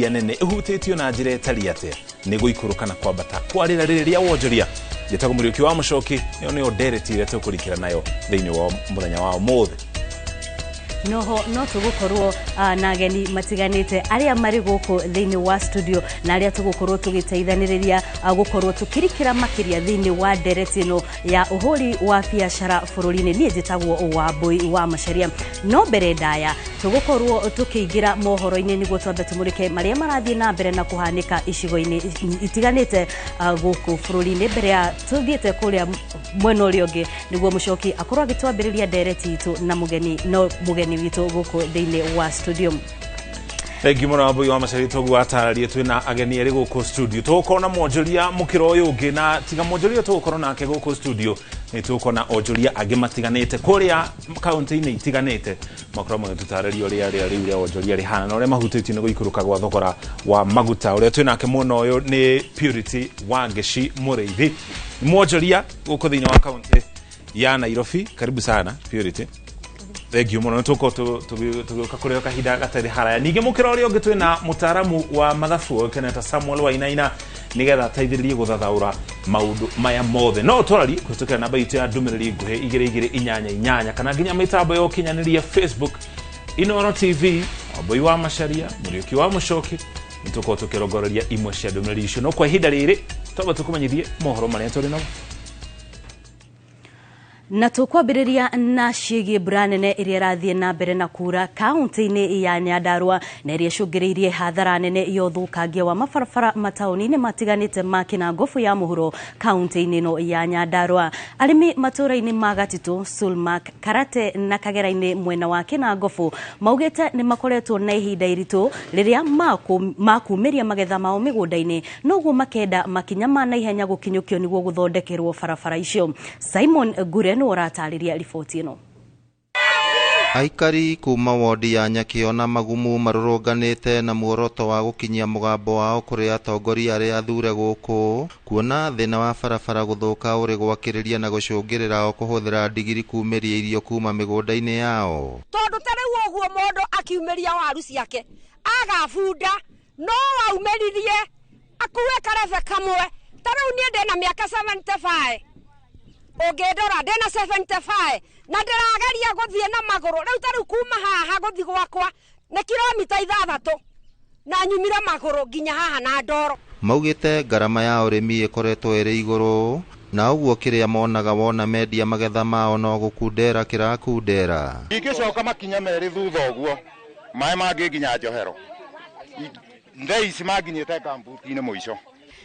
Iria nene ĩhutĩtio na njĩra ĩtariĩ atĩa nĩ gũikũrũka na kwambata kwa rĩera rĩrĩ rĩa wonjoria. Njĩtagwo Mũriũki wa Mũcoki, ĩyo nĩyo ndereti ĩrĩa tũkũrikĩra nayo thĩinĩ wa mũthenya wa ũmũthĩ. Noho no tũgũkorwo na ageni matiganĩte arĩa marĩ gũkũ thĩinĩ wa studio na arĩa tũgũkorwo tũgĩteithanĩrĩria gũkorwo tũkĩrikĩra makĩria thĩinĩ wa ndereti ĩno ya ũhũri wa biacara bũrũri-inĩ. Niĩ njĩtagwo Wambui wa Macharia. No mbere ndaya tũgũkorwo tũkĩingĩra mohoro-inĩ nĩguo twambe tũmũrĩke marĩa marathiĩ na mbere na kũhanĩka icigo-inĩ itiganĩte gũkũ bũrũri-inĩ mbere ya tũthiĩte kũrĩa mwena ũrĩa ũngĩ nĩguo Mũcoki akorwo agĩtwambĩrĩria ndereti itũ na mũgeni no mũgeni witũ gũkũ thĩinĩ wa studio. Thengiũ mũno Wambui wa Macharia. Toguo atararie, twĩna ageni erĩ gũkũ studio. Tũgũkorwo na mwonjoria mũkĩra ũyũ ũngĩ, na tiga mwonjoria tũgũkorwo nake gũkũ studio, nĩ tũgũkorwo na onjoria angĩ matiganĩte kũrĩa kaunti-inĩ itiganĩte, makorwo magĩtũtarĩria ũrĩa rĩera rĩu rĩa wonjoria rĩhana na ũrĩa mahutĩtio nĩ gũikũrũka gwa thogora wa maguta. Ũrĩa twĩ nake mwena ũyũ nĩ Purity Wangeci Mũrĩithi, mwonjoria gũkũ thĩinĩ wa kaunti ya Nairobi. Karibu sana, Purity. Thengiũ mũno, nĩ tũgũkorwo tũgĩũka kũrĩ o kahinda gatarĩ haraya. Ningĩ mũkĩra ũrĩa ũngĩ twĩna mũtaaramu wa mathabu ũĩkaine ta Samuel Wainaina, nĩgetha ateithĩrĩrie gũthathaũra maũndũ maya mothe. No ũtwararie kũhĩtũkĩra namba itũ ya ndũmĩrĩri nguhĩ 2288, kana nginya mĩtambo ya ũkinyanĩria Facebook, Inoro TV, Wambui wa Macharia, Mũriũki wa Mũcoki. Nĩ tũkorwo tũkĩrongoreria imwe cia ndũmĩrĩri icio, no kwa ihinda rĩrĩ twamba tũkũmenyithie mohoro marĩa tũrĩ namo. Na tũkwambĩrĩria na ciĩgiĩ mbura nene ĩrĩa ĩrathiĩ na mbere na kura kaunti-inĩ ya Nyandarua na ĩrĩa ĩcũngĩrĩirie hathara nene ya ũthũkangia wa mabarabara mataũni-inĩ matiganĩte ma Kĩnangobu ya mũhuro kaunti-inĩ ĩno ya Nyandarua. Arĩmi matũũra-inĩ ma Gatitũ, Sulmak, Karate na Kagera-inĩ mwena wa Kĩnangobu maugĩte nĩ makoretwo na ihinda iritũ rĩrĩa makumĩria magetha mao mĩgũnda-inĩ, noguo makenda makinya ma naihenya gũkinyũkio nĩguo gũthondekerwo barabara icio. Simon Ngure nĩwe ũratarĩria riboti ĩno. Aikari kuma wodi ya Nyakĩo na Magumu marũrũnganĩte na muoroto wa gũkinyia mũgambo wao kũrĩ atongoria arĩa athure gũkũ, kuona thĩna wa barabara gũthũka ũrĩ gwakĩrĩria na gũcũngĩrĩra o kũhũthĩra ndigiri kumĩria irio kuma mĩgũnda-inĩ yao. Tondũ ta rĩu ũguo mũndũ akiumĩria waru ciake agabunda, no aumĩririe akue karebe kamwe. Ta rĩu niĩ ndĩna mĩaka 75, ũngĩndora ndĩna 75 na ndĩrageria gũthiĩ na magũrũ. Rĩu ta rĩu kuma haha gũthiĩ gwakwa nĩ kilomita 6 na nyumire magũrũ nginya haha na ndoro. Maugĩte ngarama ya ũrĩmi ĩkoretwo ĩrĩ igũrũ, na ũguo kĩrĩa monaga wona mendia magetha mao no gũkundera kĩrakundera. Ingĩcoka makinya merĩ thutha ũguo maĩ mangĩ nginya njohero thaa ici manginyĩte kambuti-inĩ mũico.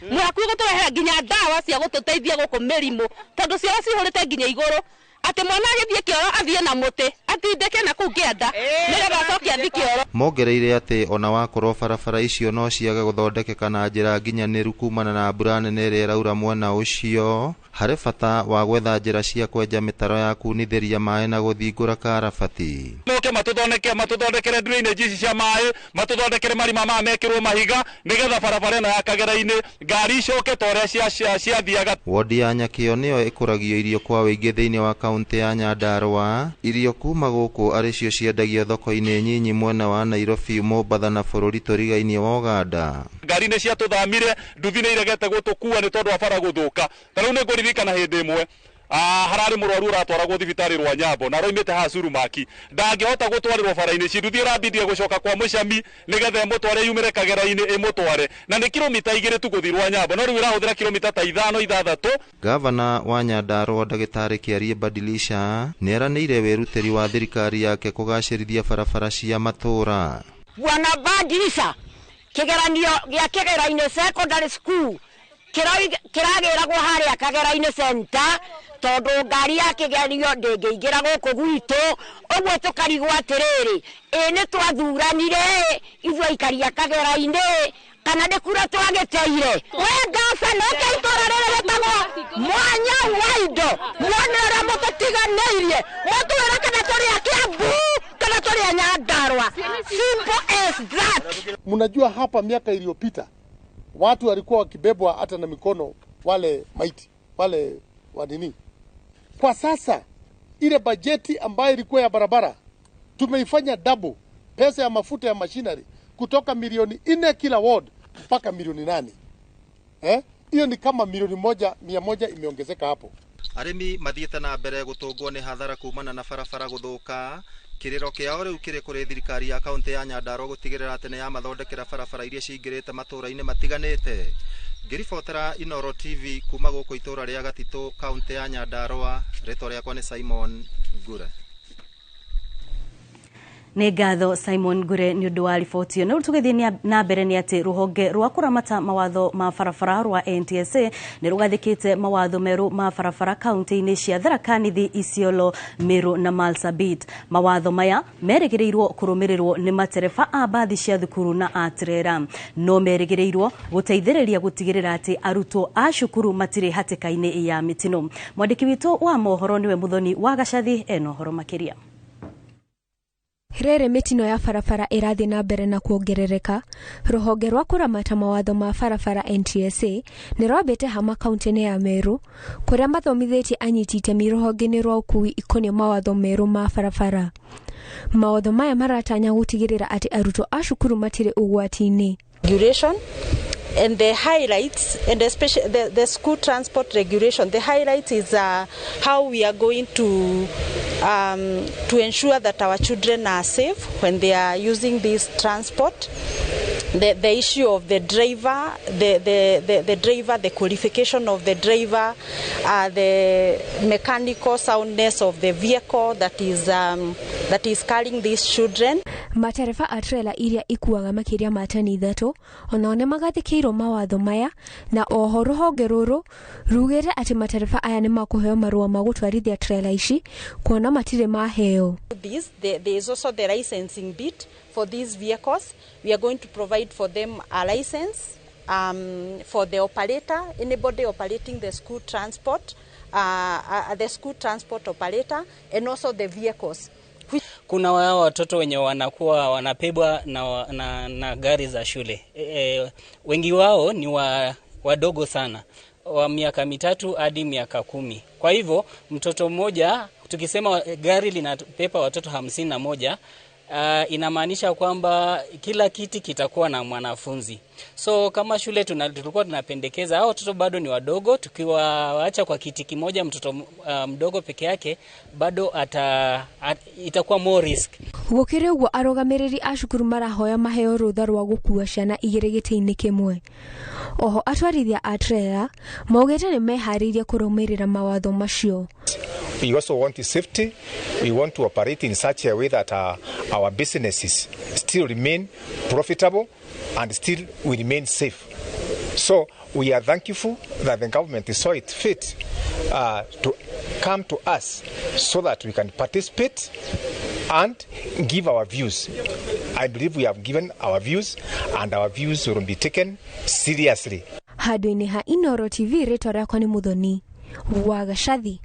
Mũhakuhĩ gũtũrehera nginya ndawa cia gũtũteithia gũkũ mĩrimũ, tondũ cioro cihũrĩte nginya igũrũ, atĩ mwana agĩthiĩ kĩoro athiĩ na mũtĩ atindĩke na kũu kĩanda nĩgetha acoke athiĩ kĩoro. Mongereire atĩ ona wakorwo barabara icio no ciage gũthondekeka na njĩra nginyanĩru kumana na mbura nene ĩrĩa ĩraura mwena ũcio, harĩ bata wa gwetha njĩra cia kwenja mĩtaro ya kunithĩria maĩ na gũthingũra karabati. Moke matũthondekere drainage ici cia maĩ, matũthondekere marima maya mekĩrwo mahiga nĩgetha barabara ĩno ya Kagera-inĩ ngari icoke ta ũrĩa ciathiaga. Wodi ya Nyakĩo nĩyo ĩkũragio irio kwa ũingĩ thĩinĩ wa kaunti ya Nyandarua. Irio kuma gũkũ arĩ cio ciendagio thoko-inĩ nyinyi mwena wa Nairobi, Mombatha na bũrũri tũrigainie wa Uganda. Ngari nĩ ciatũthamire, nduthi nĩ iregete gũtũkua nĩ tondũ wa bara gũthũka. Ta rĩu nĩ ngũririkana hĩndĩ ĩmwe hararĩ mũrwaru ũratwaragwo thibitarĩ rwa Nyambo na aroimĩte haha Surumaki, ndangĩhota gũtwarĩrwo bara-inĩ ici, nduthi ĩrambindire gũcoka kwa Mũcami nĩgetha ĩmũtware yumĩre Kagera-inĩ ĩmũtware, na nĩ kilomita 2 tu gũthiĩ rwa Nyambo, no rĩu ĩrahũthĩra kilomita ta 5 6. Gavana wa Nyandarua Ndagĩtarĩ Kĩarie Badilisha nĩeranĩire wĩrutĩri wa thirikari yake kũgacĩrithia barabara cia matũũra. Bwana Badilisha, kĩgeranio gĩa Kĩgera-inĩ Secondary School kĩragĩragwo harĩa Kagera-inĩ Center, tondũ ngari ya kĩgeranio ndĩngĩingĩra gũkũ gwitũ. Ũguo tũkarigwo atĩrĩrĩ, ĩ nĩ twathuranire ithuĩ aikari a Kagera-inĩ kana nĩ kura twagĩteire? We gavana, ũke itũũra rĩrĩ rĩtagwo Mwanya wa Indo, muone ũrĩa mũtũtiganĩirie, mũtwĩre kana tũrĩ a Kiambu kana tũrĩ a Nyandarua. Simple as that. Mnajua hapa miaka iliyopita watu walikuwa wakibebwa hata na mikono, wale maiti wale wa nini. Kwa sasa ile bajeti ambayo ilikuwa ya barabara tumeifanya double, pesa ya mafuta ya machinery kutoka milioni 4 kila ward mpaka milioni 8. Eh? Hiyo ni kama milioni 100 imeongezeka hapo. Arĩmi mathiĩte na mbere gũtũngwo nĩ hathara kumana na barabara gũthũka. Kĩrĩro kĩao rĩu kĩrĩ kũrĩ thirikari ya kaũntĩ ya Nyandarua gũtigĩrĩra atĩ nĩ yamathondekera barabara iria cingĩrĩte matũũra-inĩ matiganĩte. Ngĩribotera Inooro TV kuma gũkũ itũũra rĩa Gatitũ, kaũntĩ ya Nyandarua, rĩtwa rĩakwa nĩ Simon Ngure. Nĩ ngatho, Simon Ngure, nĩ ũndũ wa riboti ĩyo. Na rĩu tũgĩthiĩ na mbere nĩ atĩ rũhonge rwa kũramata mawatho ma barabara rwa NTSA nĩ rũgathĩkĩte mawatho merũ ma barabara kaunti-inĩ cia Tharaka Nithi, Isiolo, Meru na Marsabit. Mawatho maya merĩgĩrĩirwo kũrũmĩrĩrwo nĩ matereba a mbathi cia thukuru na a trera. No merĩgĩrĩirwo gũteithĩrĩria gũtigĩrĩra atĩ arutwo a cukuru matirĩ hatĩka-inĩ ya mĩtino. Mwandĩki witũ wa mohoro nĩwe Mũthoni wa Gacathi ena ũhoro makĩria. Rĩrĩ mĩtino ya barabara ĩrathiĩ na mbere na kuongerereka, rũhonge rwa kũramata mawatho ma barabara NTSA nĩ rwambĩte hama kaunti-inĩ ya Meru, kũrĩa mathomithĩtie anyiti itemi rũhonge-inĩ rwa ũkuui ikoniĩ mawatho merũ ma barabara. Mawatho maya maratanya gũtigĩrĩra atĩ arutwo a cukuru matirĩ ũgwati-inĩ. Regulation and the highlights, and especially the school transport regulation, the highlight is how we are going to ensure that our children are safe when they are using this transport. The issue of the driver, the driver, the qualification of the driver, the mechanical soundness of the vehicle that is carrying these children. Matereba a trela iria ikuaga makĩria ma tani 3 onao nĩ magathĩkĩirwo mawatho maya, na oho rũhonge rũrũ rugĩte atĩ matereba aya nĩ makũheo marũa ma gũtwarithia trela ici, kuona matirĩ maheo. There is also the licensing bit for these vehicles. We are going to provide for them a license for the operator, anybody operating the school transport, the school transport operator, and also the vehicles. Kuna wao watoto wenye wanakuwa wanabebwa na gari za shule. Wengi wao ni wadogo sana, wa miaka 3 hadi miaka 10. Kwa hivyo mtoto mmoja, tukisema gari linabeba watoto 51, inamaanisha kwamba kila kiti kitakuwa na mwanafunzi. So kama shule tulikuwa tunapendekeza hao watoto bado ni wadogo, tukiwaacha kwa kiti kimoja mtoto mdogo peke yake bado itakuwa more risk. Gũkĩrĩ ũguo, arũgamĩrĩri a cukuru marahoya maheo rũtha rwa gũkua ciana 2 gĩtĩ-inĩ kĩmwe. Oho atwarithia a trela maugĩte nĩ meharĩirie kũrũmĩrĩra mawatho macio. We also want safety. We want to operate in such a way that our businesses still remain profitable and still we remain safe. So we are thankful that the government saw it fit to come to us so that we can participate and give our views. I believe we have given our views, and our views will be taken seriously. Handũ-inĩ ha Inooro TV, rĩtwa rĩakwa nĩ Mũthoni wa Gacathi.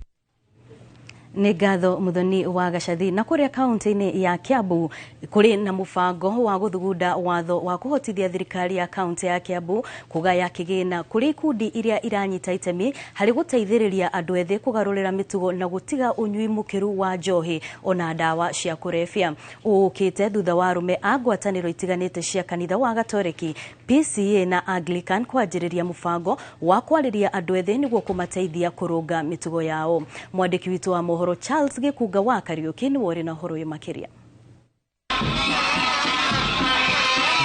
Nĩ ngatho, Mũthoni wa Gacathi. Na kũrĩa kaunti-inĩ ya Kiambu kũrĩ na mũbango wa gũthugunda watho wa kũhotithia thirikari ya kaunti ya Kiambu kũgaya kĩgĩna kũrĩ ikundi iria iranyita itemi harĩ gũteithĩrĩria andũ ethĩ kũgarũrĩra mĩtugo na gũtiga ũnyui mũkĩru wa njohi ona ndawa cia kũrebia. Ũũkĩte thutha wa arũme a ngwatanĩro itiganĩte cia kanitha wa Gatoreki, PCA na Anglican kwanjĩrĩria mũbango wa kwarĩria andũ ethĩ nĩguo kũmateithia kũrũnga mĩtugo yao. Mwandĩki witũ wa mohoro Charles Gĩkunga wa Kariũki nĩwe ũrĩ na ũhoro ũyũ makĩria.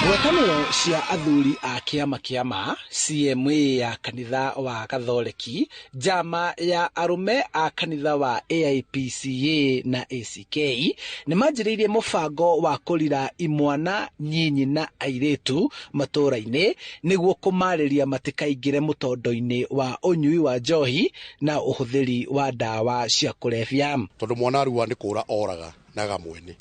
Ngwatanĩro cia athuri a kĩama kĩa CMA ya kanitha wa Gathoreki, njama ya arũme a kanitha wa AIPCA na ACK nĩ manjĩrĩirie mũbango wa kũrira imwana nyinyi na airĩtu matũũra-inĩ nĩguo kũmarĩria matikaingĩre mũtondo-inĩ wa ũnyui wa njohi na ũhũthĩri wa ndawa cia kũrebia. Tondũ mwana arua nĩ kũra oraga na gamwene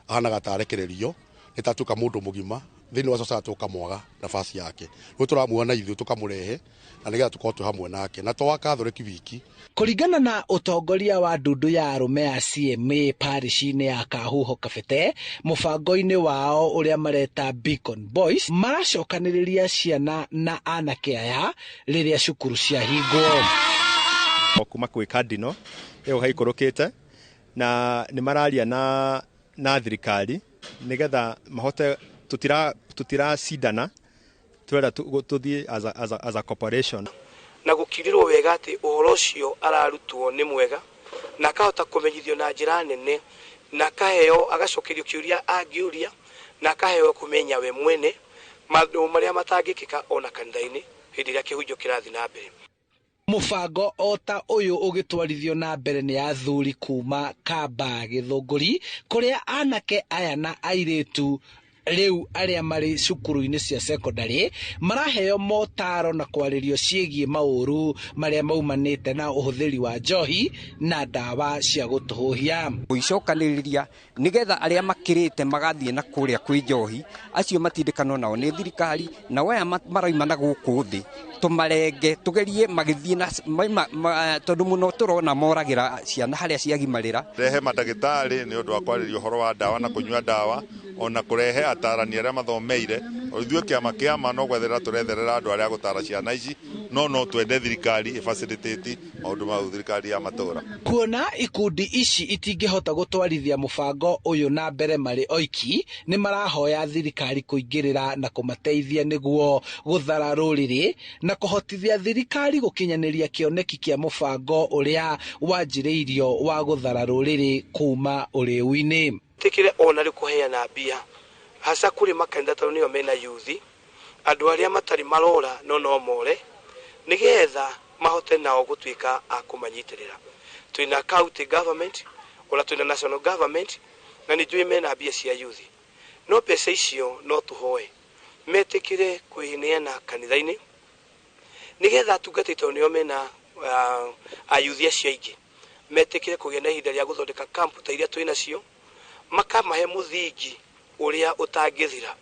ahanaga ta arekererio nĩ tatuĩka mũndũ mũgima thĩinĩ wa society, ũkamwaga nafasi yake. Rĩu tũramuona ithuĩ tũkamũrehe na nĩgetha tũkorwo twĩ hamwe nake na to wa Katholeki wiki. Kũringana na ũtongoria wa ndundu ya arũme ya CMA parish-inĩ ya Kahuho Kabete, mũbango-inĩ wao ũrĩa mareta Beacon Boys, maracokanĩrĩria ciana na anake aya rĩrĩa cukuru ciahingwo. Kuma kwĩ Cardinal ĩyo haikũrũkĩte na nĩ mararia na thirikari nĩgetha mahote. Tutiracindana, turenda tuthie as a corporation. Na gũkirĩrwo wega atĩ ũhoro ũcio ararutwo nĩ mwega na akahota kũmenyithio na njĩra nene na akaheo agacokerio kĩũria angĩũria na akaheo kũmenya we mwene maũndũ marĩa matangĩkĩka ona kanitha-inĩ hĩndĩ ĩrĩa kĩhunjio kĩrathiĩ na mbere. Mũbango o ta ũyũ ũgĩtwarithio na mbere nĩ athuri kuma Kamba Gĩthũngũri, kũrĩa anake aya na airĩtu rĩu arĩa marĩ cukuru-inĩ cia secondary maraheo motaro na kwarĩrio ciĩgiĩ maũru marĩa maumanĩte na ũhũthĩri wa njohi na ndawa cia gũtũhũhia. Gũicokanĩrĩria nĩgetha arĩa makĩrĩte magathiĩ na kũrĩa kwĩ njohi, acio matindĩkanwo nao nĩ thirikari, nao aya maraima na gũkũ thĩ tũmarenge tũgerie magĩthiĩ na tondũ mũno tũrona moragĩra ciana harĩa ciagimarĩra. Rehe mandagĩtarĩ nĩ ũndũ wa kwarĩria ũhoro wa ndawa na kũnyua ndawa, ona kũrehe atarani arĩa mathomeire. Ithuĩ kĩama kĩama no gwetherera tũretherera andũ arĩa gũtara ciana ici, no twende thirikari ĩfacilitate maũndũ mau thirikari ya matũra. Kuona ikundi ici itingĩhota gũtwarithia mũbango ũyũ na mbere marĩ oiki, nĩ marahoya thirikari kũingĩrĩra na kũmateithia nĩguo gũthara rũrĩrĩ na kũhotithia thirikari gũkinyanĩria kĩoneki kĩa mũbango ũrĩa wanjĩrĩirio wa gũthara rũrĩrĩ kuma ũrĩu-inĩ. Tĩkĩre ona rĩ kũheana mbia hasa kũrĩ makanitha tondũ nĩo mena yuthi, andũ arĩa matarĩ marora no more nĩgetha mahote nao gũtuĩka a kũmanyitĩrĩra. Twĩna county government ona twĩna national government na nĩ njũĩ mena mbia cia yuthi, no mbeca icio no tũhoe metĩkĩre kwĩneana kanitha-inĩ nĩgetha atungatĩri tondũ nĩo mena ayuthi acio aingĩ metĩkĩre kũgĩa na ihinda rĩa gũthondeka kampu ta iria twĩnacio, makamahe mũthingi ũrĩa ũtangĩthira.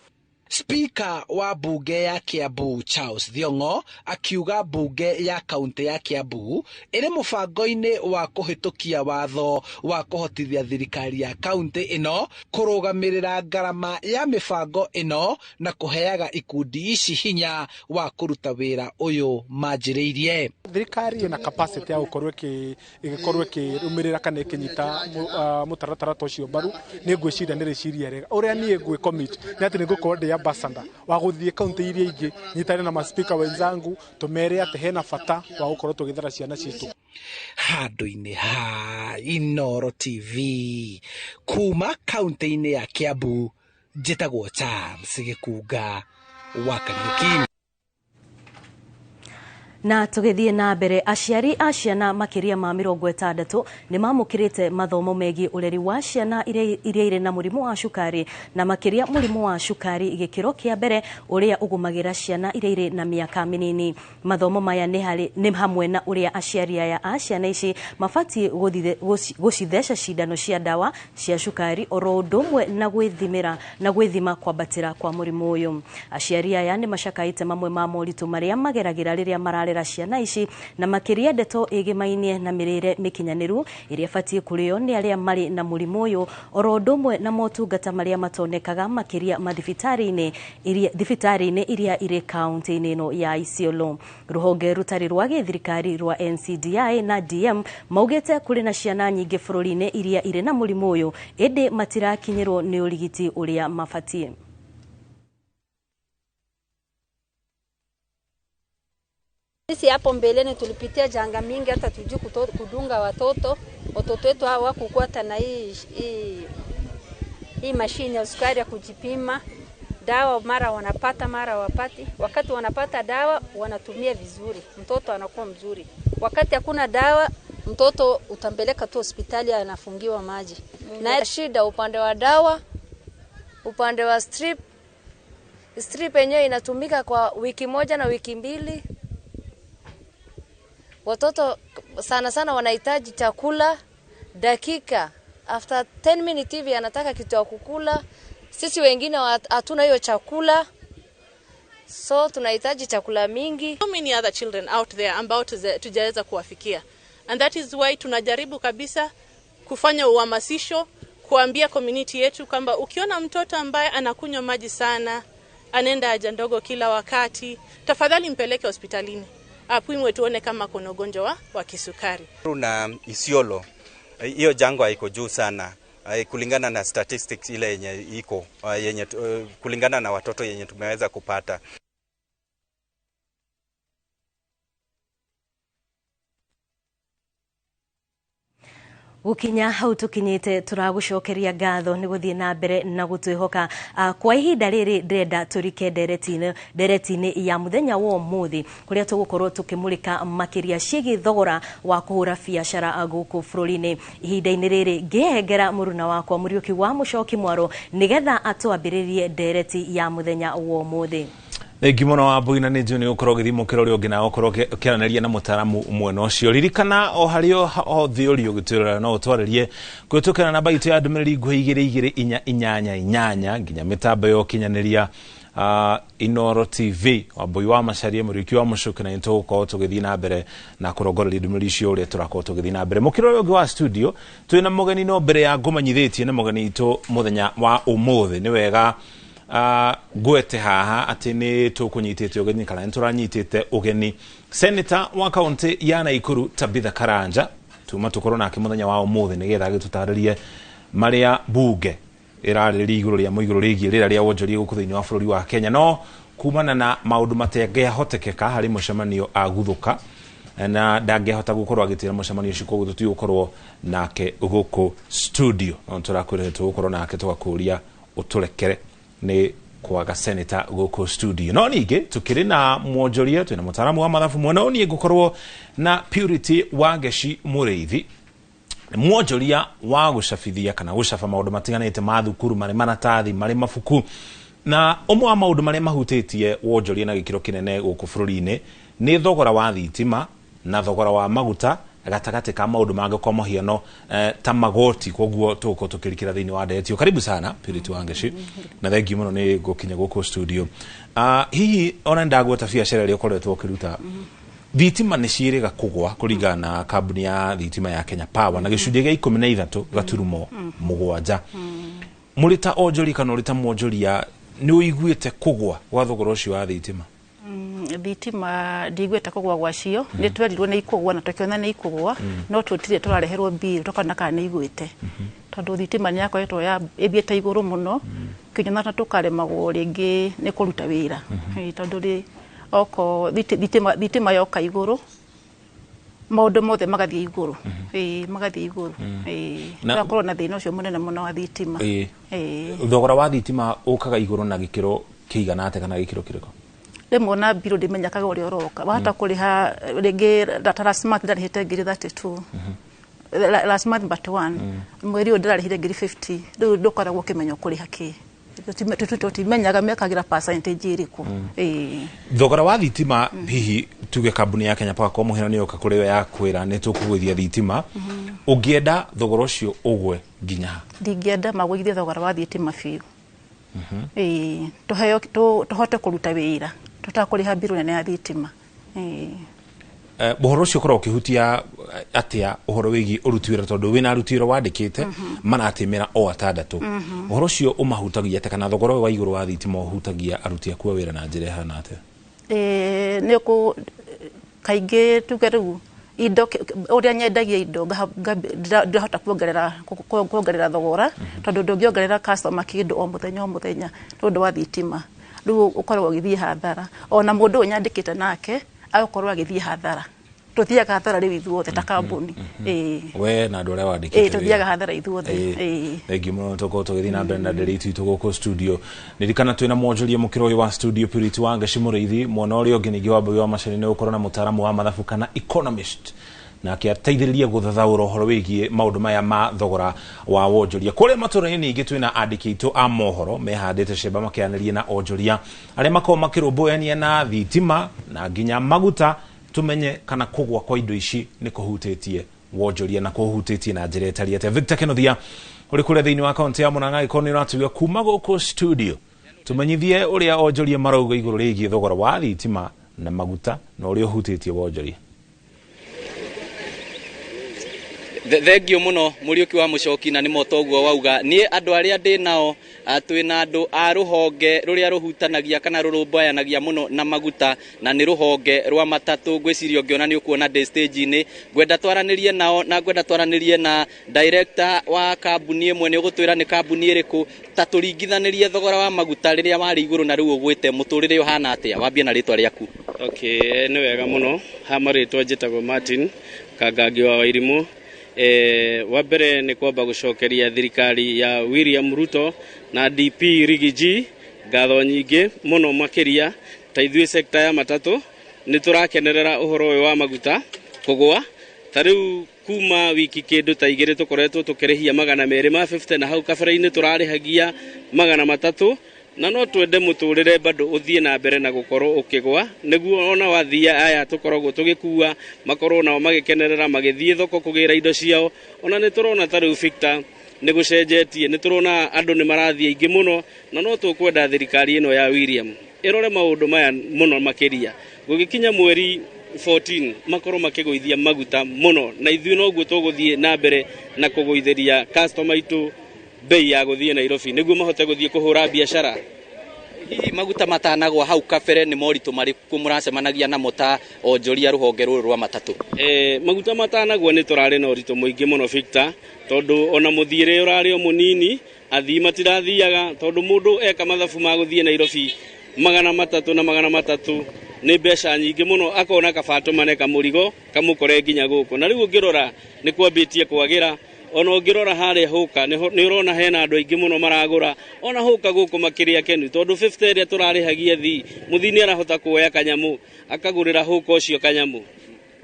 Spika wa bunge ya Kiambu Charles Thiong'o akiuga bunge ya kaunti ya Kiambu ĩrĩ mũbango-inĩ wa kũhĩtũkia watho wa kũhotithia thirikari ya kaunti ĩno kũrũgamĩrĩra ngarama ya mĩbango ĩno na kũheaga ikundi ici hinya wa kũruta wĩra ũyũ manjĩrĩirie. Thirikari ĩna capacity ya gũkorwo ĩgĩkorwo ĩkĩrũmĩrĩra kana ĩkĩnyita mũtaratara ta ũcio mbaru. Nĩ ngwĩciria nĩ rĩciria rĩega. Ũrĩa niĩ ngwĩ commit nĩ atĩ nĩ ngũkorwo ndĩ ambassador wa gũthiĩ kaunti iria ingĩ nyitane na maspika wenzangu tũmere atĩ hena bata wa gũkorwo tũgĩthara ciana citũ. Handũ-inĩ ha Inooro TV kuma kaunti-inĩ ya Kiambu, njĩtagwo Charles Gĩkunga wa Kariuki. Na tũgĩthiĩ na mbere, aciari a ciana makĩria ma 60 nĩ mamũkĩrĩte mathomo megiĩ ũreri wa ciana iria irĩ na mũrimũ wa cukari, na makĩria mũrimũ wa cukari gĩkĩro kĩa mbere ũrĩa ũgũmagĩra ciana iria irĩ na mĩaka mĩnini. Mathomo maya nĩ hamwe na ũrĩa aciari aya a ciana ici mabatiĩ gũcitheca cindano cia ndawa cia cukari oro ũndũ ũmwe na gwĩthimĩra na gwĩthima kwambatĩra kwa mũrimũ ũyũ. Aciari aya nĩ macakaĩte mamwe ma moritũ marĩa mageragĩra rĩrĩa mararera ciana ici, na makĩria ndeto ĩgĩmainie na mĩrĩre mĩkinyanĩru ĩrĩa ĩbatiĩ kũrĩo nĩ arĩa marĩ na mũrimũ ũyũ oro ũndũ ũmwe na motungata marĩa matonekaga makĩria mathibitarĩ-inĩ iria irĩ kaunti-inĩ ĩno ya Isiolo. Rũhonge rũtarĩ rwa gĩthirikari rwa NCDI na DM maugĩte kũrĩ na ciana nyingĩ bũrũri-inĩ iria irĩ na mũrimũ ũyũ, ĩndĩ matirakinyĩrwo nĩ ũrigiti ũrĩa mabatiĩ. Sisi hapo mbeleni tulipitia janga mingi, hata tujui kudunga watoto. Watoto wetu hawakukuwa hata na hii mashine ya sukari ya kujipima. Dawa mara wanapata mara wapati. Wakati wanapata dawa wanatumia vizuri, mtoto anakuwa mzuri. Wakati hakuna dawa, mtoto utampeleka tu hospitali anafungiwa maji. Na shida upande wa dawa, upande wa strip yenyewe inatumika kwa wiki moja na wiki mbili. Watoto sana sana wanahitaji chakula dakika after 10 minutes hivi anataka kitu ya kukula. Sisi wengine hatuna hiyo chakula, so tunahitaji chakula mingi. So many other children out there ambao tujaweza kuwafikia, and that is why tunajaribu kabisa kufanya uhamasisho, kuambia community yetu kwamba ukiona mtoto ambaye anakunywa maji sana, anaenda haja ndogo kila wakati, tafadhali mpeleke hospitalini apimwe tuone kama kuna ugonjwa wa kisukari. Na Isiolo hiyo jangwa iko juu sana, Kulingana na statistics ile yenye iko yenye kulingana na watoto yenye tumeweza kupata. Gukinya hau tukinyite turagucokeria ngatho ni guthie na mbere na gutwihoka. Kwa ihinda riri ndĩrenda turike ndereti-inĩ ya muthenya wa umuthi kuria tugukorwo tukimurika makiria ciĩgiĩ thogora wa kuhura biacara guku bũrũri-inĩ. Ihinda-inĩ riri ngĩhengera mũruna wakwa Mũriũki wa Mũcoki Mwaro nigetha atwambĩrĩrie ndereti ya muthenya wa umuthi. Thengi muno Wambui, na nĩ njũĩ nĩ ũgũkorwo ũgĩthiĩ mũkĩra ũrĩa ũngĩ na ũkorwo ũkĩaranĩria na mũtaaramu mwena ũcio. Ririkana o harĩa hothe ũrĩ ũgĩtwĩrorera no ũtwarĩrie kũhĩtũkĩra namba itũ ya ndũmĩrĩri nguhĩ 2 2 4 8 8 nginya mĩtambo ya ũkinyanĩria Inoro TV. Wambui wa Macharia, Mũriũki wa Mũcuki, na nĩ tũgũkorwo tũgĩthiĩ na mbere na kũrongoreria ndũmĩrĩri icio ũrĩa tũrakorwo tũgĩthiĩ na mbere. Mũkĩra ũrĩa ũngĩ wa studio twĩna mũgeni, no mbere ya ngũmenyithĩtie nĩ mũgeni witũ mũthenya wa ũmũthĩ, nĩ wega ngwete haha atĩ nĩ tũkũnyitĩte ũgeni kana nĩ tũranyitĩte ũgeni Senator wa kaunti ya Naikuru Tabitha Karanja. Tuma tũkorwo nake mũthenya wa ũmũthĩ nĩgetha agĩtũtarĩrie marĩa bunge ĩrarĩrĩria igũrũ rĩa mũigũrũ rĩgiĩ rĩera rĩa wonjoria gũkũ thĩinĩ wa bũrũri wa Kenya, no kumana na maũndũ matangĩhotekeka harĩ mũcemanio aguthũka na ndangĩhota gũkorwo agĩtĩra mũcemanio ũcio, koguo tũtigũkorwo nake gũkũ studio, no tũrakwĩra tũgũkorwo nake tũgakũria ũtũrekere nĩ kwaga senator gũkũ studio. No ningĩ tukĩrĩ na mwonjoria, twĩna mũtaaramu wa mathabu mwena ũyũ, niĩ ngũkorwo na Purity Wangeci Mũrĩithi, mwonjoria wa gũcabithia kana gũcaba maũndũ matiganĩte ma thukuru, marĩ maratathi, marĩ mabuku, na ũmwe wa maũndũ marĩa mahutĩtie wonjoria na gĩkĩro kĩnene gũkũ bũrũri-inĩ nĩ thogora wa thitima na thogora wa maguta gatagatĩ ka maũndũ mangĩ kwa mũhiano ta magoti. Koguo tũgũkorwo tũkĩrikĩra thĩinĩ wa ndeto. Karibu sana Purity Wangeci, na thengiũ mũno nĩ gũkinya gũkũ studio. Hihi ona ndagweta biacara ĩrĩa ũkoretwo ũkĩruta, thitima nĩ ciĩrĩga kũgwa kũringana na kambuni ya thitima ya Kenya Power na gĩcunjĩ gĩa 13.7. Mũrĩ ta onjoria kana ũrĩ ta mwonjoria nĩ ũiguĩte kũgwa gwa thogora ũcio wa thitima? Thitima ndiguĩte kũgwa gwacio, nĩ twerirwo nĩ ikũgwa na tũkĩona nĩ ikũgwa, no tũtirĩ tũrareherwo bill tũkona kana nĩ igwĩte, tondũ thitima nĩ yakoretwo ya ĩthiĩte igũrũ mũno kinya na tũkaremagwo rĩngĩ nĩ kũruta wĩra, tondũ rĩ oko thitima yoka igũrũ maũndũ mothe magathiĩ igũrũ, magathiĩ igũrũ. Tũgakorwo na thĩna ũcio mũnene mũno wa thitima. Thogora wa thitima ũkaga igũrũ na gĩkĩro kĩigana atĩa kana gĩkĩro kĩrĩkũ? Rĩmwe ona mbirũ ndĩmenyekaga ũrĩa ũroka, wahota kũrĩha rĩngĩ last month ndarĩhĩte ngiri 32, last month but one, mweri ũyũ ndĩrarĩhire ngiri 50. Rĩu ndũkoragwo ũkĩmenya ũkũrĩha kĩ, tũtimenyaga mekagĩra percentage ĩrĩkũ. Thogora wa thitima, hihi tuge kambuni ya Kenya Power kwa mũhiano nĩ yoka kũrĩ we ya kwĩra nĩ tũkũgũithia thitima, ũngĩenda thogora ũcio ũgwe nginya ha? Ndingĩenda magũithie thogora wa thitima biũ, tũheo tũhote kũruta wĩra tũtakũrĩha mbirũ nene ya thitima. Ũhoro ũcio ũkoragwo ũkĩhutia atĩa ũhoro wĩgiĩ ũruti wĩra, tondũ wĩna aruti wĩra wandĩkĩte maratĩmĩra o atandatũ, ũhoro ũcio ũmahutagia atĩa kana thogora ũyũ wa igũrũ wa thitima ũhutagia aruti aku a wĩra na njĩra ĩhana atĩa? Nĩ kaingĩ tuge rĩu indo ũrĩa nyendagia indo ndĩrahota kuongerera thogora, tondũ ndũngĩongerera customer kĩndũ o mũthenya o mũthenya nĩ ũndũ wa thitima, rĩu ũkoragwo ũgĩthiĩ hathara. Ona mũndũ ũyũ nyandĩkĩte nake agakorwo agĩthiĩ hathara, tũthiaga hathara rĩu ithuothe ta kambuni. We na andũ arĩa wandĩkĩte tũthiaga hathara ithuothe. Thengiũ mũno, tũkorwo tũgĩthiĩ na mbere na ndeto itũ gũkũ studio. Ndirikana twĩna mwonjoria mũkĩra ũyũ wa studio Purity Wangeci Mũrĩithi, mwena ũrĩa ũngĩ ningĩ Wambui wa Macharia nĩ ũgũkorwo na mũtaaramu wa mathabu kana economist, nake ateithĩrĩrie gũthathaũra ũhoro wĩgiĩ maũndũ maya ma thogora wa wonjoria. Kũrĩa matũra-inĩ ningĩ twĩna andĩki aitũ a mohoro mehandĩte cemba makĩaranĩria na onjoria arĩa makoragwo makĩrũmbũyania na thitima na nginya maguta, tumenye kana kũgwa kwa indo ici nĩ kũhutĩtie wonjoria na kũhutĩtie na njĩra ĩtariĩ atĩa. Victor Kenothia ũrĩ kũrĩa thĩinĩ wa kaunti ya Murang'a, angĩkorwo nĩ ũratũigua kuma gũkũ studio, tumenyithie ũrĩa onjoria marauga igũrũ rĩgiĩ thogora wa thitima na maguta na ũrĩa ũhutĩtie wonjoria. Thengio muno Muriuki wa Mucoki, na nĩ moto ũguo wauga. Niĩ andũ arĩa ndĩ nao, twĩna andũ a rũhonge rũrĩa rũhutanagia kana rũrũmbayanagia mũno na maguta, na nĩ rũhonge rwa matatũ. Ngwĩciria ũngĩona nĩ ũkuona ndĩ stage-inĩ. Ngwenda twaranĩrie nao na ngwenda twaranĩrie na director wa kambuni ĩmwe. Nĩ ũgũtwĩra nĩ kambuni ĩrĩkũ, ta tũringithanĩrie thogora wa maguta rĩrĩa warĩ igũrũ na rĩu ũgwĩte, mũtũrĩre ũhana atĩa? Wambie na rĩtwa rĩaku. Okay, nĩ wega mũno. Ha marĩtwa njĩtagwo Martin Kangangi wa Wairimũ. Wa mbere nĩ kwamba gũcokeria thirikari ya William Ruto na DP Rigiji ngatho nyingĩ mũno makĩria. Ta ithuĩ sekta ya matatũ nĩ tũrakenerera ũhoro ũyũ wa maguta kũgũa. Ta rĩu kuma wiki kĩndũ ta 2 tũkoretwo tũkĩrĩhia 250, na hau kabere-inĩ tũrarĩhagia 300, na no twende mũtũrĩre bado ũthiĩ na mbere na gũkorwo ũkĩgwa, nĩguo ona wathia aya tũkoragwo tũgĩkua makorwo nao magĩkenerera magĩthiĩ thoko kũgĩra indo ciao. Ona nĩ tũrona ta rĩu Victor nĩ gũcenjetie, nĩ tũrona andũ nĩ marathiĩ aingĩ mũno, na no tũkwenda thirikari ĩno ya William ĩrore maũndũ maya mũno makĩria. Gũgĩkinya mweri 14 makorwo makĩgũithia maguta mũno, na ithuĩ noguo tũgũthiĩ na mbere na kũgũithĩria customer itũ bei ya gũthiĩ Nairobi nĩguo mahote gũthiĩ kũhũra biacara. Hihi maguta matanagwa hau kabere nĩ moritũ marĩkũ mũracemanagia namo ta onjoria rũhonge rũrũ rwa matatũ? Maguta matanagwa nĩ tũrarĩ na ũritũ mũingĩ mũno Victor, tondũ ona mũthiĩre ũrarĩ o mũnini, athii matirathiaga, tondũ mũndũ eka mathabu ma gũthiĩ Nairobi 300 na 300 nĩ mbeca nyingĩ mũno, akona kaba atũmane kamũrigo kamũkore nginya gũkũ. Na rĩu ũngĩrora nĩ kwambĩtie kwagĩra. Ona ũngĩrora harĩa hũka nĩ ũrona hena andũ aingĩ mũno maragũra, ona hũka gũkũ makĩria kenu, tondũ 50 ĩrĩa tũrarĩhagia thii, mũthii nĩ arahota kuoya kanyamũ akagũrĩra hũka ũcio kanyamũ.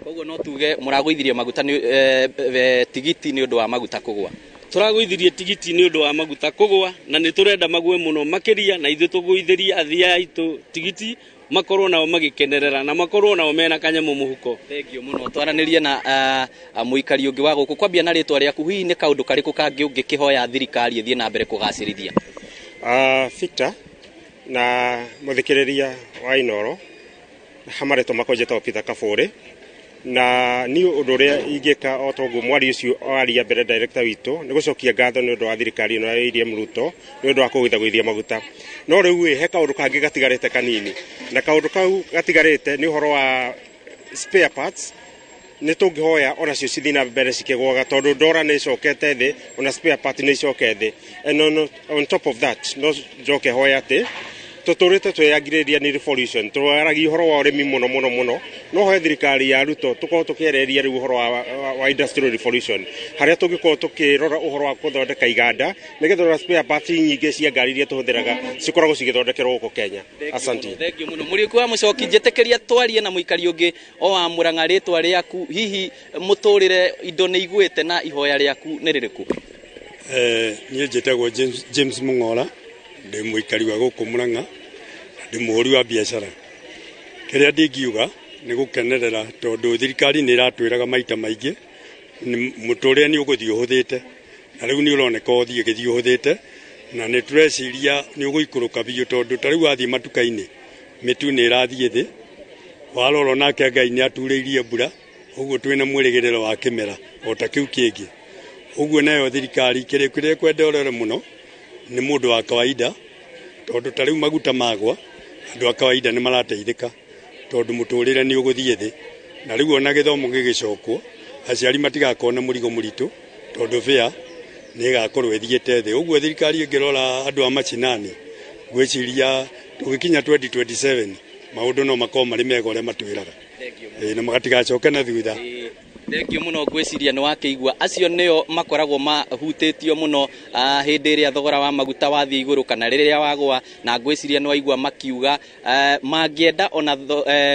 Koguo no tuge mũragũithirie maguta nĩ tigiti nĩ ũndũ wa maguta kũgũa? Tũragũithirie tigiti nĩ ũndũ wa maguta kũgũa, na nĩ tũrenda magũe mũno makĩria, na ithuĩ tũgũithĩrie athii aitũ tigiti makorwo nao magĩkenerera na makorwo nao mena kanyamũ mũhuko. Thengio mũno. Twaranĩrie na mũikari ũngĩ wa gũkũ. Kwambia na rĩtwa rĩaku, hihi nĩ kaũndũ karĩkũ kangĩ ũngĩkĩhoya thirikari ĩthiĩ na mbere kũgacĩrithia? Victor na mũthikĩrĩria wa Inoro, ha marĩtwa makwa njĩtagwo Peter Kabũrĩ, na niĩ ũndũ ũrĩa ingĩka o toguo mwari ũcio aria mbere director witũ nĩ gũcokia ngatho nĩ ũndũ wa thirikari ĩno ya William Ruto nĩ ũndũ wa kũgũithagũithia maguta. No rĩu ĩ, he kaũndũ kangĩ gatigarĩte kanini, na kaũndũ kau gatigarĩte nĩ ũhoro wa spare parts. Nĩ tũngĩhoya onacio cithiĩ na mbere cikĩgũaga, tondũ ndora nĩ icokete thĩ, ona spare part nĩ icoke thĩ. And on top of that, no njoke hoya atĩ tũtũrĩte twĩyangirĩria nĩ revolution, twaragia ũhoro wa ũrĩmi mũno mũno mũno, no hoe thirikari ya Ruto tũkorwo tũkĩereria rĩu ũhoro wa industrial revolution, harĩa tũngĩkorwo tũkĩrora ũhoro wa gũthondeka iganda, nĩgetha ona spare parts nyingĩ cia ngari iria tũhũthĩraga cikoragwo cigĩthondekerwo gũkũ Kenya. Asante. Thengio mũno Mũriũki wa Mũcoki. Njĩtĩkĩria twarie na mũikari ũngĩ o wa Mũrang'a. Rĩtwa rĩaku, hihi mũtũrĩre indo nĩ igwĩte na ihoya rĩaku nĩ rĩrĩkũ? Niĩ njĩtagwo James Mũng'ora, ndĩ mũikari wa gũkũ Mũrang'a, ndĩ mũhũri wa biacara. Kĩrĩa ndingiuga nĩ gũkenerera, tondũ thirikari nĩ ĩratwĩraga maita maingĩ mũtũrĩre nĩ ũgũthiĩ ũhũthĩte, na rĩu nĩ ũroneka ũthiĩ gĩthiĩ ũhũthĩte, na nĩ tũreciria nĩ ũgũikũrũka biũ, tondũ ta rĩu wathiĩ matuka-inĩ mĩtu nĩ ĩrathiĩ thĩ, warora nake Ngai nĩ aturĩirie mbura, ũguo twĩna mwĩrĩgĩrĩro wa kĩmera o ta kĩu kĩngĩ. Ũguo nayo thirikari kĩrĩa ĩkwenda ĩrore mũno nĩ mũndũ wa kawaida, tondũ ta rĩu maguta magwa andũ a kawaida nĩ marateithĩka, tondũ mũtũrĩre nĩ ũgũthiĩ thĩ, na rĩu ona gĩthomo gĩgĩcokwo aciari matigakorwo na mũrigo mũritũ, tondũ fare nĩ ĩgakorwo ĩthiĩte thĩ. Ũguo thirikari ĩngĩrora andũ a macinani, ngwĩciria tũgĩkinya 2027 maũndũ no makorwo marĩ mega ũrĩa matwĩraga, na magatigacoke na thutha. Thengio mũno. Ngwĩciria nĩ wakĩigua acio nĩo makoragwo mahutĩtio mũno hĩndĩ ĩrĩa thogora wa maguta wathiĩ igũrũ kana rĩrĩa wagwa, na ngwĩciria nĩ waigua makiuga mangĩenda ona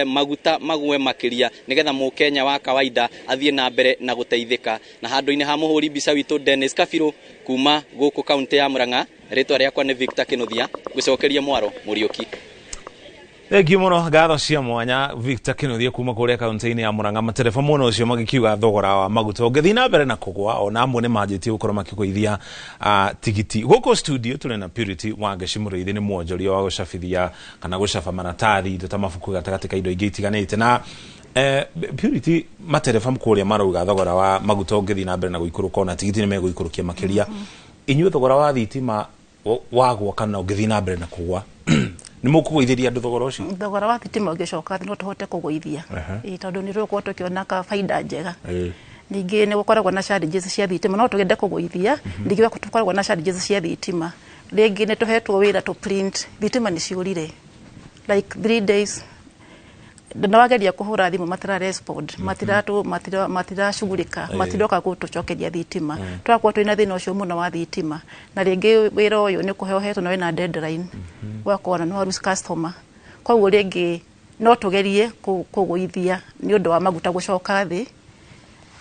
maguta magwe makĩria nĩgetha mũkenya wa kawaida athiĩ na mbere na gũteithĩka. Na handũ-inĩ ha mũhũri mbica witũ Dennis Kabirũ kuma gũkũ kaunti ya Murang'a, rĩtwa rĩakwa nĩ Victor Kĩnuthia, ngũcokeria mwaro Mũriũki. Thengio mũno, ngatho cia mwanya Victor Kĩnuthia kuma kũrĩa kaunti-inĩ ya Murang'a. Matereba mũno ũcio magĩkiuga thogora wa maguta ũngĩthiĩ na mbere na kũgwa, ona amwe nĩ manjĩtie gũkorwo makĩgũithia tigiti. Gũkũ studio tũrĩ na Purity Wangeci Mũrĩithi, nĩ mwonjoria wa gũcabithia kana gũcaba maratathi, indo ta mabuku, gatagatĩ ka indo ingĩ itiganĩte, na Purity matereba kũrĩa marauga thogora wa maguta ũngĩthiĩ na mbere na gũikũrũka ona tigiti nĩ megũikũrũkia makĩria. Inyuĩ thogora wa thitima wagwa kana ũngĩthiĩ na mbere na kũgwa nĩ mũkũgũithĩria andũ thogora ũcio? Thogora wa thitima ũngĩcoka thĩ no tũhote kũgũithia. Ĩĩ, tondũ nĩ tũgũkorwo tũkĩona ka baida njega. Ningĩ nĩ gũkoragwo na charges cia thitima, no tũgende kũgũithia. Ningĩ tũkoragwo na charges cia thitima, rĩngĩ nĩ tũhetwo wĩra tũ print, thitima nĩ ciũrire like 3 days, na wageria kũhũra thimũ matira respond, matiracugurika, matiroka gũtũcokeria thitima. Tũgakorwo twĩna thĩna ũcio mũno wa thitima, na rĩngĩ wĩra ũyũ nĩ kũheo ũhetwo na wĩna deadline, ũgakorwo na nĩ wa customer. Koguo rĩngĩ no tũgerie kũgũithia nĩ ũndũ wa maguta gũcoka thĩ,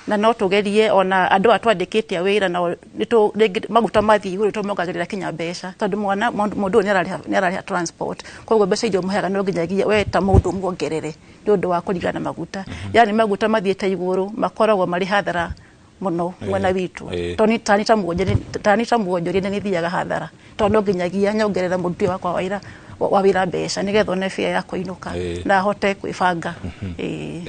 na no tũgerie ona andũ aya twandĩkĩte a wĩra nao rĩngĩ maguta mathiĩ igũrũ tũmongagĩrĩra kinya mbeca, tondũ mwana mũndũ ũyũ nĩ ararĩha transport. Koguo mbeca iria ũmũheaga no nginyagia we ta mũndũ ũmuongerere nĩ ũndũ wa kũringana na maguta. Yani maguta mathiĩte igũrũ makoragwo marĩ hathara mũno mwena witũ, tondũ tani ta muonjoria nĩ thiaga hathara, tondũ no nginyagia nyongerera mũruti wakwa wa wĩra mbeca nĩgetha one fare ya kũinũka na ahote kwĩbanga.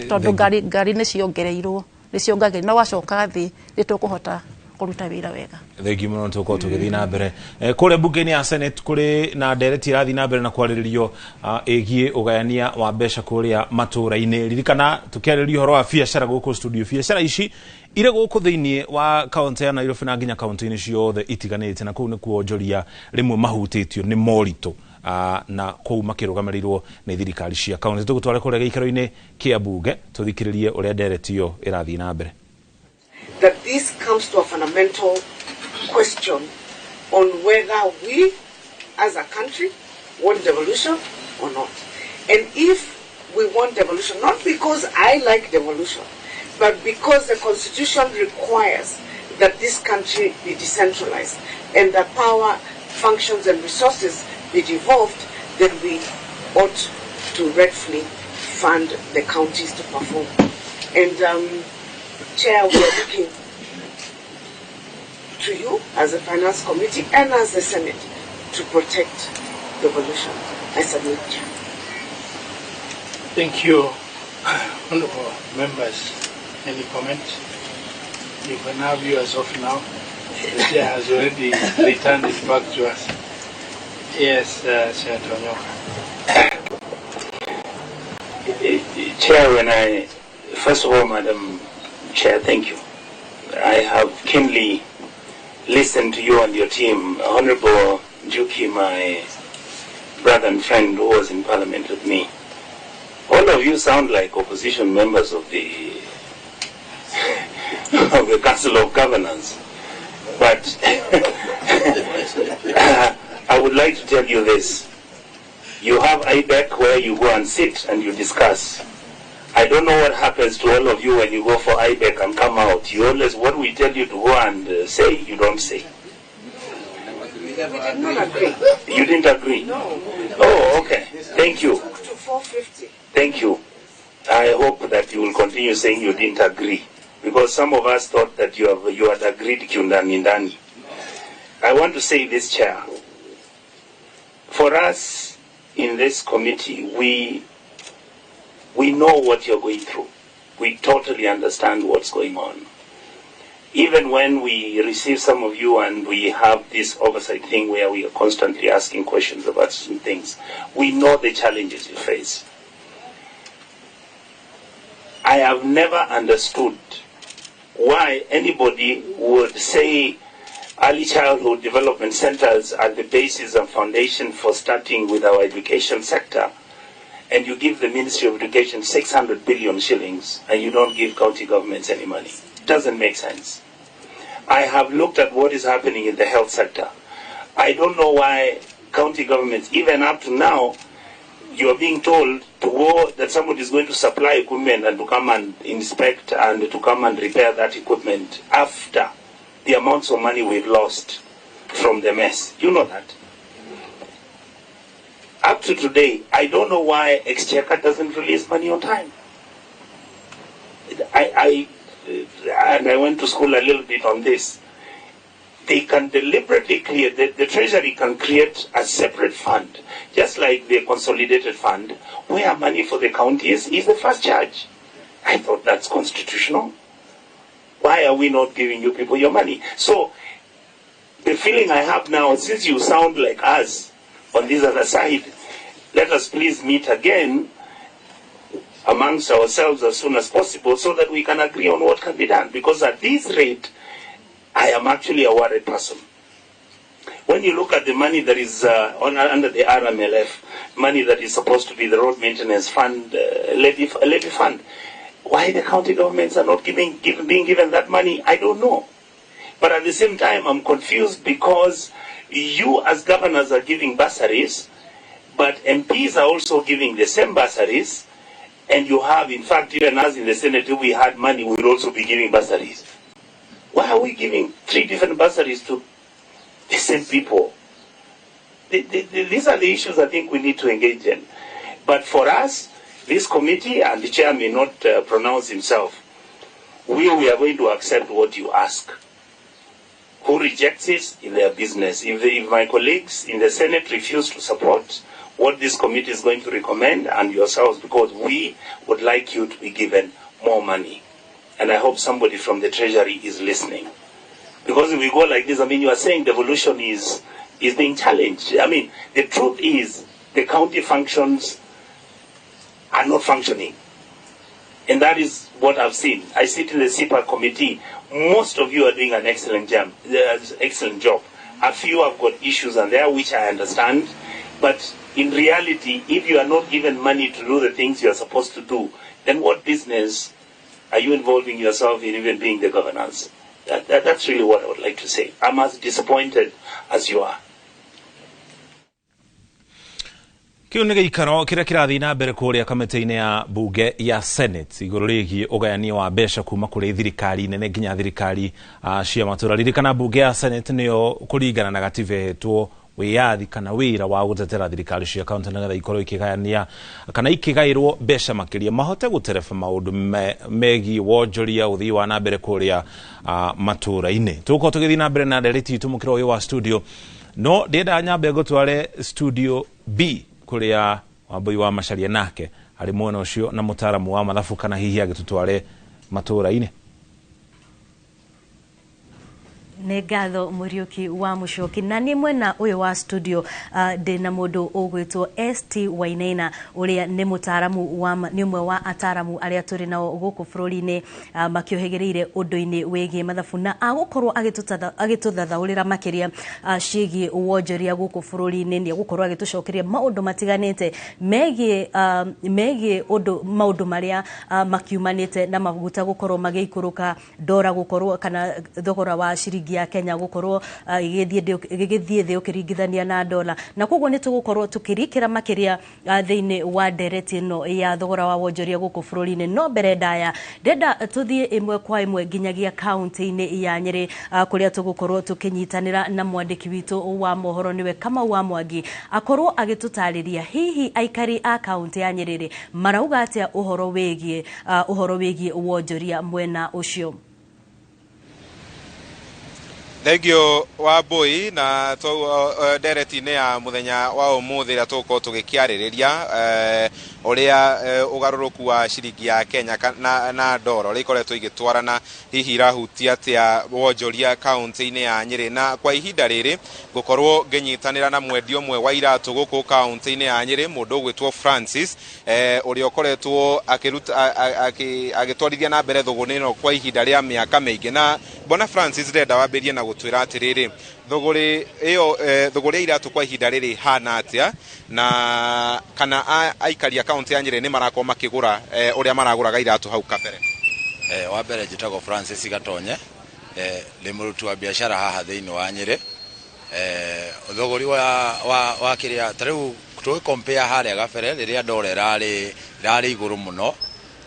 Tondũ ngari nĩ ciongereirwo, nĩ ciongagĩrĩra, no wacoka thĩ nĩ tũkũhota kũruta wĩra wega. Thengiũ mũno. Tũkorwo tũgĩthiĩ na mbere kũrĩa mbunge-inĩ ya Senate kũrĩ na ndereti ĩrathiĩ na mbere na kwarĩrĩrio ĩgiĩ ũgayania wa mbeca kũrĩa matũũra-inĩ. Ririkana tũkĩarĩrĩria ũhoro wa biacara gũkũ studio, biacara ici irĩ gũkũ thĩinĩ wa kaũntĩ ya Nairobi na nginya kaũntĩ-inĩ ciothe itiganĩte, na kũu nĩkuo onjoria rĩmwe mahutĩtio nĩ moritũ na kũu makĩrũgamĩrĩirwo nĩ thirikari cia kaũntĩ. Tũgũtware kũrĩa gĩikaro-inĩ kĩa mbunge tũthikĩrĩrie ũrĩa ndereti ĩyo ĩrathiĩ na mbere. That this comes to a fundamental question on whether we as a country want devolution or not. And if we want devolution, not because I like devolution, but because the constitution requires that this country be decentralized and that power, functions and resources be devolved, then we ought to rightfully fund the counties to perform. And Chair, we are looking to you as a Finance Committee and as the Senate to protect devolution. I submit, Chair. Thank you, honorable members. Any comment? You can have yours off now. The chair has already returned it back to us. Yes, Senator Nyoka. Chair, when I, first of all, Madam Chair, thank you. I have keenly listened to you and your team. Honorable Juki, my brother and friend who was in Parliament with me. All of you sound like opposition members of the Council of Governors. But I would like to tell you this. You have IBEC where you go and sit and you discuss. I don't know what happens to all of you when you go for IBEC and come out. You always, what we tell you to go and say, you don't say. We did not agree. You didn't agree? No. Oh, okay. Thank you. Took to 450. Thank you. I hope that you will continue saying you didn't agree, because some of us thought that you had agreed kiundani ndani. I want to say this, Chair. For us in this committee, we know what you're going through. We totally understand what's going on. Even when we receive some of you and we have this oversight thing where we are constantly asking questions about certain things, we know the challenges you face. I have never understood why anybody would say early childhood development centers are the basis and foundation for starting with our education sector, and you give the Ministry of Education 600 billion shillings and you don't give county governments any money. Doesn't make sense. I have looked at what is happening in the health sector. I don't know why county governments, even up to now, you are being told to go, that somebody is going to supply equipment and to come and inspect and to come and repair that equipment after the amounts of money we've lost from the mess. You know that. Up to today, I don't know why Exchequer doesn't release money on time. And I went to school a little bit on this. They can deliberately create, the Treasury can create a separate fund, just like the consolidated fund, where money for the counties is the first charge. I thought that's constitutional. Why are we not giving you people your money? So the feeling I have now, since you sound like us on this other side, let us please meet again amongst ourselves as soon as possible so that we can agree on what can be done. Because at this rate, I am actually a worried person. When you look at the money that is under the RMLF, money that is supposed to be the road maintenance fund, levy fund, why the county governments are not being given that money, I don't know. But at the same time, I'm confused because you as governors are giving bursaries, but MPs are also giving the same bursaries, and you have, in fact, even us in the Senate, if we had money, we would also be giving bursaries. Why are we giving 3 different bursaries to the same people? These are the issues I think we need to engage in. But for us, this committee, and the chair may not pronounce himself, we are going to accept what you ask. Who rejects it in their business. If my colleagues in the Senate refuse to support what this committee is going to recommend, and yourselves, because we would like you to be given more money. And I hope somebody from the Treasury is listening. Because if we go like this, I mean, you are saying devolution is being challenged. I mean, the truth is the county functions are not functioning. And that is what I've seen. I sit in the CPAC committee. Most of you are doing an excellent job. A few have got issues on there, which I understand. But in reality, if you are not given money to do the things you are supposed to do, then what business are you involving yourself in even being the governors? That's really what I would like to say. I'm as disappointed as you are. Kiu nĩ gĩikaro kĩrĩa kĩrathiĩ na mbere kũrĩa kamĩtĩ-inĩ ya bunge ya Senate igũrũ rĩgiĩ ũgayania wa mbeca kuma kũrĩ thirikari nene nginya thirikari cia matũra. Ririkana bunge ya Senate nĩyo kũringana na gatiba ĩhetwo wĩyathi kana wĩra wa gũtetera thirikari cia kaunti nĩgetha ikorwo ikĩgayania kana ikĩgaĩrwo mbeca makĩria mahote gũtereba maũndũ megiĩ wonjoria ũthii wa na mbere kũrĩa matũra-inĩ. Tũgũkorwo tũgĩthiĩ na mbere na ndereti itũ mũkĩra ũyũ wa studio, no ndĩenda nyambe ngũtware studio B kuria Wambui wa Macharia nake ari mwena ucio na mutaramu wa mathabu kana hihi agitutware matura-ini. Nĩ ngatho Mũriũki wa Mũcoki. Na nĩ mwena ũyũ wa studio ndĩ na mũndũ ũgwĩtwo ST Wainaina ũrĩa nĩ mũtaaramu wa nĩ ũmwe wa ataaramu arĩa tũrĩ nao gũkũ bũrũri-inĩ makĩũhĩgĩrĩire ũndũ-inĩ wĩgiĩ mathabu na agũkorwo agĩtũthathaũrĩra makĩria ciĩgiĩ wonjoria gũkũ bũrũri-inĩ. Nĩ agũkorwo agĩtũcokeria maũndũ matiganĩte megiĩ ũndũ maũndũ marĩa makiumanĩte na maguta gũkorwo magĩikũrũka, ndora gũkorwo kana thogora wa ciringi ya Kenya gukorwo igithie thi ukiringithania na dola, na koguo ni tugukorwo tukirikira makiria thiini wa ndereti ino ya thogora wa wonjoria guku bururi-ini. No mbere ndaya ndenda tuthie imwe kwa imwe nginyagia kaunti-ini ya Nyeri kuria tugukorwo tukinyitanira na mwandiki witu wa mohoro niwe Kamau wa Mwangi akorwo agitutariria hihi aikari a kaunti ya Nyeri marauga atia uhoro wigie wonjoria mwena ucio. Thengio Wambui na ndereti-inĩ ya muthenya wa ũmũthĩ ĩrĩa tũgũkorwo tũgĩkĩarĩrĩria ũrĩa ũgarũrũku wa ciringi ya Kenya na ndora ũrĩa ikoretwo igĩtwarana hihi irahutia atĩa wonjoria kaunti-inĩ ya Nyeri. Na kwa ihinda rĩrĩ ngũkorwo ngĩnyitanĩra na mwendia ũmwe wa iratũ gũkũ kaunti-inĩ ya Nyeri, mũndũ ũgwĩtwo Francis ũrĩa ũkoretwo agĩtwarithia na mbere thũgũrĩ ĩno kwa ihinda rĩa mĩaka mĩingĩ. Na Bwana Francis, ndĩrenda wambĩrĩrie na gũtwĩra atĩrĩrĩ, thũgũrĩ ĩyo thũgũrĩ ya iratũ kwa ihinda rĩrĩ hana atĩa, na kana aikari a kaunti ya Nyeri nĩ marakorwo makĩgũra ũrĩa maragũraga iratũ hau kabere? Wa mbere njĩtagwo Francis Gatonye, ndĩ mũruti wa biacara haha thĩinĩ wa Nyeri. Thũgũrĩ wa kĩrĩa ta rĩu tũgĩ compare harĩa gabere rĩrĩa ndora ĩrarĩ igũrũ mũno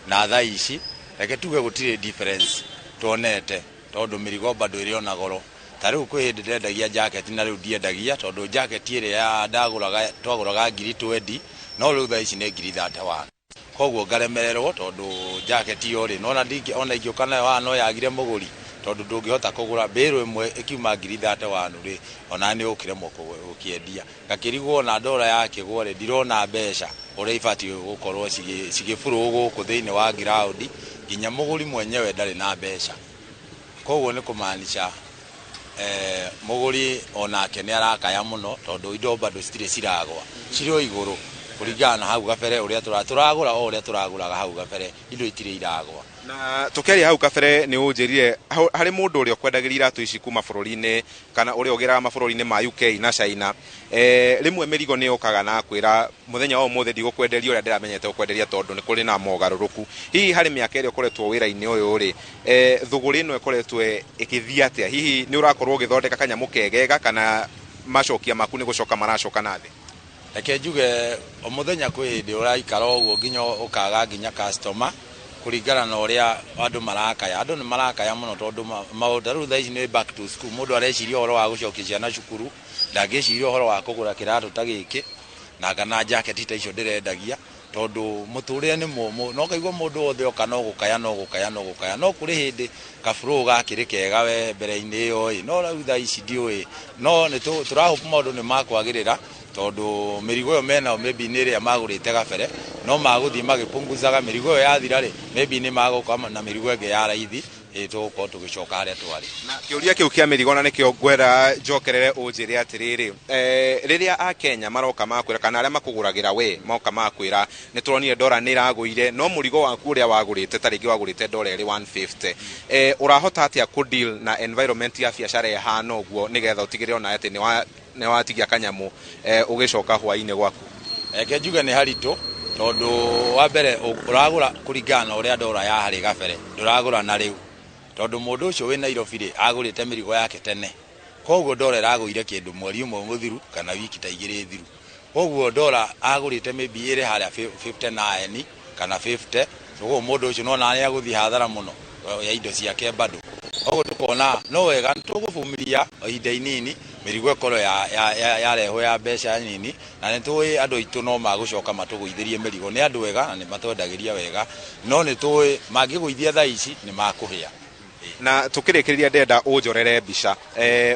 na thaa ici, reke tuge gũtirĩ difference tuonete tondũ mĩrigo bado ĩrĩ ona goro. Ta rĩu kwĩ hĩndĩ ndendagia jacket na rĩu ndiendagia tondũ jacket ĩrĩa ndagũraga twagũraga ngiri 20 no rĩu thaa ici nĩ ngiri 31. Koguo ngaremererwo tondũ jacket ĩyo rĩ nona ona ingĩũka nayo haha no yagire mũgũri tondũ ndũngĩhota kũgũra mbĩrũ ĩmwe ĩkiuma ngiri 31 rĩ ona nĩ ũkĩremwo gũkĩendia. Ngakĩrigwo ona ndora yakĩgwo rĩ ndirona mbeca Ũrĩa ibatiĩ gũkorwo cigĩburwo gũkũ thĩinĩ wa ground, nginya mũgũri mwenyewe ndarĩ na mbeca. Koguo nĩ kũmaanisha mũgũri onake nĩ arakaya mũno, tondũ indo bado citirĩ ciragwa, cirĩ o igũrũ kũringana na hau gabere ũrĩa tũragũra, o ũrĩa tũragũraga hau gabere, indo itirĩ iragwa. Na tũkĩaria hau kabere nĩ ũnjĩrire harĩ mũndũ ũrĩa ũkwendagĩria iratũ ici kuma bũrũri-inĩ kana ũrĩa ũgĩraga mabũrũri-inĩ ma UK na China, rĩmwe mĩrigo nĩ yũkaga na kwĩra mũthenya wa ũmũthĩ ndigũkwenderia ũrĩa ndĩramenyete gũkwenderia tondũ nĩ kũrĩ na mogarũrũku. Hihi harĩ mĩaka ĩrĩa ũkoretwo wĩra-inĩ ũyũ rĩ, thũgũrĩ ĩno ĩkoretwo ĩgĩthiĩ atĩa? Hihi nĩ ũrakorwo ũgĩthondeka kanyamũ kegega kana macokia maku nĩ gũcoka maracoka na thĩ? Reke njuge o mũthenya kwĩ hĩndĩ ũraikara ũguo nginya ũkaga nginya customer kũringana na ũrĩa andũ marakaya. Andũ nĩ marakaya mũno tondũ maũndũ ta rĩu thaa ici nĩ back to school, mũndũ areciria ũhoro wa gũcokia ciana cukuru, ndangĩciria ũhoro wa kũgũra kĩratũ ta gĩkĩ na kana jaketi ta icio ndĩrendagia, tondũ mũtũrĩre nĩ mũmũ, no kaigua mũndũ wothe oka no gũkaya, no gũkaya, no gũkaya. No kũrĩ hĩndĩ kaburo gakĩrĩ kega we mbere-inĩ ĩyo ĩ, no rĩu thaa ici ndiũĩ, no nĩ tũrahope maũndũ nĩ makwagĩrĩra, tondũ mĩrigo ĩyo menao maybe nĩ ĩrĩa magũrĩte gabere, no magũthiĩ magĩpunguzaga mĩrigo ĩyo yathira rĩ, maybe nĩ magũka na mĩrigo ĩngĩ ya raithi, ĩ tũgũkorwo tũgĩcoka harĩa twarĩ. Na kĩũria kĩu kĩa mĩrigo na nĩkĩo ngwenda njokerere ũnjĩre atĩrĩrĩ, rĩrĩa Akenya maroka makwĩra kana arĩa makũgũragĩra we moka makwĩra nĩ tũronire ndora nĩ ĩragũire, no mũrigo waku ũrĩa wagũrĩte ta rĩngĩ wagũrĩte ndora ĩrĩ 150, ũrahota atĩa kũ deal na environment ya biacara ĩhana ũguo nĩgetha ũtigĩrĩre ona atĩ nĩ watigia kanyamũ ũgĩcoka hwaĩ-inĩ gwaku? Reke njuge nĩ haritũ, tondũ wa mbere ũragũra kũringana na ũrĩa ndora ya harĩ gabere, ndũragũra na rĩu, tondũ mũndũ ũcio wĩ Nairobi rĩ agũrĩte mĩrigo yake tene, koguo ndora ĩragũire kĩndũ mweri ũmwe mũthiru kana wiki ta igĩrĩ thiru, koguo ndora agũrĩte maybe ĩrĩ harĩa 59 kana 50, koguo mũndũ ũcio nona nĩ agũthiĩ hathara mũno ya indo ciake bado. Koguo tukona no wega tũgũbumiria ihinda inini mĩrigo ĩkorwo yarehwo ya mbeca nini, na nĩ tũĩ andũ aitũ no magũcoka matũgũithĩrie mĩrigo, nĩ andũ ega na nĩ matwendagĩria wega, no nĩ tũĩ mangĩgũithia thaa ici nĩ makũhĩa. Na tukĩrĩkĩrĩria ndĩrenda ũnjorere mbica,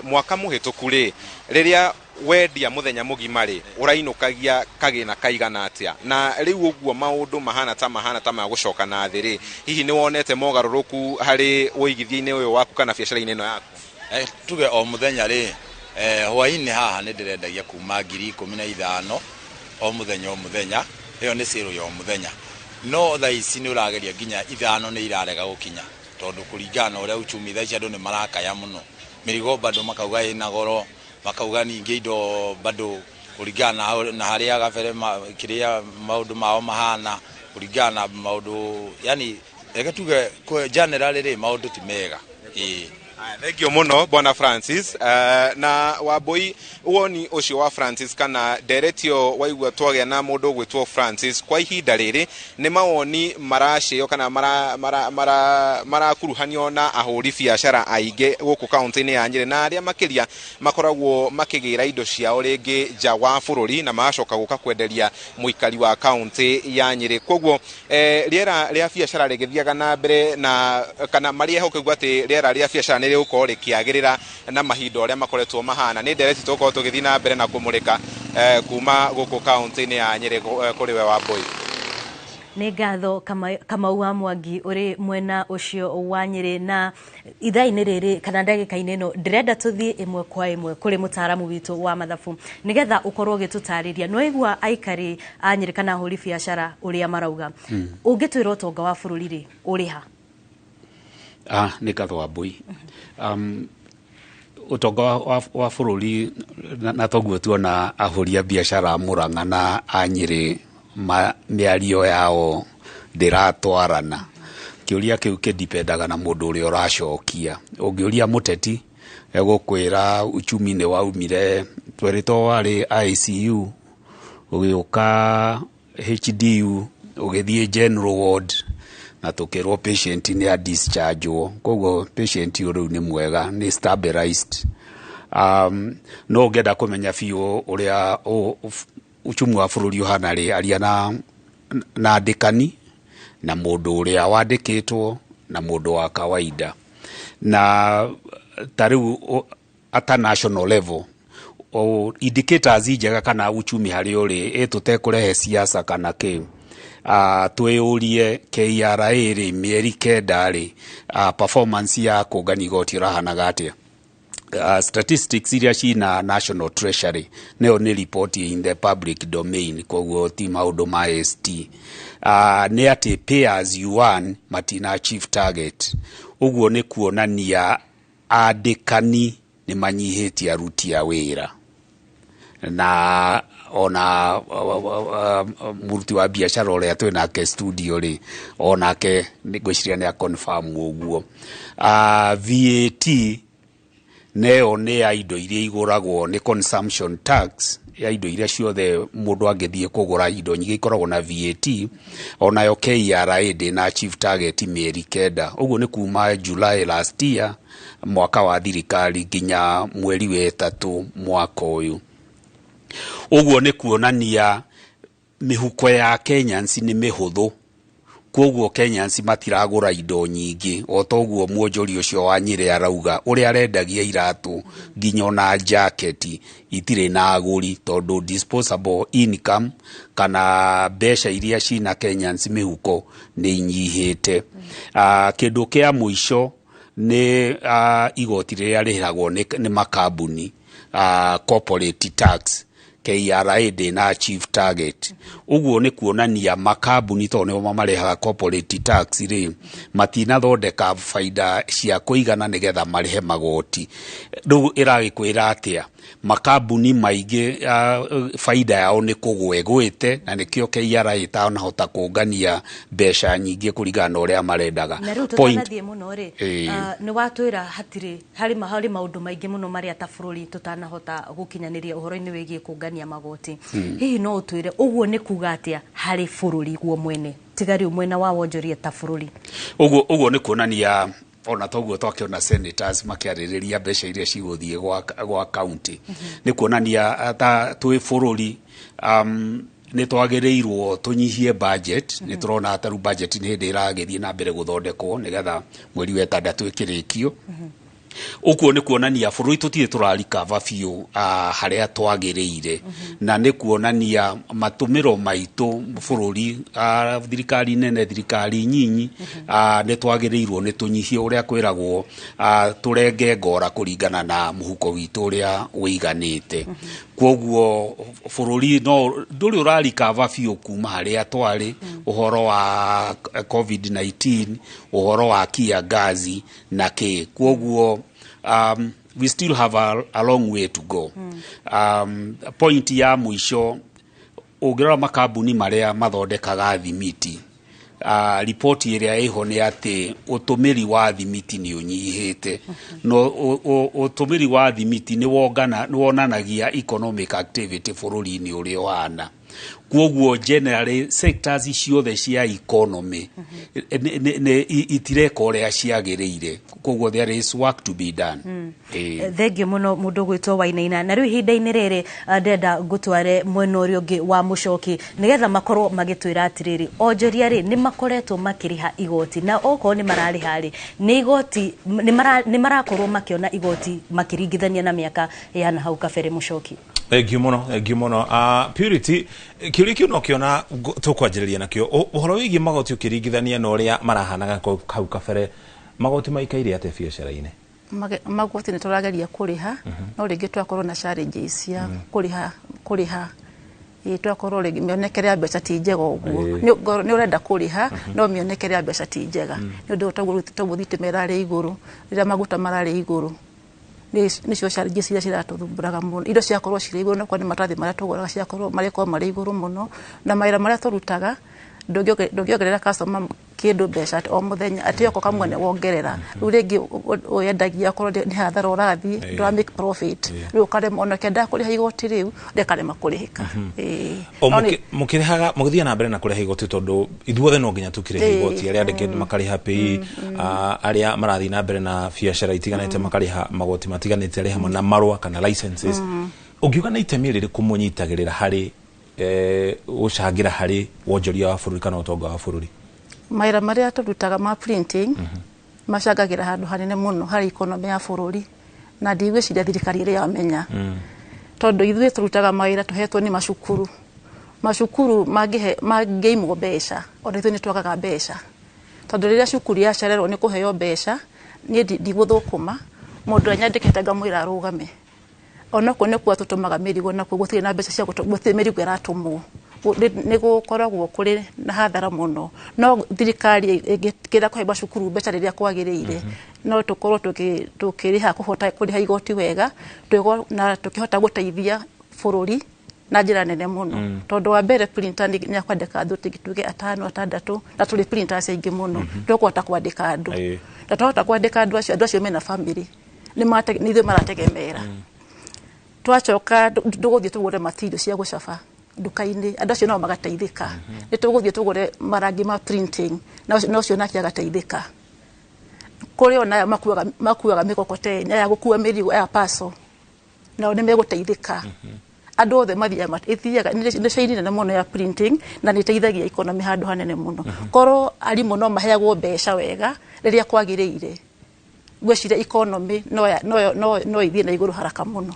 mwaka mũhĩtũku rĩ, rĩrĩa wendia mũthenya mũgima rĩ, ũrainũkagia kagĩna kaigana atĩa? Na rĩu ũguo maũndũ mahana ta magũcoka na thĩ rĩ, hihi nĩ wonete mogarũrũku harĩ ũigithia-inĩ ũyũ waku kana biacara-inĩ ĩno yaku? Tuge o mũthenya rĩ, hwaĩ-inĩ haha nĩ ndĩrendagia kuma 15,000 o mũthenya o mũthenya, ĩyo nĩ sale ya o mũthenya, no thaa ici nĩ ũrageria nginya 5 nĩ irarega gũkinya, tondũ kũringana na ũrĩa uchumi thaa ici andũ nĩ marakaya mũno, mĩrigo bado makauga ĩna goro, makauga ningĩ indo bado kũringana na harĩa gabere kĩrĩa maũndũ mao mahana, kũringana na maũndũ, yani reke tuge generally rĩ maũndũ ti mega. Thank you mũno Bwana Francis. Na Wambui, woni ũcio wa Francis kana nderetio waigua twagĩa na mũndũ ũgwĩtwo Francis kwa ihinda rĩrĩ nĩ mawoni maracĩo kana marakuruhanio na ahũri biacara aingĩ gũkũ kaunti-inĩ ya Nyĩrĩ, na arĩa makĩria makoragwo makĩgĩra indo ciao rĩngĩ nja wa bũrũri na magacoka gũka kwenderia mũikari wa kaunti ya Nyĩrĩ. Koguo rĩera rĩa biacara rĩgĩthiaga na mbere na kana marĩ ehokeku atĩ rĩera rĩa biacara nĩ rĩgũkorwo rĩkĩagĩrĩra na mahinda ũrĩa makoretwo mahana. Nĩ ndereti tũgũkorwo tũgĩthiĩ na mbere na kũmũrĩka kuma gũkũ kaunti-inĩ ya Nyĩrĩ kũrĩ we Wambui. Nĩ ngatho Kamau wa Mwangi ũrĩ mwena ũcio wa Nyĩrĩ. Na ithaa-inĩ rĩrĩ kana ndagĩka-inĩ ĩno ndĩrenda tũthiĩ ĩmwe kwa ĩmwe kũrĩ mũtaaramu witũ wa mathabu nĩgetha ũkorwo ũgĩtũtarĩria. Nĩ waigua aikari a Nyĩrĩ kana ahũri biacara ũrĩa marauga, ũngĩtwĩra ũtonga wa bũrũri rĩ ũrĩ ha? Nĩ ngatho Wambui. Ũtonga wa bũrũri na toguo tuona ahũri a biacara Murang'a na a Nyĩrĩ mĩario yao ndĩratwarana. Kĩũria kĩu kĩdipendaga na mũndũ ũrĩa ũracokia. Ũngĩũria mũteti egũkwĩra uchumi nĩ waumire twerĩtwo warĩ ICU ũgĩũka HDU ũgĩthiĩ general ward na tũkĩrwo patient nĩ a dischargewo, koguo patient ũyũ rĩu nĩ mwega, nĩ stabilized. No ũngĩenda kũmenya biũ ũrĩa uchumi wa bũrũri ũhana rĩ, aria na andĩkani na mũndũ ũrĩa wandĩkĩtwo na mũndũ wa kawaida. Na ta rĩu at a national level O indicators njega kana uchumi harĩ ũrĩ tũtekũrehe siasa kana kĩ, twĩyũrie KRA rĩ, mĩeri 9 rĩ, performance ya kũngania igoti ĩrahanaga atĩa? Statistics iria cina National Treasury, nayo nĩ report in the public domain, koguo ti maũndũ ma ST, nĩ atĩ pay as you earn matina achieve target. Ũguo nĩ kuonania andĩkani nĩ manyihĩtie aruti a wĩra, na ona mũruti wa biacara ũrĩa twĩ nake studio rĩ, onake ngwĩciria nĩ aconfirm ũguo. VAT neyo nĩ ya indo iria igũragwo, nĩ consumption tax ya indo iria ciothe mũndũ angĩthiĩ kũgũra, indo nyingĩ ikoragwo na VAT. Onayo KRA ndĩna achieve target mĩeri 9. Ũguo nĩ kuma July last year, mwaka wa thirikari, nginya mweri wa ĩtatũ mwaka ũyũ. Ũguo nĩ kuonania mĩhuko ya Kenyans nĩ mĩhũthũ, koguo Kenyans matiragũra indo nyingĩ, o toguo mwonjoria ũcio wa Nyĩrĩ arauga ũrĩa arendagia iratũ nginya ona jaketi itirĩ na agũri, tondũ disposable income kana mbeca iria cina Kenyans mĩhuko nĩ inyihĩte. Kĩndũ kĩa mũico nĩ igoti rĩrĩa rĩrĩhagwo nĩ makambuni, corporate tax. KRA ndĩna achieve target. Ũguo nĩ kuonania makambuni, tondũ nĩo marehaga corporate tax rĩ, matinathondeka baida cia kũigana nĩgetha marĩhe magoti. Rĩu ĩragĩkwĩra atĩa? Makambuni maingĩ baida yao nĩ kũgwa ĩgwĩte, na nĩkĩo KRA ĩtanahota kũngania mbeca nyingĩ kũringana na ũrĩa marendaga. Na rĩu tũtanathiĩ mũno rĩ, nĩ watwĩra hatirĩ harĩ maũndũ maingĩ mũno marĩa ta bũrũri tũtanahota gũkinyanĩria ũhoro-inĩ wĩgiĩ kũngania magoti. Hihi no ũtwĩre ũguo nĩ kuga atĩa harĩ bũrũri guo mwene, tiga rĩu mwena wa wonjoria, ta bũrũri? Ũguo nĩ kuonania ona toguo twakĩona senators makĩarĩrĩria mbeca iria cigũthiĩ gwa county, nĩ kuonania ta twĩ bũrũri nĩ twagĩrĩirwo tũnyihie budget. Nĩ tũrona ta rĩu budget nĩ hĩndĩ ĩragĩthiĩ na mbere gũthondekwo nĩgetha mweri wa ĩtandatũ ĩkĩrĩkio. Ũguo nĩ kuonania bũrũri tũtirĩ tũrarikava biũ harĩa twagĩrĩire, na nĩ kuonania matũmĩro maitũ bũrũri, thirikari nene, thirikari nyinyi, nĩ twagĩrĩirwo nĩ tũnyihie ũrĩa kwĩragwo, tũrenge ngora kũringana na mũhuko witũ ũrĩa ũiganĩte. Koguo bũrũri no ndũrĩ ũrarikava biũ kuma harĩa twarĩ, ũhoro wa COVID-19, ũhoro wa kiangazi na kĩ. Koguo we still have a long way to go. Point ya mũico, ũngĩrora makambuni marĩa mathondekaga thimiti, ripoti ĩrĩa ĩho nĩ atĩ ũtũmĩri wa thimiti nĩ ũnyihĩte. No ũtũmĩri wa thimiti nĩ wonanagia economic activity bũrũri-inĩ ũrĩa ũhana. Koguo generally sectors ciothe cia economy itireka ũrĩa ciagĩrĩire, koguo there is work to be done. Thengio mũno mũndũ gwĩtwo Wainaina. Na rĩu ihinda-inĩ rĩrĩ, ndĩrenda ngũtware mwena ũrĩa ũngĩ wa Mũcoki, nĩgetha makorwo magĩtwĩra atĩrĩrĩ, onjoria rĩ, nĩ makoretwo makĩrĩha igoti? Na okorwo nĩ mararĩha rĩ, nĩ igoti nĩ marakorwo makĩona igoti makĩringithania na mĩaka ya na hau kabere? Mũcoki. Thank you mũno, thank you mũno. Purity, kĩũria kĩu no kĩona tũkwanjĩrĩria nakĩo. Ũhoro wĩgiĩ magoti ũkĩringithania na ũrĩa marahanaga hau kabere, magoti maikaire atĩa biacara-inĩ? Magoti nĩ tũrageria kũrĩha, no rĩngĩ twakorwo na challenges cia kũrĩha. Ĩĩ, twakorwo rĩngĩ mĩonekere ya mbeca ti njega ũguo. Nĩ ũrenda kũrĩha, no mĩonekere ya mbeca ti njega, nĩ ũndũ toguo thitima ĩrarĩ igũrũ, rĩrĩa maguta mararĩ igũrũ, nĩcio challenges iria ciratũthumbũraga mũno. Indo ciakorwo cirĩ igũrũ, no nĩ maratathi marĩa tũgũraga ciakorwo marĩkorwo marĩ igũrũ mũno, na mawĩra marĩa tũrutaga ndũngĩongerera customer kĩndũ mbeca atĩ o mũthenya atĩ oko kamwe nĩ wongerera. Rĩu rĩngĩ wendagia okorwo nĩ hathara ũrathiĩ, ndũra make profit. Rĩu ũkarema, ona ũkĩendaga kũrĩha igoti rĩu rĩkarema kũrĩhĩka. Ĩĩ. O No nĩ- mũkĩrĩhaga, mũgĩthiĩ na mbere na kũrĩha igoti, tondũ ithuothe no nginya tũkĩrĩhe igoti, arĩa andĩke makarĩha PAYE, arĩa marathiĩ na mbere na biacara itiganĩte makarĩha magoti matiganĩte, arĩ hamwe na marũa kana licenses. Ũngiuga nĩ itemi rĩrĩkũ mũnyitagĩrĩra harĩ gũcangĩra harĩ wonjoria wa bũrũri kana ũtonga wa bũrũri? Mawĩra marĩa tũrutaga ma printing macangagĩra handũ hanene mũno harĩ economy ya bũrũri, na ndigwĩciria thirikari ĩrĩa yamenya. Tondũ ithuĩ tũrutaga mawĩra tũhetwo nĩ macukuru. Macukuru mangĩimwo mbeca, ona ithuĩ nĩ twagaga mbeca. Tondũ rĩrĩa cukuru yacererwo nĩ kũheo mbeca, niĩ ndigũthũkũma, mũndũ ũrĩa nyandĩkĩte ngamwĩra arũgame. Onokorwo nĩ kuo tũtũmaga mĩrigo nakuo gũtirĩ na mbeca cia gũtirĩ mĩrigo ĩratũmwo. Nĩ gũkoragwo kũrĩ na hathara mũno. No thirikari ĩngĩkĩra kũhe macukuru mbeca rĩrĩa kwagĩrĩire, no tũkorwo tũkĩrĩha kũhota kũrĩha igoti wega, na tũkĩhota gũteithia bũrũri na njĩra nene mũno. Tondũ wa mbere printer nĩ akwandĩka andũ tuge 5 6 na tũrĩ printers aingĩ mũno, tũkũhota kwandĩka andũ. Na twahota kwandĩka andũ acio, andũ acio mena family, nĩ ithuĩ marategemera. Twacoka tũgũthiĩ tũgũre material cia gũcaba nduka-inĩ, andũ acio nao magateithĩka. Nĩ tũgũthiĩ tũgũre marangi ma printing, na ũcio nake agateithĩka. Kũrĩ ona aya makuaga mĩkokoteni, aya gũkua mĩrigo, aya parcel, nao nĩ megũteithĩka. Andũ othe mathiaga, ĩthiaga nĩ caini nene mũno ya printing, na nĩ ĩteithagia economy handũ hanene mũno. Korwo arimũ no maheagwo mbeca wega rĩrĩa kwagĩrĩire, ngwĩciria economy no ithiĩ na igũrũ haraka mũno.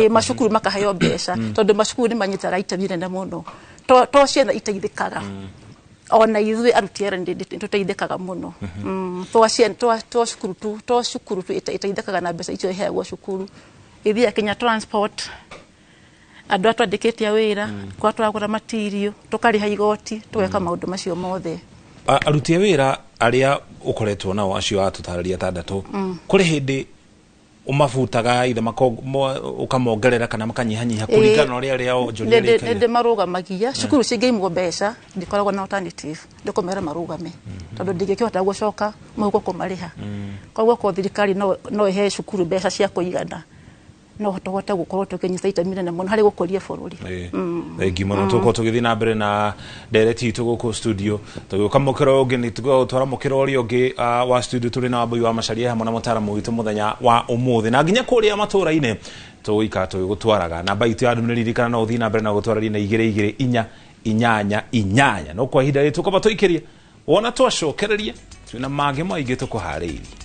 Macukuru makaheo mbeca, tondũ macukuru nĩ manyitaga itemi nene mũno. To ciana iteithĩkaga, ona ithuĩ aruti a wĩra nĩ tũteithĩkaga mũno. To cukuru tu iteithĩkaga na mbeca icio iheagwo cukuru. Ithiaga kinya transport, andũ a twandĩkĩte a wĩra, kwa tũragũra material, tũkarĩha igoti, tũgeka maũndũ macio mothe. Aruti a wĩra arĩa ũkoretwo nao acio atũtarĩria 6, kũrĩ hĩndĩ ũmabutaga ithe ũkamongerera kana makanyihanyiha kũringana na ũrĩa arĩa onjoria rĩkaire? Nĩ marũgamagia. Cukuru cingĩimwo mbeca ndikoragwo na alternative, ndĩkũmera marũgame, tondũ ndingĩkĩhota gũcoka mũhuko kũmarĩha. Koguo korwo thirikari no ĩhe cukuru mbeca cia kũigana, no tũhote gũkorwo tũkĩnyita itemi nene mũno harĩ gũkũria bũrũri. Thengi mũno. Tũgũkorwo tũgĩthiĩ na mbere na ndereti itũ gũkũ studio, tũgĩũka mũkĩro ũngĩ nĩ tũgũtwara mũkĩro ũrĩa ũngĩ wa studio. Tũrĩ na Wambui wa Macharia hamwe na mũtaaramu witũ mũthenya wa ũmũthĩ, na nginya kũrĩa matũũra-inĩ tũgũikara tũgĩgũtwaraga. Namba itũ ya ndũmĩrĩri ririkana no ũthiĩ na mbere na gũtwarĩria na 2 2 4 8 8. No kwa ihinda rĩrĩ tũkwamba tũikĩrie, wona twacokereria twĩna mangĩ maingĩ tũkũharĩirie.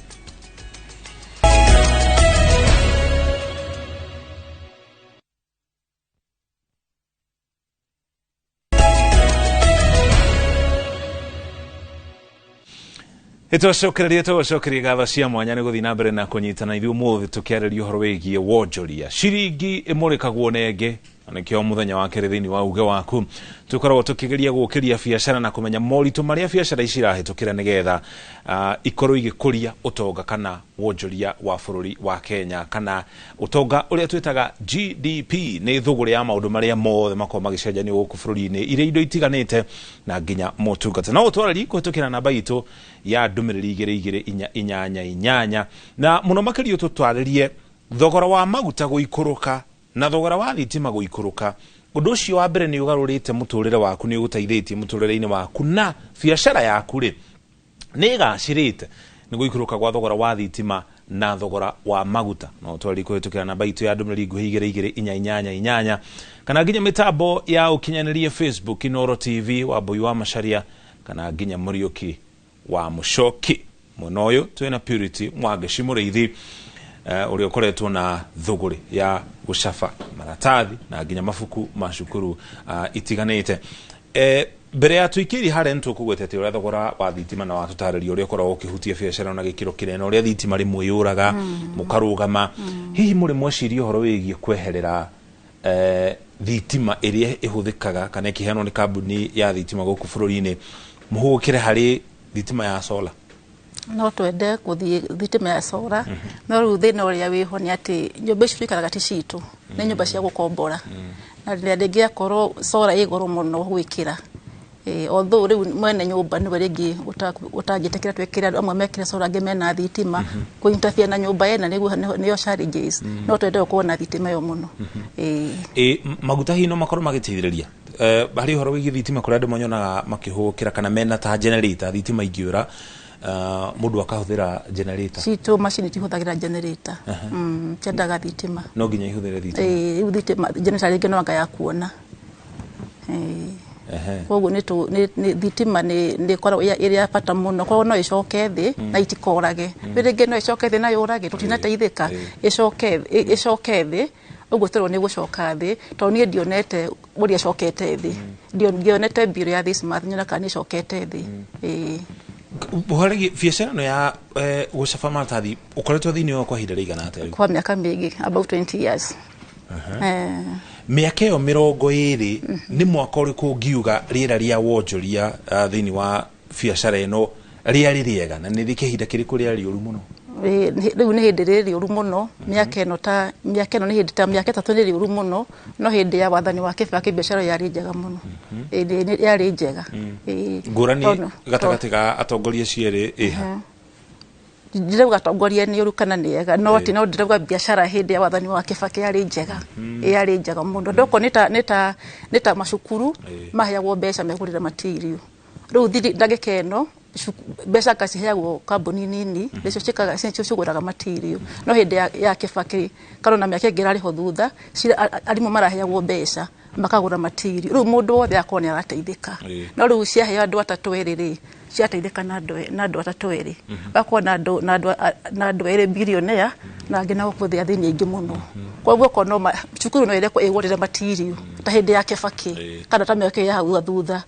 Ĩtũcokererie ngatho cia mwanya nĩ gũthiĩ na mbere na kũnyitana ithuĩ ũmũthĩ tũkĩarĩria ũhoro wĩgiĩ wonjoria. Ciringi ĩmũrĩkagwo nenge, na nĩkĩo mũthenya wa kerĩ thĩinĩ wa uge waku tũkoragwo tũkĩgeria gũkĩria biacara na kũmenya moritũ marĩa biacara ici irahĩtũkĩra nĩgetha ikorwo igĩkũria ũtonga kana wonjoria wa bũrũri wa Kenya, kana ũtonga ũrĩa twĩtaga GDP. Nĩ thũgũrĩ ya maũndũ marĩa mothe makoragwo magĩcenjanio gũkũ bũrũri-inĩ, iria indo itiganĩte na nginya motungata. No ũtwarĩrie kũhĩtũkĩra namba itũ ya ndũmĩrĩri 2 2 4 8 8, na mũno makĩria tũtwarĩrie thogora wa maguta gũikũrũka na thogora wa thitima gũikũrũka. Ũndũ ũcio wa mbere nĩ ũgarũrĩte mũtũrĩre waku, nĩ ũgũteithĩtie mũtũrĩre-inĩ waku, na biacara yaku rĩ nĩ ĩgacĩrĩte nĩ gũikũrũka gwa thogora wa thitima na thogora wa maguta. No twarĩrie kũhĩtũkĩra namba itũ ya ndũmĩrĩri nguhĩ 2 2 4 8 8, kana nginya mĩtambo ya ũkinyanĩria Facebook Inooro TV Wambui wa Macharia, kana nginya Mũriũki wa Mũcoki. Mwena ũyũ twĩna Purity Mwangeci Mũrĩithi, ũrĩa ũkoretwo na thũgũrĩ ya gũcaba maratathi na nginya mabuku ma cukuru itiganĩte. Mbere ya tũikĩrie harĩa nĩ tũkũgwetete ũrĩa thogora wa thitima na watũtarĩria ũrĩa ũkoragwo ũkĩhutia biacara na gĩkĩro kĩnene, ũrĩa thitima rĩmwe yũraga mũkarũgama. Hihi mũrĩ mweciria ũhoro wĩgiĩ kweherera thitima ĩrĩa ĩhũthĩkaga kana ĩkĩheanwo nĩ kambuni ya thitima gũkũ bũrũri-inĩ, mũhũgũkĩre harĩ thitima ya solar? No twende gũthiĩ thitima ya solar, no rĩu thĩna ũrĩa wĩho nĩ atĩ nyũmba ici tũikaraga ti citũ, nĩ nyũmba cia gũkombora, na rĩrĩa rĩngĩ akorwo solar ĩ goro mũno gwĩkĩra. Although rĩu mwene nyũmba nĩwe rĩngĩ ũtangĩtĩkĩra twĩkĩre, andũ amwe mekĩre solar, angĩ mena thitima, kũ-interfere na nyũmba ĩna nĩyo challenges. No twende gũkorwo na thitima ĩyo mũno. Maguta hihi no makorwo magĩteithĩrĩria harĩ ũhoro wĩgiĩ thitima, kũrĩa andũ manyonaga makĩhũgũkĩra kana mena ta generator, thitima ingĩũra mũndũ akahũthĩra generator? Citũ macini tihũthagĩra generator, tiendaga thitima. No nginya ihũthĩre thitima? Rĩu thitima generator rĩngĩ no anga ya kuona. Koguo nĩ thitima nĩ ĩkoragwo ĩrĩ ya bata mũno, koguo no ĩcoke thĩ na itikorage. Rĩngĩ no ĩcoke thĩ na yũrage, tũtinateithĩka, ĩcoke thĩ Ũguo tũrwo nĩ gũcoka thĩ, tondũ niĩ ndionete ũrĩa ĩcokete thĩ. Ndionete bill ya this month nyona kana nĩ ĩcokete thĩ. Ĩĩ. Ũhoro biacara ĩno ya gũcaba maratathi ũkoretwo thĩinĩ wa kwa ihinda rĩigana atĩa rĩu? Kwa mĩaka mĩingĩ, about 20 years. Mĩaka ĩyo 20, nĩ mwaka ũrĩkũ ũngiuga rĩera rĩa wonjoria thĩinĩ wa biacara ĩno rĩarĩ rĩega, na nĩ kĩhinda kĩrĩkũ rĩarĩ rĩũru mũno? Rĩu nĩ hĩndĩ rĩ rĩũru mũno. Mĩaka ĩno, ta mĩaka ĩno, nĩ hĩndĩ ta mĩaka 3 nĩ rĩũru mũno, no hĩndĩ ya wathani wa Kibaki biacara yarĩ njega mũno. Ĩĩ, yarĩ njega. Ĩĩ. Ngũrani gatagatĩ ga atongoria acio erĩ ĩha? Ndirauga atongoria nĩ ũru kana nĩ ega, no atĩ no ndĩrauga biacara hĩndĩ ya wathani wa Kibaki yarĩ njega. Yarĩ njega mũno. Ndoko nĩ ta macukuru maheagwo mbeca megũrĩra material. Rĩu ndagĩka ĩno mbeca ngaciheagwo kambuni nini, nĩcio ciĩkaga, nĩcio cigũraga material. No hĩndĩ ya Kibaki kana ona mĩaka ĩngĩ ĩrarĩ ho thutha, arimũ maraheagwo mbeca makagũra material. Rĩu mũndũ wothe akorwo nĩ arateithĩka. No rĩu ciaheo andũ atatũ erĩ rĩ, ciateithĩka na andũ atatũ erĩ, gakorwo na andũ erĩ billionaire, na angĩ na gũkũ thĩ athĩni aingĩ mũno. Koguo okorwo no cukuru no ĩrekwo ĩgũrĩre material ta hĩndĩ ya Kibaki kana ta mĩaka ĩyo ya hau thutha,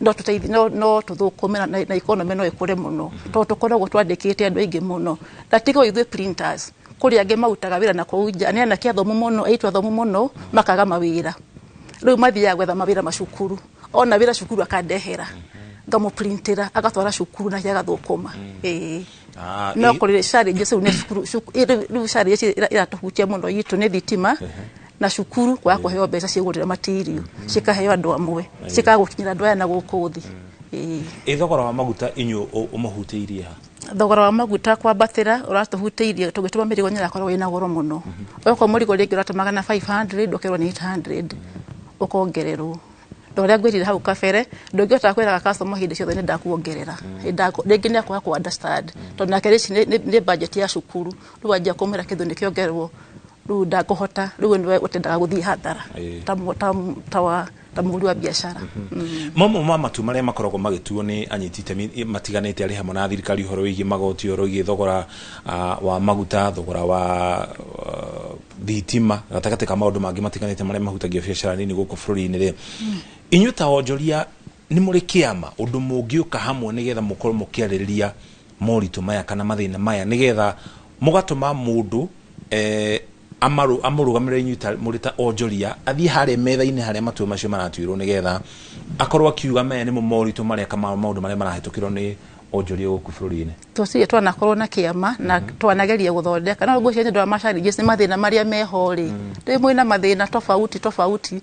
no tũteithi no tũthũkũme na economy no ĩkũre mũno, tondũ tũkoragwo twandĩkĩte andũ aingĩ mũno. Na tiga o ithuĩ printers, kũrĩ angĩ marutaga wĩra na kũu nja, nĩ anake athomu mũno, aitũ athomu mũno, makaga mawĩra. Rĩu mathiaga gwetha mawĩra macukuru. Ona wĩra cukuru akandehera, ngamũprintĩra, agatwara cukuru nake agathũkũma. Ĩĩ. No kũrĩ challenges rĩu nĩ cukuru, rĩu challenges iratũhutia mũno itũ nĩ thitima na cukuru kwaga kũheo mbeca ciĩgũrĩra material, cikaheo andũ amwe, cikaga gũkinyĩra andũ aya na gũkũ thĩ. Ĩĩ. Ĩ thogora wa maguta inyuĩ ũmũhutĩirie ha? Thogora wa maguta kwambatĩra ũratũhutĩirie tũgĩtũma mĩrigo nĩ ĩrakorwo ĩna goro mũno. Okorwo mũrigo rĩngĩ ũratũmaga na 500, ũkerwo nĩ 800 ũkongererwo. Na ũrĩa ngwĩrire hau kabere, ndũngĩhota kwĩraga customer hĩndĩ ciothe nĩ ndakuongerera. Rĩngĩ nĩ akwaga kũ understand, tondũ nake rĩci nĩ budget ya cukuru. Rĩu wanjia kũmwĩra kĩndũ nĩ kĩongererwo, rĩu ndakũhota, rĩu nĩwe ũtendaga gũthiĩ hathara ta mũhũri wa biacara. Mamwe ma matua marĩa makoragwo magĩtuo nĩ anyiti itemi matiganĩte arĩ hamwe na thirikari ũhoro wĩgiĩ magoti, ũhoro wĩgiĩ thogora wa maguta, thogora wa thitima, gatagatĩ ka maũndũ mangĩ matiganĩte marĩa mahutagia biacara nini gũkũ bũrũri-inĩ rĩ, inyuĩ ta onjoria nĩ mũrĩ kĩama ũndũ mũngĩũka hamwe nĩgetha mũkorwo mũkĩarĩrĩria moritũ maya kana mathĩna maya, nĩgetha mũgatũma mũndũ amũrũgamĩrĩre inyuĩ ta mũrĩ ta onjoria, athiĩ harĩa metha-inĩ harĩa matua macio maratuĩrwo, nĩgetha akorwo akiuga maya nĩmo moritũ marĩa kana maũndũ marĩa marahĩtũkĩrwo nĩ onjoria gũkũ bũrũri-inĩ? Tũtirĩ twanakorwo na kĩama na twanageria gũthondeka, no ngwĩciria nĩ ũndũ wa ma challenges, nĩ mathĩna marĩa meho rĩ, rĩmwe na mathĩna tofauti tofauti,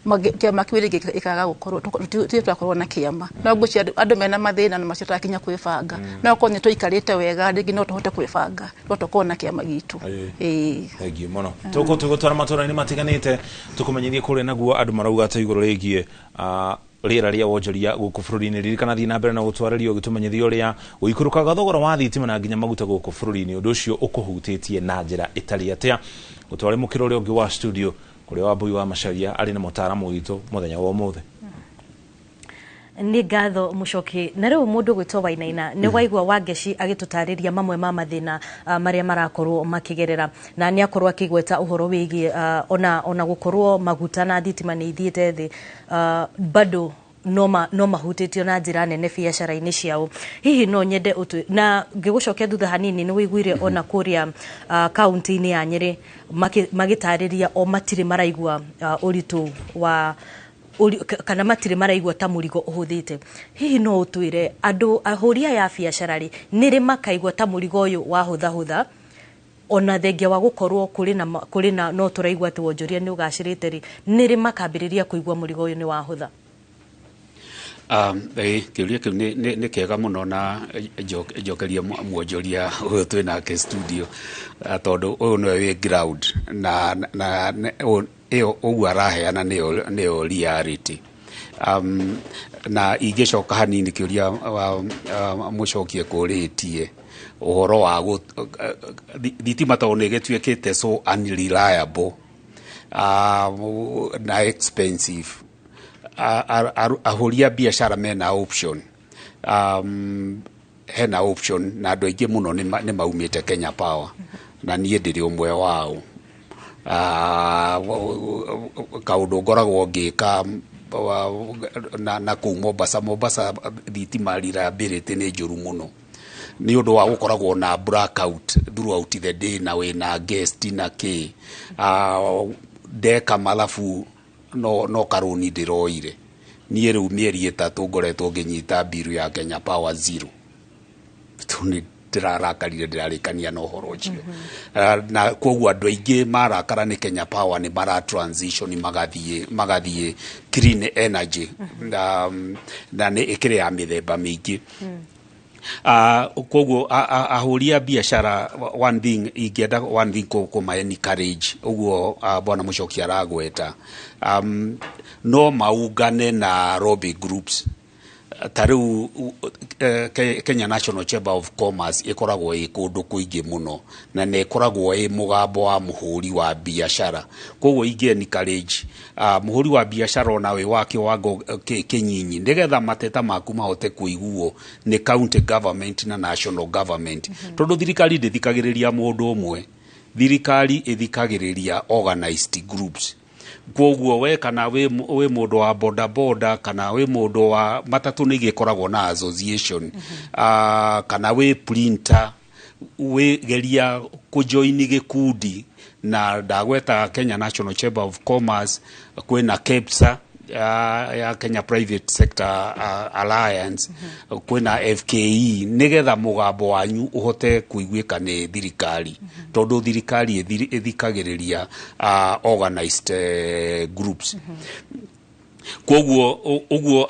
kĩama kĩu rĩngĩ ĩkaga gũkorwo. Tũtirĩ twakorwo na kĩama, no ngwĩciria andũ mena mathĩna na macio tũrakinya kwĩbanga. No korwo nĩ tũikarĩte wega rĩngĩ no tũhote kwĩbanga, no tũkorwo na kĩama gitũ. Ĩĩ. Thengiũ mũno. Tũgũtwara matũra-inĩ matiganĩte tũkũmenyithie kũrĩa naguo andũ marauga atĩ igũrũ rĩgiĩ rĩera rĩa wonjoria gũkũ bũrũri-inĩ. Ririkana, thiĩ na mbere na gũtwarĩria ũgĩtũmenyithia ũrĩa gũikũrũkaga thogora wa thitima na nginya maguta gũkũ bũrũri-inĩ ũndũ ũcio ũkũhutĩtie na njĩra ĩtarĩ atĩa. Gũtware mũkĩro ũrĩa ũngĩ wa studio kũrĩa Wambui wa Macaria arĩ na mũtaaramu witũ mũthenya wa ũmũthĩ. Nĩ ngatho, Mũcoki. Na rĩu mũndũ gwĩtwo Wainaina, nĩ waigua Wangeci agĩtũtarĩria mamwe ma mathĩna marĩa marakorwo makĩgerera, na nĩ akorwo akĩgweta ũhoro wĩgiĩ ona gũkorwo maguta na thitima nĩ ithiĩte thĩ, bado no mahutĩtio na njĩra nene biacara-inĩ ciao. Hihi no nyende ũtũ na ngĩgũcokia thutha hanini, nĩ wĩiguire ona kũrĩa kaunti-inĩ ya Nyĩrĩ magĩtarĩria o matirĩ maraigua ũritũ wa kana matirĩ maraigua ta mũrigo ũhũthĩte. Hihi no ũtwĩre andũ ahũri aya a biacara rĩ, nĩ rĩ makaigua ta mũrigo ũyũ wahũthahũtha, ona thengia wa gũkorwo kũrĩ na no tũraigua atĩ wonjoria nĩ ũgacĩrĩte rĩ, nĩ rĩ makambĩrĩria kũigua mũrigo ũyũ nĩ wahũtha? Kĩũria kĩu nĩ kĩega mũno, na njokerie mwonjoria ũyũ twĩ nake studio, tondũ ũyũ nĩwe wĩ ground na ĩyo ũguo araheana nĩyo reality. Na ingĩcoka hanini kĩũria mũcokie kũrĩtie ũhoro wa thitima, tondũ nĩ ĩgĩtuĩkĩte so unreliable na expensive, ahũri a biacara mena option, hena option, na andũ aingĩ mũno nĩ maumĩte Kenya Power, na niĩ ndĩrĩ ũmwe wao. Kaũndũ ngoragwo ngĩka na kũu Mombasa thitima reliability nĩ njũru mũno nĩ ũndũ wa gũkoragwo na blackout throughout the day na wĩna guest na kĩ. Ndeka mathabu no karũni ndĩroire niĩ rĩu mĩeri 3 ngoretwo ngĩnyita mbiru ya Kenya Power zero, tondũ nĩ ndĩrarakarire ndĩrarĩkania na ũhoro ũcio. Na koguo andũ aingĩ marakara nĩ Kenya Power nĩ mara transition magathiĩ clean energy, na nĩ ĩkĩrĩ ya mĩthemba mĩingĩ. Koguo ahũri a biacara, one thing ingĩenda, one thing kũma encourage ũguo, bwana Mũcoki aragweta, no maungane na lobby groups. Ta rĩu Kenya National Chamber of Commerce ĩkoragwo ĩ kũndũ kũingĩ mũno na nĩ ĩkoragwo ĩ mũgambo wa mũhũri wa biacara. Koguo ingĩ encourage mũhũri wa biacara ona wĩ wa kĩwango kĩnyinyi nĩgetha mateta maku mahote kũiguo nĩ county government na national government, tondũ thirikari ndĩthikagĩrĩria mũndũ ũmwe, thirikari ĩthikagĩrĩria organized groups. Koguo we kana wĩ mũndũ wa boda boda kana wĩ mũndũ wa matatũ nĩ igĩkoragwo na association, kana wĩ printer, wĩ geria kũjoini gĩkundi. Na ndagweta Kenya National Chamber of Commerce, kwĩna KEPSA ya Kenya Private Sector Alliance, kwĩna FKE, nĩgetha mũgambo wanyu ũhote kũiguĩka nĩ thirikari, tondũ thirikari ĩthikagĩrĩria organized groups. Koguo ũguo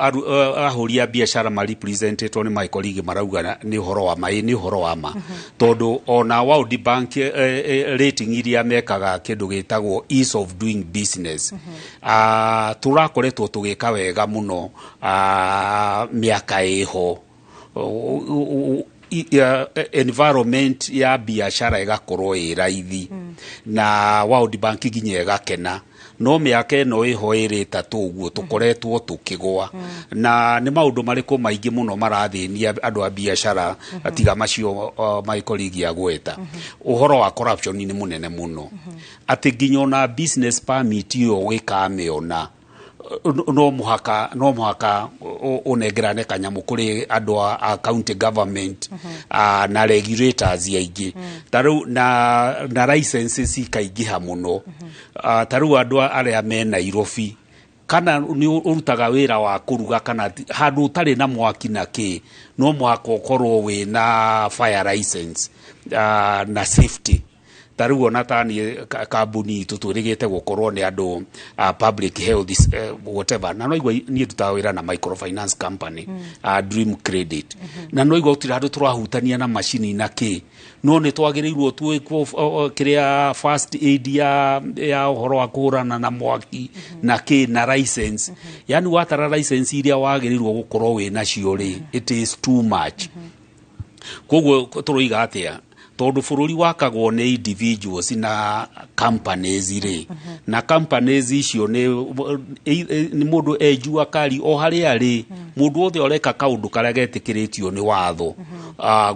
ahũri a biacara marepresentetwo nĩ Michael Igi marauga nĩ ũhoro wa ma, ĩ nĩ ũhoro wa ma, tondũ ona World Bank rating iria mekaga kĩndũ gĩtagwo ease of doing business, tũrakoretwo tũgĩka wega mũno mĩaka ĩho. Environment ya biacara ĩgakorwo ĩ raithi na World Bank nginya ĩgakena, no mĩaka ĩno ĩho ĩrĩ 3 ũguo tũkoretwo tũkĩgwa. Na nĩ maũndũ marĩkũ maingĩ mũno marathĩnia andũ a biacara tiga macio Michael Igi agweta? Ũhoro wa corruption nĩ mũnene mũno, atĩ nginya ona business permit ĩyo ũgĩkamĩona no mũhaka ũnengerane kanyamũ kũrĩ andũ a county government na regulators aingĩ. Ta rĩu na licenses ikaingĩha mũno. Ta rĩu andũ arĩa me Nairobi, kana nĩ ũrutaga wĩra wa kũruga kana handũ ũtarĩ na mwaki na kĩ, no mũhaka ũkorwo wĩna fire license na safety. Ta rĩu ona taniĩ kambuni itũ twĩrĩgĩte gũkorwo nĩ andũ public health whatever, na no igua niĩ ndutaga wĩra na microfinance company, Dream Credit, na no igua gũtirĩ handũ tũrahutania na macini na kĩ, no nĩ twagĩrĩirwo twĩkwo kĩrĩa first aid ya ũhoro wa kũhũrana na mwaki na kĩ na license. Yani watara license iria wagĩrĩirwo gũkorwo wĩ nacio rĩ, it is too much. Koguo tũroiga atĩa? Tondũ bũrũri wakagwo nĩ individuals na companies rĩ, na companies icio nĩ mũndũ enjua kari o harĩa arĩ, mũndũ wothe ũreka kaũndũ karĩa getĩkĩrĩtio nĩ watho,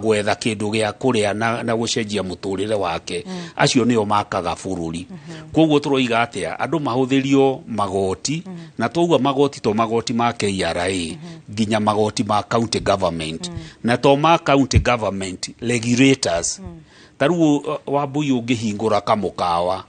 gwetha kĩndũ gĩa kũrĩa na gũcenjia mũtũrĩre wake, acio nĩo makaga bũrũri. Koguo tũroiga atĩa? Andũ mahũthĩrio magoti, na twauga magoti to magoti ma KRA, nginya magoti ma county government, na to ma county government regulators. Ta rĩu Wambui, ũngĩhingũra kamũkawa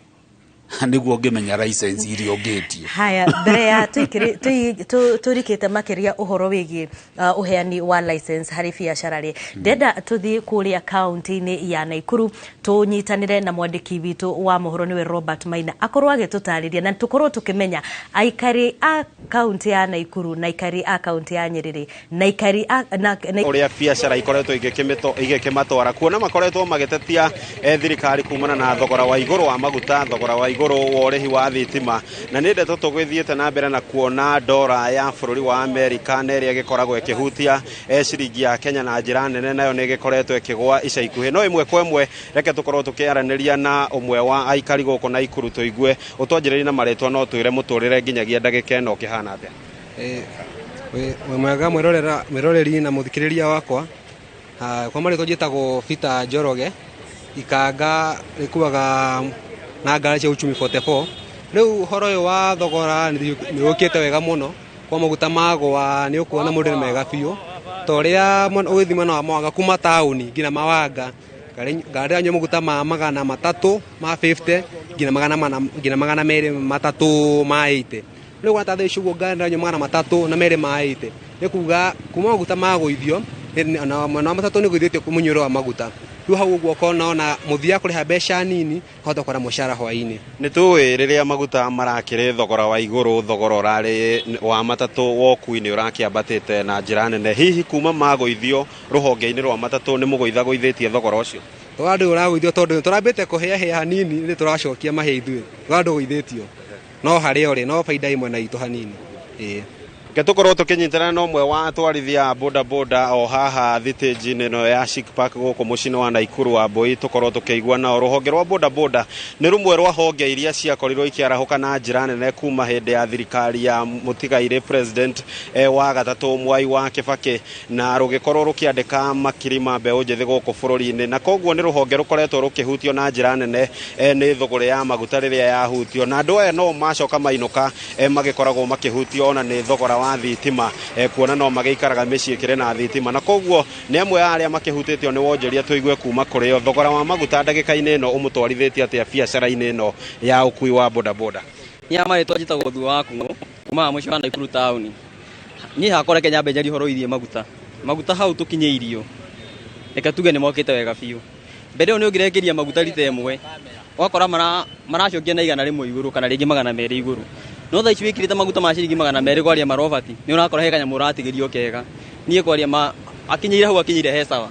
nĩguo ũngĩmenya license iria ũngĩtio. Haya, mbere ya tũrikĩte makĩria ũhoro wĩgiĩ ũheani wa license harĩ biacara rĩ, ndenda tũthiĩ kũrĩa kaunti-inĩ ya Naikuru tũnyitanĩre na mwandĩki witũ wa mohoro nĩwe Robert Maina, akorwo agĩtũtarĩria na tũkorwo tũkĩmenya aikari a kaunti ya Naikuru na aikari a kaunti ya Nyĩrĩ na aikari a na Ũrĩa biacara ikoretwo igĩkĩmatwara kuona makoretwo magĩtetia thirikari kumana na thogora wa igũrũ wa maguta, thogora wa igũrũ wa ũrĩhi wa thitima. Na nĩ ndeto tũgĩthiĩte na mbere na kuona ndora ya bũrũri wa Amerika na ĩrĩa ĩgĩkoragwo ĩkĩhutia ciringi ya Kenya na njĩra nene, nayo nĩ ĩgĩkoretwo ĩkĩgwa ica ikuhĩ. No ĩmwe kwa ĩmwe reke tũkorwo tũkĩaranĩria na ũmwe wa aikari gũkũ Naikuru, tũigue ũtwanjĩrĩrie na marĩtwa no twĩre mũtũrĩre nginyagia ndagĩka ĩno ũkĩhana atĩa. Wĩ mwega mwĩroreri na mũthikĩrĩria wakwa. Kwa marĩtwa njĩtagwo Peter Njoroge. Ikanga rĩkuaga Na ngari cia Uchumi 44. Rĩu ũhoro ũyũ wa thogora nĩ ũkĩte wega mũno kwa maguta magwa nĩ ũkuona mũndũ nĩ mega biũ ta ũrĩa ũgĩthiĩ mwena wa Mawanga kuma taũni nginya Mawanga ngari ĩranyua maguta ma 300 ma 50 nginya 400 nginya 230 ma 80. Rĩu gwata thaa ici ũguo ngari ĩranyua 302 ma 80 nĩ kuga kuma maguta magũithio na mwena wa matatũ nĩ gũithĩtio mũnyuĩre wa maguta. Rĩu hau ũguo ũkona ona mũthia kũrĩha mbeca nini kahota kũra mũcara hwaĩ-inĩ. Nĩ tũĩ rĩrĩa maguta marakĩrĩ thogora wa igũrũ, thogora ũrarĩ wa matatũ wa ũkui nĩ ũrakĩambatĩte na njĩra nene. Hihi kuma magũithio rũhonge-inĩ rwa matatũ nĩ mũgũithagũithĩtie thogora ũcio? Thogora ndũrĩ ũragũithio tondũ tũrambĩte kũhĩahĩa hanini rĩ tũracokia mahĩa ithuĩ. Thogora ndũgũithĩtio no harĩa ũrĩ no baida ĩ mwena witũ hanini. Ĩĩ. Reke tũkorwo tũkĩnyitana na ũmwe wa atwarithia a boda boda o haha thitĩnji-inĩ ĩno ya Chic Park gũkũ mũciĩ-inĩ wa Naikuru wa Mbui, tũkorwo tũkĩigua nao. Rũhonge rwa boda boda nĩ rũmwe rwa honge iria ciakorirwo ikĩarahũka na njĩra nene kuma hĩndĩ ya thirikari ya mũtigairĩ president wa gatatũ Mwai wa Kĩbakĩ, na rũgĩkorwo rũkĩandĩka makiri ma mbeũ njĩthĩ gũkũ bũrũri-inĩ, na koguo nĩ rũhonge rũkoretwo rũkĩhutio na njĩra nene nĩ thũgũrĩ ya maguta rĩrĩa yahutio, na andũ aya no macoka mainũka magĩkoragwo makĩhutio ona nĩ thogora wa thitima, kuona no magĩikaraga mĩciĩ ĩkĩrĩ na thitima, na koguo nĩ amwe a arĩa makĩhutĩtio nĩ wonjoria. Tũigue kuma kũrĩ o thogora wa maguta ndagĩka-inĩ ĩno ũmũtwarithĩtie atĩa biacara-inĩ ĩno ya ũkui wa bodaboda. Niĩ marĩtwa njĩtagwo Thuo wa Kung'ũ kumaga mũciĩ wa Naikuru taũni. Niĩ hakwa reke nyambe njarie ũhoro wĩgiĩ maguta. Maguta hau tũkinyĩirio reke tuge nĩ mokĩte wega biũ. Mbere ĩyo nĩ ũngĩrekĩria maguta rita ĩmwe ũgakora maracokia na 100 igũrũ kana rĩngĩ 200 igũrũ, no thaa ici wĩkĩrĩte maguta ma ciringi 200 kwaria marobati nĩ ũrakora he kanyamũ ũratigĩrio kega. Niĩ kwaria ma akinyĩire hau akinyĩire he sawa.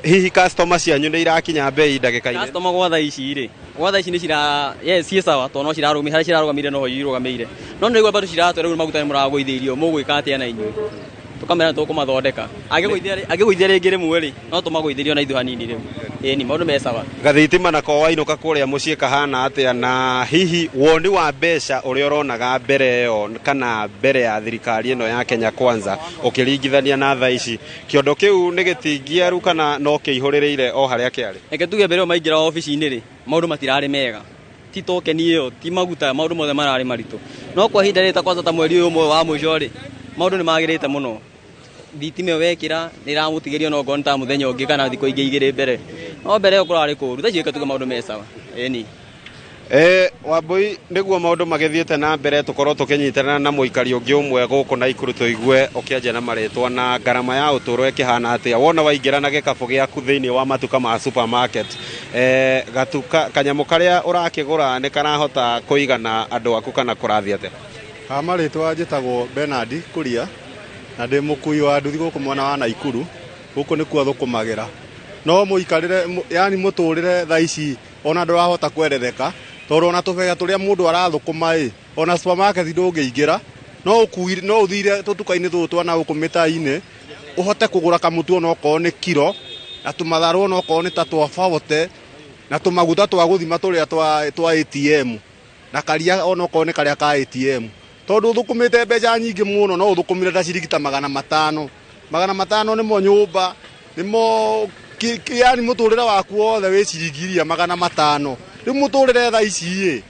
Hihi customer cianyu nĩ irakinya bei ndagĩka-inĩ? Customer gwa thaa ici rĩ, gwa thaa ici nĩ cira yes ciĩ sawa tondũ no cirarũmĩrĩire harĩa cirarũgamĩire noho irũgamĩire, no nĩ raigua bado ciratwĩra rĩu maguta nĩ mũragũithĩirio mũgwĩka atĩa na inyuĩ, tũkamera tũkũmathondeka angĩgũithia rĩngĩ rĩmwe rĩ no tũmagũithĩrie ona ithuĩ hanini rĩu. Ĩni maũndũ me sawa. Gathitima nako wainũka kũrĩa mũciĩ kahana atĩa, na hihi woni wa mbeca ũrĩa ũronaga mbere ĩyo kana mbere ya thirikari ĩno ya Kenya Kwanza ũkĩringithania na thaa ici, kĩondo kĩu nĩ gĩtingiaru kana no kĩihũrĩrĩire o harĩa kĩarĩ? Reke tuge mbere ĩyo maingĩra obici-inĩ rĩ maũndũ matirarĩ mega, ti tokeni ĩyo ti maguta, maũndũ mothe mararĩ maritũ, no kwa ihinda rĩrĩ ta kwanza ta mweri ũyũ ũmwe wa mũico rĩ maũndũ nĩ magĩrĩte mũno. Thitima ĩyo wekĩra nĩ ĩramũtigĩria no ngorwo nĩ ta mũthenya ũngĩ kana thikũ ingĩ igĩrĩ mbere, no mbere ĩyo kũrarĩ kũũru. Thaa ici reke tuge maũndũ me sawa. Ĩni. Wambui, nĩguo maũndũ magĩthiĩte na mbere tũkorwo tũkĩnyitana na mũikari ũngĩ ũmwe gũkũ Naikuru tũigue ũkĩanjia na marĩtwa na ngarama ya ũtũũro ĩkĩhana atĩa. Wona waingĩra na gĩkabũ gĩaku thĩinĩ wa matuka ma supermarket, gatuka kanyamũ karĩa ũrakĩgũra nĩ karahota kũigana andũ aku kana kũrathiĩ atĩa? Ha marĩtwa njĩtagwo Bernard Kuria na ndĩ mũkui wa nduthi gũkũ mwena wa Naikuru. Gũkũ nĩkuo thũkũmagĩra, no mũikarĩre yani mũtũrĩre thaa ici ona ndũrahota kweretheka tondũ ona tũbega tũrĩa mũndũ arathũkũma ĩ ona supermarket ndũngĩingĩra, no ũkuire no ũthire tũtuka-inĩ tũtũ twa na gũkũ mĩtaa-inĩ ũhote kũgũra kamũtu onokorwo nĩ kiro na tũmatharũ onokorwo nĩ ta twa bote na tũmaguta twa gũthima tũrĩa twa ATM na karia onokorwo nĩ karĩa ka ATM tondũ ũthũkũmĩte mbeca nyingĩ mũno no ũthũkũmire ta ciringi ta 500. 500 nĩmo nyũmba nĩmo yani mũtũrĩre waku wothe wĩ ciringi iria 500. Rĩu mũtũrĩre thaa ici ĩ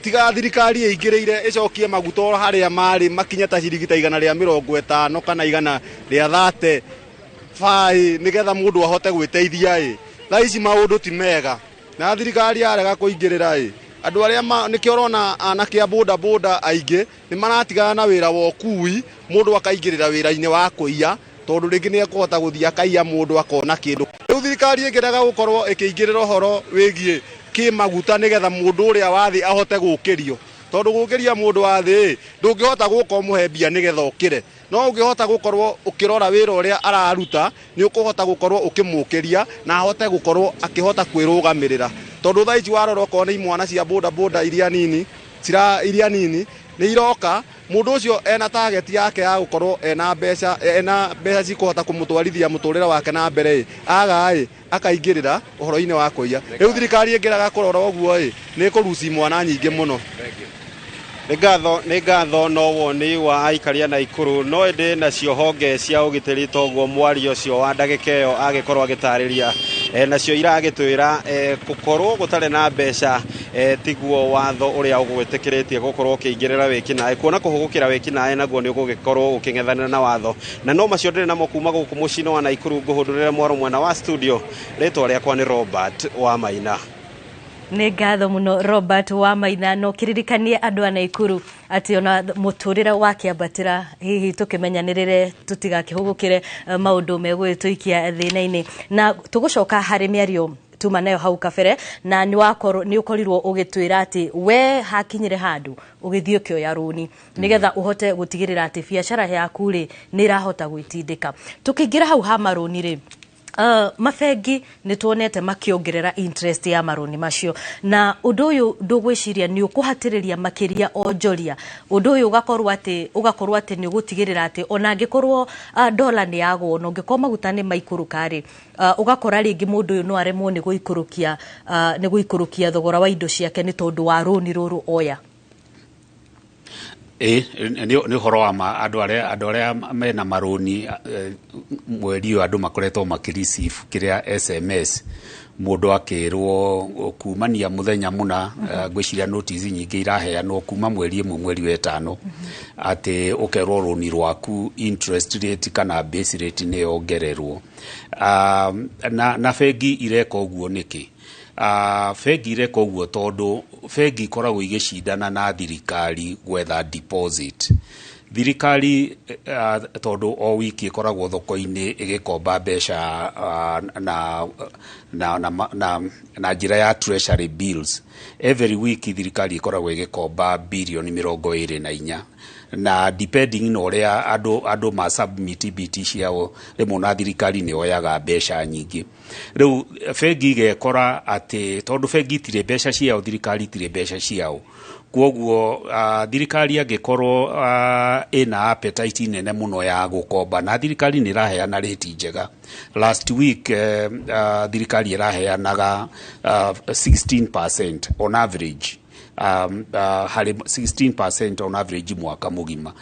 tiga thirikari ĩingĩrĩire ĩcokie maguta o harĩa marĩ makinye ta ciringi ta 150 kana 130 baĩ nĩgetha mũndũ ahote gwĩteithia ĩ. Thaa ici maũndũ ti mega na thirikari yarega kũingĩrĩra ĩ andũ arĩa nĩkĩo ũrona anake a boda boda aingĩ nĩ maratigana na wĩra wa ũkui, mũndũ akaingĩrĩra wĩra-inĩ wa kũiya tondũ rĩngĩ nĩ ekũhota gũthiĩ akaiya mũndũ akona kĩndũ. Rĩu thirikari ĩngĩrega gũkorwo ĩkĩingĩrĩra ũhoro wĩgiĩ kĩmaguta nĩgetha mũndũ ũrĩa wa thĩ ahote gũkĩrio, tondũ gũkĩria mũndũ wa thĩ ndũngĩhota gũka ũmũhe mbia nĩgetha ũkĩre, no ũngĩhota gũkorwo ũkĩrora wĩra ũrĩa araruta nĩ ũkũhota gũkorwo ũkĩmũkĩria na ahote gũkorwo akĩhota kwĩrũgamĩrĩra. Tondũ thaa ici warora okorwo nĩ imwana cia boda boda iria nini iria nini nĩ iroka, mũndũ ũcio ena target yake ya gũkorwo ena mbeca cikũhota kũmũtwarithia mũtũrĩre wake na mbere ĩ aga ĩ akaingĩrĩra ũhoro-inĩ wa kũiya. Rĩu thirikari ĩngĩrega kũrora ũguo ĩ nĩ ĩkũruci mwana nyingĩ mũno. Nĩ ngatho no woni wa aikari a Naikuru, no ĩndĩ nacio honge cia ũgitĩri toguo mwario ũcio wa ndagĩka ĩyo agĩkorwo agĩtarĩria Nacio iragĩtwĩra gũkorwo gũtarĩ na mbeca tiguo watho ũrĩa ũgwĩtĩkĩrĩtie gũkorwo ũkĩingĩrĩra wĩkinaĩ, kuona kũhũgũkĩra wĩkinaĩ naguo nĩ ũgũgĩkorwo ũkĩng'ethanĩra na watho. Na no macio ndĩrĩ namo kuma gũkũ mũciĩ-inĩ wa Naikuru, ngũhũndũrĩre mwaro mwena wa studio. Rĩtwa rĩakwa nĩ Robert wa Maina. Nĩ ngatho mũno Robert wa Maina. No kĩririkanie andũ a Naikuru atĩ ona mũtũrĩre wakĩambatĩra, hihi tũkĩmenyanĩrĩre tũtigakĩhũgũkĩre maũndũ megũgĩtũikia thĩna-inĩ. Na tũgũcoka harĩ mĩario tuma nayo hau kabere, na nĩ wakorwo nĩ ũkorirwo ũgĩtwĩra atĩ we hakinyire handũ ũgĩthiĩ ũkĩoya rũni nĩgetha ũhote gũtigĩrĩra atĩ biacara yaku rĩ nĩ ĩrahota gwĩtindĩka. Tũkĩingĩra hau ha marũni rĩ, mabengi nĩ tuonete makĩongerera interest ya marũni macio, na ũndũ ũyũ ndũgwĩciria nĩ ũkũhatĩrĩria makĩria onjoria? Ũndũ ũyũ ũgakorwo atĩ nĩ ũgũtigĩrĩra atĩ ona angĩkorwo dola nĩ yagwo na ũngĩkorwo maguta nĩ maikũrũka rĩ, ũgakora rĩngĩ mũndũ ũyũ no aremwo nĩ gũikũrũkia thogora wa indo ciake nĩ tondũ wa rũni rũrũ oya. Ĩ nĩ ũhoro wa ma, andũ arĩa mena marũni, mweri ũyũ andũ makoretwo makĩ receive kĩrĩa SMS, mũndũ akĩrwo kumania mũthenya mũna. Ngwĩciria notice nyingĩ iraheanwo kuma mweri 1 mweri wa 5, atĩ ũkerwo rũni rwaku interest rate kana base rate nĩ yongererwo. Na bengi ireka ũguo nĩkĩ? Bengi ireka ũguo tondũ bengi ikoragwo igĩcindana na thirikari gwetha deposit. Thirikari, tondũ o wiki ĩkoragwo thoko-inĩ ĩgĩkomba mbeca na njĩra ya treasury bills. Every week thirikari ĩkoragwo ĩgĩkomba birioni 24, na depending na ũrĩa andũ ma submit BT ciao, rĩmwe na thirikari nĩ yoyaga mbeca nyingĩ. Rĩu bengi igekora atĩ tondũ bengi itirĩ mbeca ciao, thirikari itirĩ mbeca ciao, kwoguo thirikari angĩkorwo ĩna appetite nene mũno ya gũkomba, na thirikari nĩ ĩraheana rate njega. Last week thirikari ĩraheanaga 16% on average, harĩ 16% on average mwaka mũgima.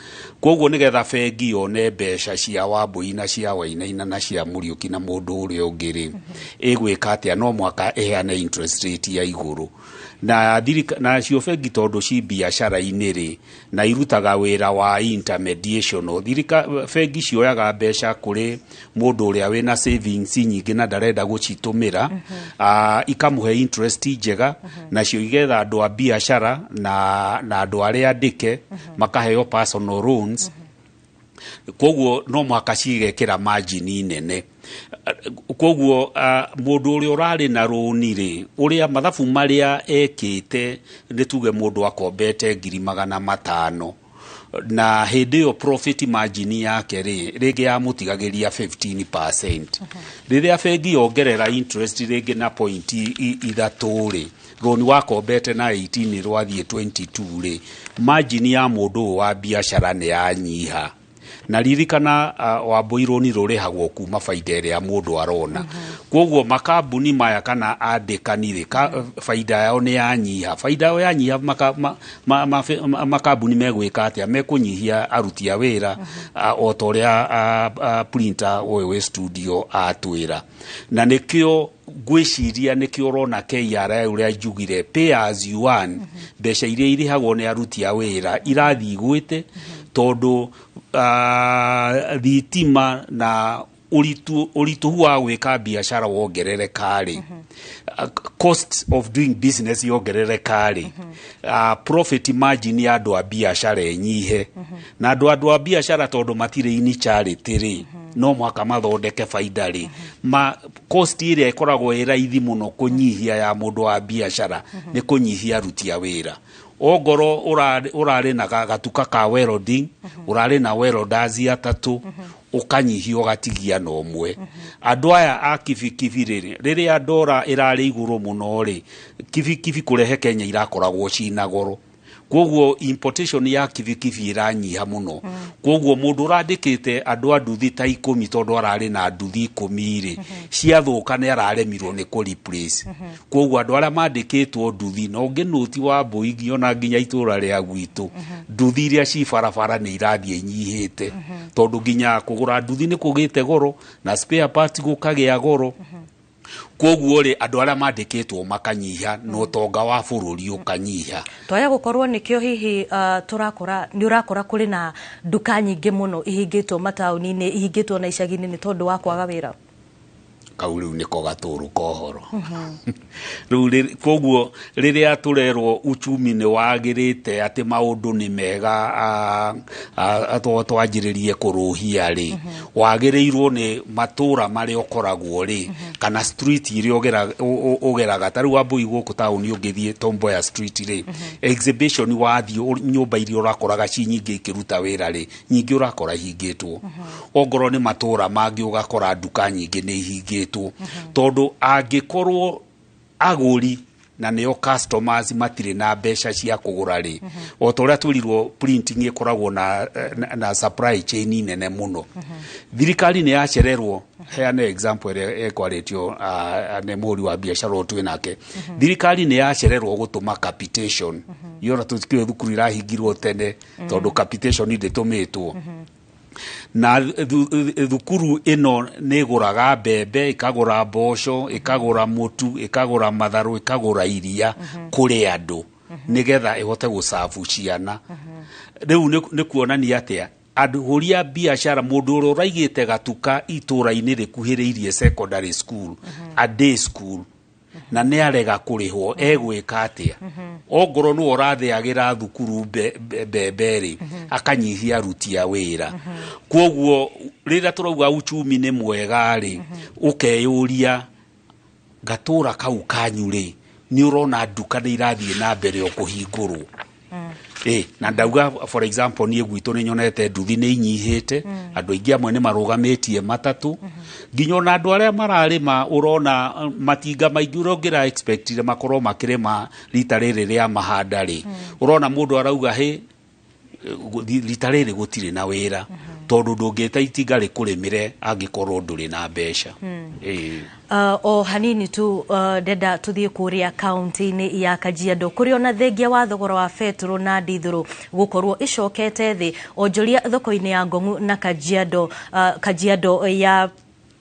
Koguo nĩgetha bengi yone mbeca cia Wambui na cia Wainaina na cia Mũriũki na mũndũ ũrĩa ũngĩ rĩ, ĩgwĩka atĩa? No mwaka ĩheane interest rate ya igũrũ. Na nacio bengi tondũ ci biacara-inĩ rĩ, na irutaga wĩra wa intermediation, bengi cioyaga mbeca kũrĩ mũndũ ũrĩa wĩna savings nyingĩ na ndarenda gũcitũmĩra, ikamũhe interest njega, nacio igetha andũ a biacara na andũ arĩa andĩke makaheo personal loans. Koguo no mũhaka cigekĩra margin nene. Koguo mũndũ ũrĩa ũrarĩ na rũni rĩ, ũrĩa mathabu marĩa ekĩte, nĩ tuge mũndũ akombete 500,000, na hĩndĩ ĩyo profit margin yake rĩ, rĩngĩ yamũtigagĩria 15%. Rĩrĩa bengi yongerera interest rĩngĩ na point 3 rĩ, rũni wakombete na 18 rwathiĩ 22 rĩ, margin ya mũndũ ũyũ wa biacara nĩ yanyiha. Na ririkana, Wambui, rũni rũrĩhagwo kuma baida ĩrĩa mũndũ arona. Koguo makambuni maya kana andĩkani rĩ, baida yao nĩ yanyiha. Baida yao yanyiha, makambuni megwĩka atĩa? Mekũnyihia aruti a wĩra, o ta ũrĩa printer ũyũ wĩ studio atwĩra. Na nĩkĩo ngwĩciria nĩkĩo ũrona KRA, ũrĩa njugire, pay as you earn, mbeca iria irĩhagwo nĩ aruti a wĩra irathiĩ igwĩte, tondũ thitima na ũritũhu wa gwĩka biacara wongerereka rĩ, cost of doing business yongerereka rĩ, profit margin ya andũ a biacara ĩnyihe. Na andũ a biacara tondũ matirĩ ini charity rĩ, no mũhaka mathondeke baida rĩ, ma cost ĩrĩa ĩkoragwo ĩ raithi mũno kũnyihia ya mũndũ wa biacara nĩ kũnyihia aruti a wĩra. Ongorwo ũrarĩ na gatuka ka welding, ũrarĩ na welders atatũ, ũkanyihia ũgatigia na ũmwe. Andũ aya a kibikibi rĩ, rĩrĩa ndora ĩrarĩ igũrũ mũno rĩ, kibikibi kũrehe Kenya irakoragwo cina goro, koguo importation ya kibikibi ĩranyiha mũno. Koguo mũndũ ũrandĩkĩte andũ a nduthi ta 10, tondũ ararĩ na nduthi 10 rĩ, ciathũka nĩ araremirwo nĩ kũ replace. Koguo andũ arĩa mandĩkĩtwo nduthi, na ũngĩnũti wa mbũi ona nginya itũra rĩa gwitũ, nduthi iria ci barabara nĩ irathiĩ inyihĩte, tondũ nginya kũgũra nduthi nĩ kũgĩte goro na spare parts gũkagĩa goro. Koguo rĩ, andũ arĩa mandĩkĩtwo makanyiha na ũtonga wa bũrũri ũkanyiha. Twaya gũkorwo nĩkĩo hihi tũrakora nĩ ũrakora kũrĩ na nduka nyingĩ mũno ihingĩtwo mataũni-inĩ, ihingĩtwo na icagi-inĩ nĩ tondũ wa kwaga wĩra. Kau rĩu nĩko gatũrũ ka ũhoro. Rĩu koguo rĩrĩa tũrerwo uchumi nĩ wagĩrĩte, atĩ maũndũ nĩ mega, twanjĩrĩrie kũrũhia rĩ, wagĩrĩirwo nĩ matũra marĩa ũkoragwo rĩ, kana street iria ũgeraga. Ta rĩu Wambui gũkũ taũni ũngĩthiĩ Tom Mboya Street rĩ, exhibition, wathiĩ nyũmba iria ũrakoraga ci nyingĩ ikĩruta wĩra rĩ, nyingĩ ũrakora ihingĩtwo. Ongorwo nĩ matũra mangĩ ũgakora nduka nyingĩ nĩ ihingĩtwo, tondũ angĩkorwo agũri na nĩo customers matirĩ na mbeca cia kũgũra rĩ, o ta ũrĩa twĩrirwo printing ĩkoragwo na supply chain nene mũno. Thirikari nĩ yacererwo. Heane example ĩrĩa ĩkwarĩtio nĩ mũhũri wa biacara ũyũ twĩ nake. Thirikari nĩ yacererwo gũtũma capitation. Yona tũtikĩũĩ thukuru irahingirwo tene tondũ capitation ndĩtũmĩtwo. Na thukuru ĩno nĩ ĩgũraga mbembe, ĩkagũra mboco, ĩkagũra mũtu, ĩkagũra matharũ, ĩkagũra iria kũrĩ andũ nĩgetha ĩhote gũcabu ciana. Rĩu nĩ kuonania atĩa ahũri a biacara, mũndũ ũrĩa ũraigĩte gatuka itũra-inĩ rĩkuhĩrĩirie secondary school, a day school, na nĩ arega kũrĩhwo, egwĩka atĩa? Ongorwo nĩwe ũrathĩagĩra thukuru mbembe rĩ, akanyihia aruti a wĩra. Koguo rĩrĩa tũrauga uchumi nĩ mwega rĩ, ũkeyũria gatũra kau kanyu rĩ, nĩ ũrona nduka nĩ irathiĩ na mbere o kũhingũrwo? Na ndauga for example niĩ gwitũ nĩ nyonete nduthi nĩ inyihĩte, andũ aingĩ amwe nĩ marũgamĩtie matatũ, nginya ona andũ arĩa mararĩma ũrona matinga maingĩ ũrĩa ũngĩra expectire makorwo makĩrĩma rita rĩrĩ rĩa mahanda rĩ, ũrona mũndũ arauga hĩ, rita rĩrĩ gũtirĩ na wĩra, tondũ ndũngĩta itinga rĩkũrĩmĩre angĩkorwo ndũrĩ na mbeca. O hanini tu, ndenda tuthiĩ kũrĩa kaunti-inĩ ya Kajiado, kũrĩa ona thengia wa thogora wa betũrũ na ndithũrũ gũkorwo ĩcokete thĩ, onjoria thoko-inĩ ya Ngong'u na Kajiado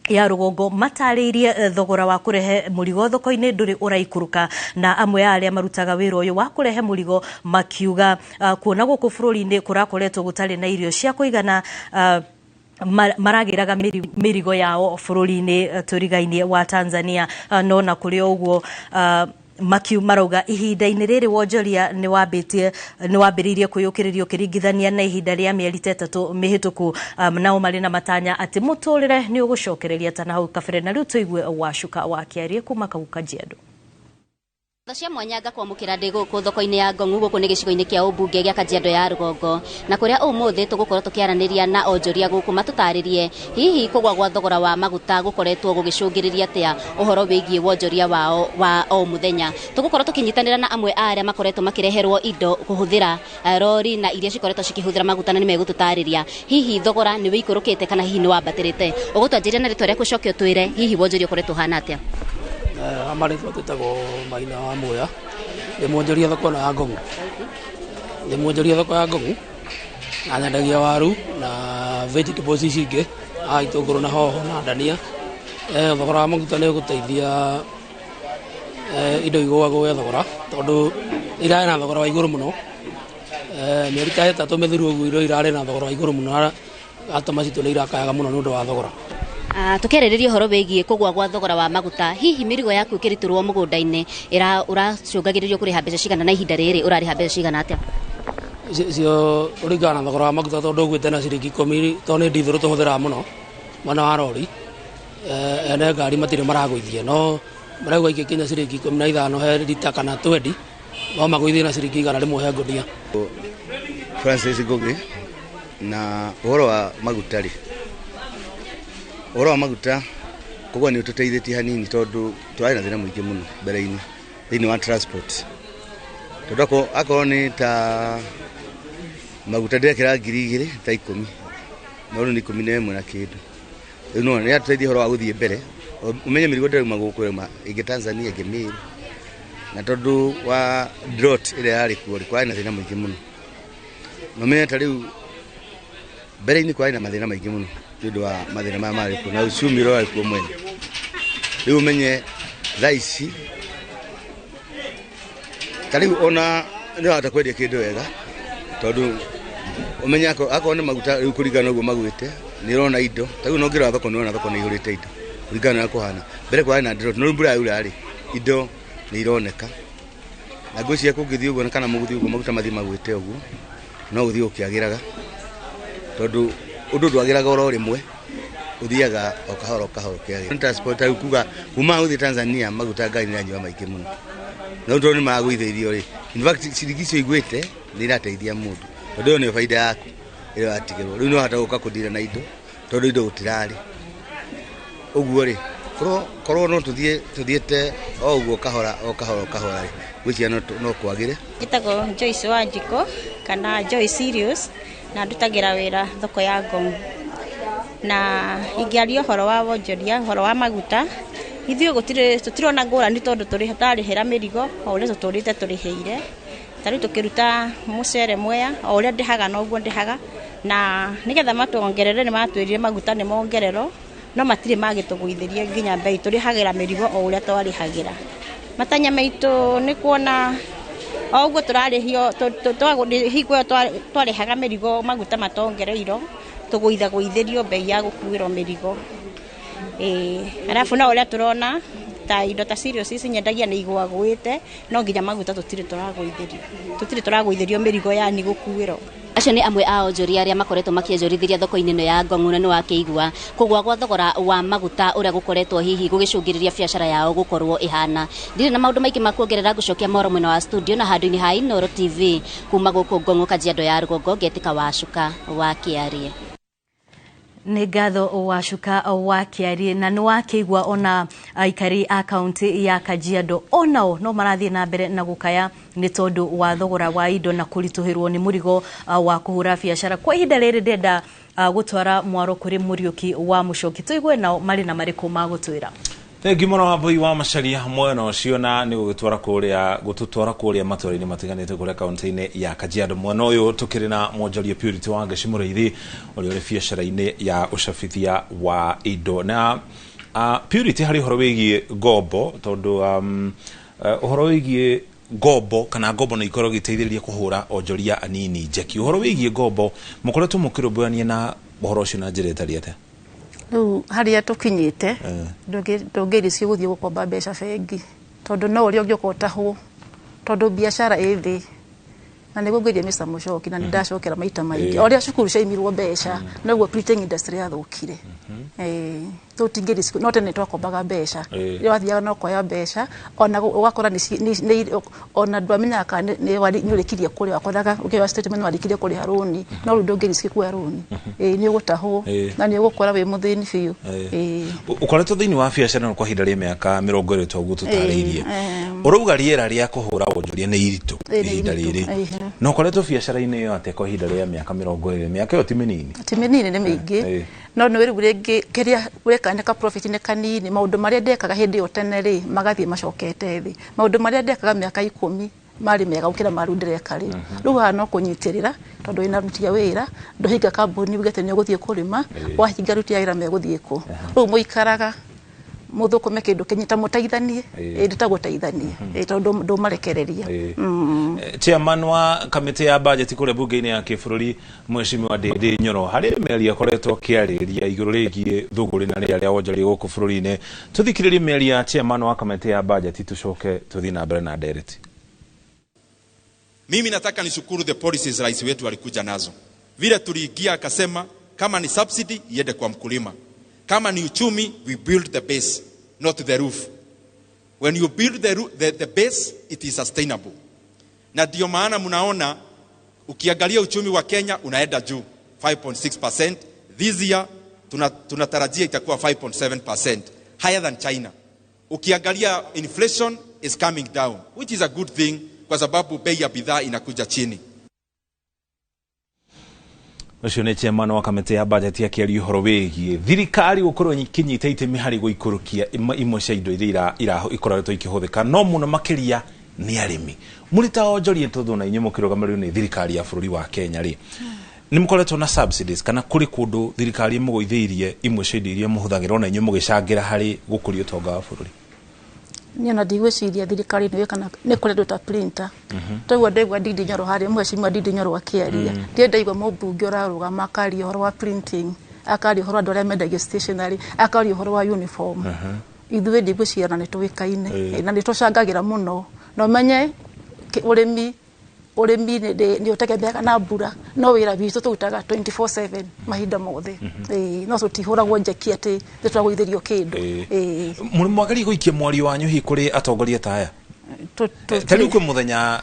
ya rũgongo matarĩirie thogora wa kũrehe mũrigo thoko-inĩ ndũrĩ ũraikũrũka, na amwe a arĩa marutaga wĩra ũyũ wa kũrehe mũrigo makiuga kuona gũkũ bũrũri-inĩ kũrakoretwo gũtarĩ na irio cia kũigana, maragĩraga mĩrigo yao bũrũri-inĩ tũrigainie wa Tanzania. No na kũrĩ o ũguo, makiu marauga ihinda-inĩ rĩrĩ wonjoria nĩ wambĩrĩirie kwĩyũkĩrĩria ũkĩringithania na ihinda rĩa mĩeri ta 3 mĩhĩtũku. Nao marĩ na matanya atĩ mũtũrĩre nĩ ũgũcokereria ta na hau kabere. Na rĩu tũigue Wacuka wa Kĩarie kuma kau Kajiado. Cia mwanya ngakwamũkĩra ndĩ gũkũ thoko-inĩ ya Ngong'u, gũkũ nĩ gĩcigo-inĩ kĩa ũmbunge gĩa Kajiado ya rũgongo, na kũrĩa ũmũthĩ tũgũkorwo tũkĩaranĩria na onjoria gũkũ matũtarĩrie hihi kũgwa gwa thogora wa maguta gũkoretwo gũgĩcũngĩrĩria atĩa ũhoro wĩgiĩ wonjoria wao wa o mũthenya. Tũgũkorwo tũkĩnyitanĩra na amwe a arĩa makoretwo makĩreherwo indo kũhũthĩra rori na iria cikoretwo cikĩhũthĩra maguta, na nĩ megũtũtarĩria hihi thogora nĩ wĩikũrũkĩte kana hihi nĩ wambatĩrĩte. Ũgũtwanjĩria na rĩtwa rĩaku, ũcoke ũtwĩre hihi wonjoria ũkoretwo ũhana atĩa. Marĩtwa twĩtagwo Maina wa Muya, ndĩ mwonjoria thoko ĩno ya Ngong'u. Ndĩ mwonjoria thoko ya Ngong'u na nyendagia waru na vegetables ici ingĩ, itũngũrũ na hoho na ndania. Thogora wa maguta nĩ ũgũteithia indo igũagũe thogora, tondũ irarĩ na thogora wa igũrũ mũno. Mĩeri ta 3 mĩthiru ũguo indo irarĩ na thogora wa igũrũ mũno, customer citũ nĩ irakayaga mũno nĩ ũndũ wa thogora. Tũkĩarĩrĩria ũhoro wĩgiĩ kũgũa gwa thogora wa maguta, hihi mĩrigo yaku ĩkĩrutĩrwo mũgũnda-inĩ ũracũngagĩrĩrio kũrĩha mbeca cigana, na ihinda rĩrĩ ũrarĩha mbeca cigana atĩa? Icio ũringana na thogora wa maguta, tondũ ũgwĩte na ciringi 10, tondũ nĩ ndithũrũ tũhũthĩraga mũno mwena wa rori. Ene ngari matirĩ maragũithia, no marauga ingĩkinya ciringi 15 he rita kana 20, no magũithie na ciringi 100 he ngũnia. Francis Ngugi, na ũhoro wa maguta rĩ, ũhoro wa maguta koguo nĩ ũtũteithĩtie hanini, tondũ tũrarĩ na thĩna mũingĩ mũno mbere-inĩ thĩinĩ wa transport, tondũ akorwo nĩ ta maguta ndĩrekĩra 2010 no rĩu nĩ 11 na kĩndũ. Rĩu no nĩ yatũteithia ũhoro wa gũthiĩ mbere, ũmenye mĩrigo ndĩrauma gũkũ, ĩrauma ĩngĩ Tanzania, ĩngĩ Meru, na tondũ wa drought ĩrĩa yarĩ kuo rĩ, kwarĩ na thĩna mũingĩ mũno. Na ũmenye ta rĩu mbere-inĩ kwarĩ na mathĩna maingĩ mũno nĩ ũndũ wa mathĩna maya marĩ kuo na uchumi ũrĩa warĩ kuo mwene. Rĩu ũmenye thaa ici ta rĩu ona nĩ wahota kwendia kĩndũ wega tondũ ũmenye akorwo nĩ maguta rĩu kũringana na ũguo magwĩte nĩ ũrona indo ta rĩu no ngĩrora thoko nĩ ũrona thoko nĩ ihũrĩte indo kũringana na ũrĩa kũhana. Mbere kwarĩ na drought, no rĩu mbura yaura rĩ, indo nĩ ironeka. Na ngwĩciria kũngĩthiĩ ũguo kana mũgũthiĩ ũguo maguta mathiĩ magwĩte ũguo no gũthiĩ gũkĩagĩraga tondũ ũndũ ndwagĩraga oro rĩmwe, ũthiaga o kahora o kahora ũkĩagĩra. Transport ta rĩu kuga kuma gũthiĩ Tanzania maguta ngari nĩ iranyua maingĩ mũno, no tondũ nĩ maragũithĩirio rĩ, in fact ciringi icio igwĩte nĩ irateithia mũndũ tondũ ĩyo nĩyo baida yaku ĩrĩa watigĩrwo. Rĩu nĩ wahota gũka kũndira na indo tondũ indo gũtirarĩ. Ũguo rĩ, korwo no tũthiĩte o ũguo kahora o kahora o kahora rĩ, ngwĩciria no kwagĩre. Njĩtagwo Joyce Wanjikũ kana Joy Serious na ndutagĩra wĩra thoko ya Ngong. Na ingĩaria ũhoro wa wonjoria, ũhoro wa maguta, ithuĩ tũtirona ngũrani tondũ tũtarĩhĩra mĩrigo o ũrĩa tũtũrĩte tũrĩhĩire. Ta rĩu tũkĩruta mũcere Mwea, o ũrĩa ndĩhaga noguo ndĩhaga, na nĩgetha matuongerere nĩ matwĩrire maguta nĩ mongererwo, no matirĩ magĩtũgũithĩrie nginya mbei, tũrĩhagĩra mĩrigo o ũrĩa twarĩhagĩra. Matanya maitũ nĩ kuona o ũguo tũrarĩhio, hingo ĩyo twarĩhaga mĩrigo maguta matongereirwo, tũgũithagũithĩrio mbei ya gũkuĩrwo mĩrigo. Arabu no ũrĩa tũrona ta indo ta cereals ici nyendagia nĩ igũagũĩte, no nginya maguta tũtirĩ tũragũithĩrio. Tũtirĩ tũragũithĩrio mĩrigo yani gũkuĩrwo. Acio nĩ amwe a onjoria arĩa makoretwo makĩonjorithĩria thoko-inĩ ĩno ya Ngong, na nĩ wakĩigua kũgũa gwa thogora wa maguta ũrĩa gũkoretwo hihi gũgĩcũngĩrĩria biacara yao gũkorwo ĩhana. Ndirĩ na maũndũ maingĩ ma kuongerera, ngũcokia mohoro mwena wa studio na handũ-inĩ ha Inooro TV kuma gũkũ Ngong, Kajiado ya rũgongo, ngetĩka Wacuka wa Kĩarie. Nĩ ngatho Wacuka wa Kĩarie, na nĩ wakĩigua ona aikari a kaunti ya Kajiado onao no marathiĩ na mbere na gũkaya nĩ tondũ wa thogora wa indo na kũritũhĩrwo nĩ mũrigo wa kũhũra biacara. Kwa ihinda rĩrĩ ndĩrenda gũtwara mwaro kũrĩ Mũriũki wa Mũcoki, tũigue nao marĩ na marĩkũ magũtwĩra. Thengi mũno Wambui wa Macharia mwena ũcio, na nĩ gũgĩtwara kũrĩa gũtũtwara kũrĩa matũra-inĩ matiganĩte kũrĩa kaunti-inĩ ya Kajiado. Mwena ũyũ tũkĩrĩ na mwonjoria Purity wa Ngeci Mũrĩithi ũrĩa ũrĩ biacara-inĩ ya ũcabithia wa indo. Na Purity, harĩ ũhoro wĩgiĩ ngombo, tondũ ũhoro wĩgiĩ ngombo kana ngombo nĩ ikoragwo igĩteithĩrĩria kũhũra onjoria anini njeki. Ũhoro wĩgiĩ ngombo mũkoretwo mũkĩrũmbũyania na ũhoro ũcio na njĩra ĩtariĩ atĩa? Rĩu harĩa tũkinyĩte ndũngĩricio gũthiĩ gũkomba mbeca bengi tondũ no ũrĩa ũngĩũka ũtahwo, tondũ biacara ĩ thĩ. Na nĩguo ngwĩrie Mr. Mũcoki, na nĩ ndacokera maita maingĩ, o ũrĩa cukuru ciaimirwo mbeca noguo printing industry yathũkire. Tũtingĩricio, no tene twakombaga mbeca, rĩrĩa wathiaga no kuoya mbeca, ona ũgakora ona ndwamenyaga kana nĩ ũrĩkirie kũrĩha, wakoraga ũkĩoya statement warĩkirie kũrĩha rũni, no rĩu ndũngĩricio kuoya rũni, nĩ ũgũtahwo na nĩ ũgũkora wĩ mũthĩni biũ. Ũkoretwo thĩinĩ wa biacara ĩno kwa ihinda rĩa mĩaka 20 toguo tũtarĩirie, ũrauga rĩera rĩa kũhũra wonjoria nĩ iritũ ihinda rĩrĩ, na ũkoretwo biacara-inĩ ĩyo atĩa kwa ihinda rĩa mĩaka 20? Mĩaka ĩyo ti mĩnini. Ti mĩnini, nĩ mĩingĩ, no nĩ rĩu rĩngĩ kĩrĩa ũreka nĩ ka profit nĩ kanini. Maũndũ marĩa ndekaga hĩndĩ ĩyo tene rĩ magathiĩ macokete thĩ. Maũndũ marĩa ndekaga mĩaka 10 marĩ mega gũkĩra marĩa ndĩreka rĩu. Rĩu haha no kũnyitĩrĩra tondũ wĩna aruti a wĩra, ndũhinga kambuni uge atĩ nĩ ũgũthiĩ kũrĩma, wahinga aruti a wĩra megũthiĩ kũ? Rĩu mũikaraga mũthũkũme kĩndũ kĩnyita mũteithanie, ĩndĩ ta gũteithania, tondũ ndũmarekereria. Chairman wa kamĩtĩ ya budget kũrĩa bunge-inĩ ya kĩbũrũri Mheshimiwa Ndindi Nyoro harĩ mĩario akoretwo akĩarĩria igũrũ rĩgiĩ thũgũrĩ na rĩera rĩa wonjoria gũkũ bũrũri-inĩ. Tũthikĩrĩrie mĩario ya chairman wa kamĩtĩ ya budget tũcoke tũthiĩ na mbere na ndereti. Mimi nataka nishukuru the policies rais wetu alikuja nazo. Vile tuliingia akasema kama ni subsidy iende kwa mkulima. Kama ni uchumi, we build the base, not the roof. When you build the base, it is sustainable. Na ndio maana mnaona ukiangalia uchumi wa Kenya unaenda juu 5.6%. This year tunatarajia itakuwa 5.7%, higher than China. Ukiangalia inflation is coming down, which is a good thing kwa sababu bei ya bidhaa inakuja chini. Ũcio nĩ chairman wa kamĩtĩ ya budget akĩaria ũhoro wĩgiĩ thirikari gũkorwo ĩkĩnyita itemi harĩ gũikũrũkia imwe cia indo iria ikoretwo ikĩhũthĩka, no mũno makĩria nĩ arĩmi. Mũrĩ ta onjoria tondũ na inyuĩ mũkĩrũgamĩrĩrwo nĩ thirikari ya bũrũri wa Kenya rĩ, Nĩ mũkoretwo na subsidies kana kũrĩ kũndũ thirikari ĩmũgũithĩirie imwe cia indo iria mũhũthagĩra ona inyuĩ mũgĩcangĩra harĩ gũkũria ũtonga wa bũrũri? Niĩ ona ndigwĩciria thirikari nĩ kana nĩ kũrĩ andũ ta printer. Toguo ndaigua Ndindi Nyoro harĩa, mheshimiwa Ndindi Nyoro akĩaria, ndirĩ ndaigua mũmbunge ũrarũgama akaria ũhoro wa printing, akaria ũhoro wa andũ arĩa mendagia stationery, akaria ũhoro wa uniform. Ithuĩ ndigwĩciria ona nĩ tũĩkaine. Na nĩ tũcangagĩra mũno, na ũmenye ũrĩmi nĩ ũtegemeaga na mbura, no wĩra witũ tũrutaga 24/7, mahinda mothe. Ĩĩ, no tũtihũragwo njeki atĩ nĩ twagũithĩrio kĩndũ. Ĩĩ. Mũrĩ mwageria gũikia mwario wanyu hihi kũrĩ atongoria ta aya? Ta rĩu kwĩ mũthenya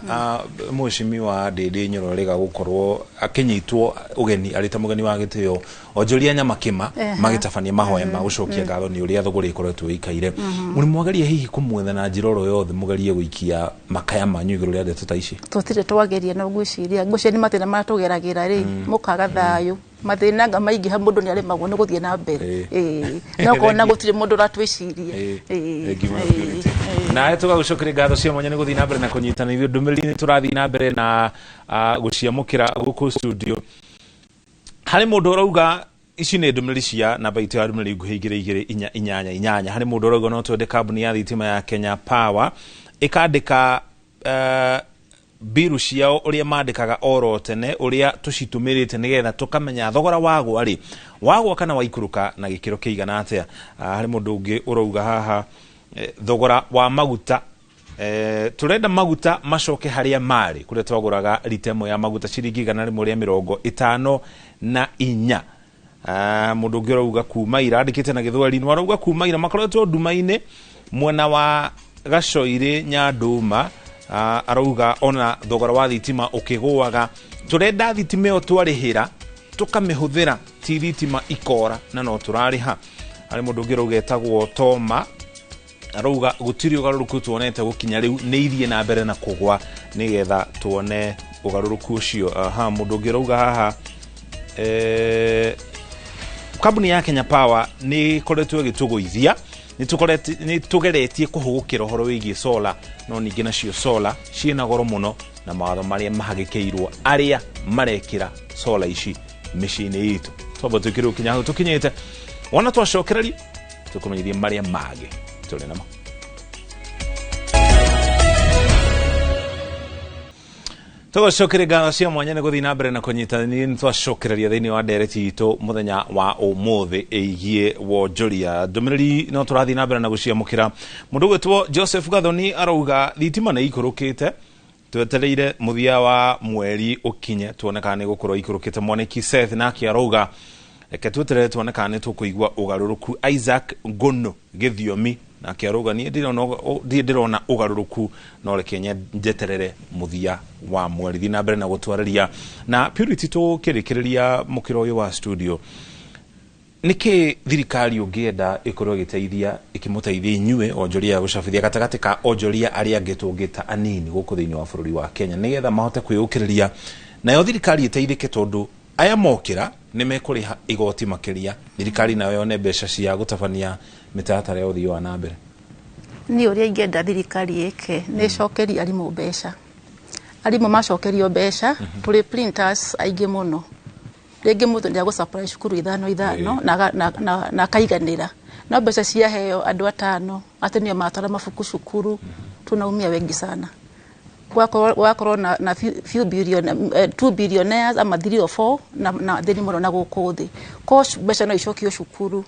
mheshimiwa Ndindi Nyoro rĩga gũkorwo akĩnyitwo ũgeni arĩ ta mũgeni wa gĩtĩo onjoria Nyamakĩma magĩtabania mahoya ma gũcokia ngatho nĩ ũrĩa thũgũrĩ ĩkoretwo ĩikaire. Mũrĩ mwageria hihi kũmwetha na njĩra oro yothe mũgerie gũikia makaya manyu igũrũ rĩa ndeto ta ici? Tũtirĩ twageria, no ngwĩciria nĩ mathĩna marĩa tũgeragĩra rĩ, mũkaga thayũ, mathĩna nga maingĩha, mũndũ nĩ aremagwo nĩ gũthiĩ na mbere. Ĩĩ, no kona gũtirĩ mũndũ ũratwĩciria. Ĩĩ. Thank you mũno, Purity. Nawe tũgagũcokeria ngatho cia mwanya nĩ gũthiĩ na mbere na kũnyitana ithuĩ. Ndũmĩrĩri nĩ tũrathiĩ na mbere na gũciamũkĩra gũkũ studio. Harĩ mũndũ ũrauga, ici nĩ ndũmĩrĩri cia namba itũ ya ndũmĩrĩri nguhĩ 22488. Harĩ mũndũ ũrauga no twende kambuni ya thitima ya Kenya Power ĩkandĩka mbiru ciao ũrĩa mandĩkaga oro tene ũrĩa tũcitũmĩrĩte, nĩgetha tũkamenya thogora wagwa rĩ wagwa kana waikũrũka na gĩkĩro kĩigana atĩa. Harĩ mũndũ ũngĩ ũrauga haha, thogora wa maguta, tũrenda maguta macoke harĩa marĩ kũrĩa twagũraga rita ĩmwe ya maguta ciringi 154. Mũndũ ũngĩ ũrauga kuma ira, andĩkĩte na gĩthweri, nĩ arauga kuma ira makoretwo nduma-inĩ mwena wa Gacoirĩ Nyandũma. Arauga ona thogora wa thitima ũkĩgũaga, tũrenda thitima ĩyo twarĩhĩra tũkamĩhũthĩra, ti thitima ikora na no tũrarĩha. Harĩ mũndũ ũngĩ ũrauga etagwo Toma, arauga gũtirĩ ũgarũrũku tuonete gũkinya rĩu, nĩ ithiĩ na mbere na kũgwa nĩgetha tuone ũgarũrũku ũcio. Aha, mũndũ ũngĩ ũrauga haha, kambuni ya Kenya Power nĩ ĩkoretwo ĩgĩtũgũithia, nĩ tũgeretie kũhũgũkĩra ũhoro wĩgiĩ solar, no ningĩ nacio solar ciĩna goro mũno na mawatho marĩa mahagĩkĩirwo arĩa marekĩra solar ici mĩciĩ-inĩ itũ. Twamba twĩkĩre ũkinya hau tũkinyĩte, wona twacokereria tũkũmenyithie marĩa mangĩ tũrĩ namo. Tũgũcokeria ngatho cia mwanya nĩ gũthiĩ na mbere na kũnyita. Nĩ twacokereria thĩinĩ wa ndereti itũ mũthenya wa ũmũthĩ ĩgiĩ wonjoria. Ndũmĩrĩri no tũrathiĩ na mbere na gũciamũkĩra. Mũndũ ũgwĩtwo Joseph Gathoni arauga thitima nĩ ikũrũkĩte, twetereire mũthia wa mweri ũkinye tuone kana nĩ gũkorwo ikũrũkĩte. Mwaniki Seth nake arauga reke tweterere tuone kana nĩ tũkũigua ũgarũrũku. Isaac Ngono Gĩthiomi nake arauga niĩ ndirĩ ndĩrona ũgarũrũku, no reke njeterere mũthia wa mweri. Thiĩ na mbere na gũtwarĩria na Purity. Tũkĩrĩkĩrĩria mũkĩro ũyũ wa studio, nĩkĩ thirikari ũngĩenda ĩkorwo ĩgĩteithia, ĩkĩmũteithia inyuĩ onjoria ya gũcabithia gatagatĩ ka onjoria arĩa angĩ tũngĩta anini gũkũ thĩinĩ wa bũrũri wa Kenya, nĩgetha mahote kwĩyũkĩrĩria, nayo thirikari ĩteithĩke, tondũ aya mokĩra nĩ mekũrĩha igoti makĩria, thirikari nayo yone mbeca cia gũtabania mĩtaratara ya ũthii wa na mbere? Niĩ ũrĩa ingĩenda thirikari ĩke nĩ ĩcokerie arimũ mbeca. Arimũ macokerio mbeca, tũrĩ printers aingĩ mũno, rĩngĩ mũndũ nĩ agũ cukuru ithano ithano na akaiganĩra, no mbeca ciaheo andũ atano atĩ nĩo matwara mabuku cukuru, tunaumia wengi sana. Gwakorwo na few billion, 2 billionaires ama 3 or 4 na thĩni mũno na gũkũ thĩ ko mbeca no icokio cukuru.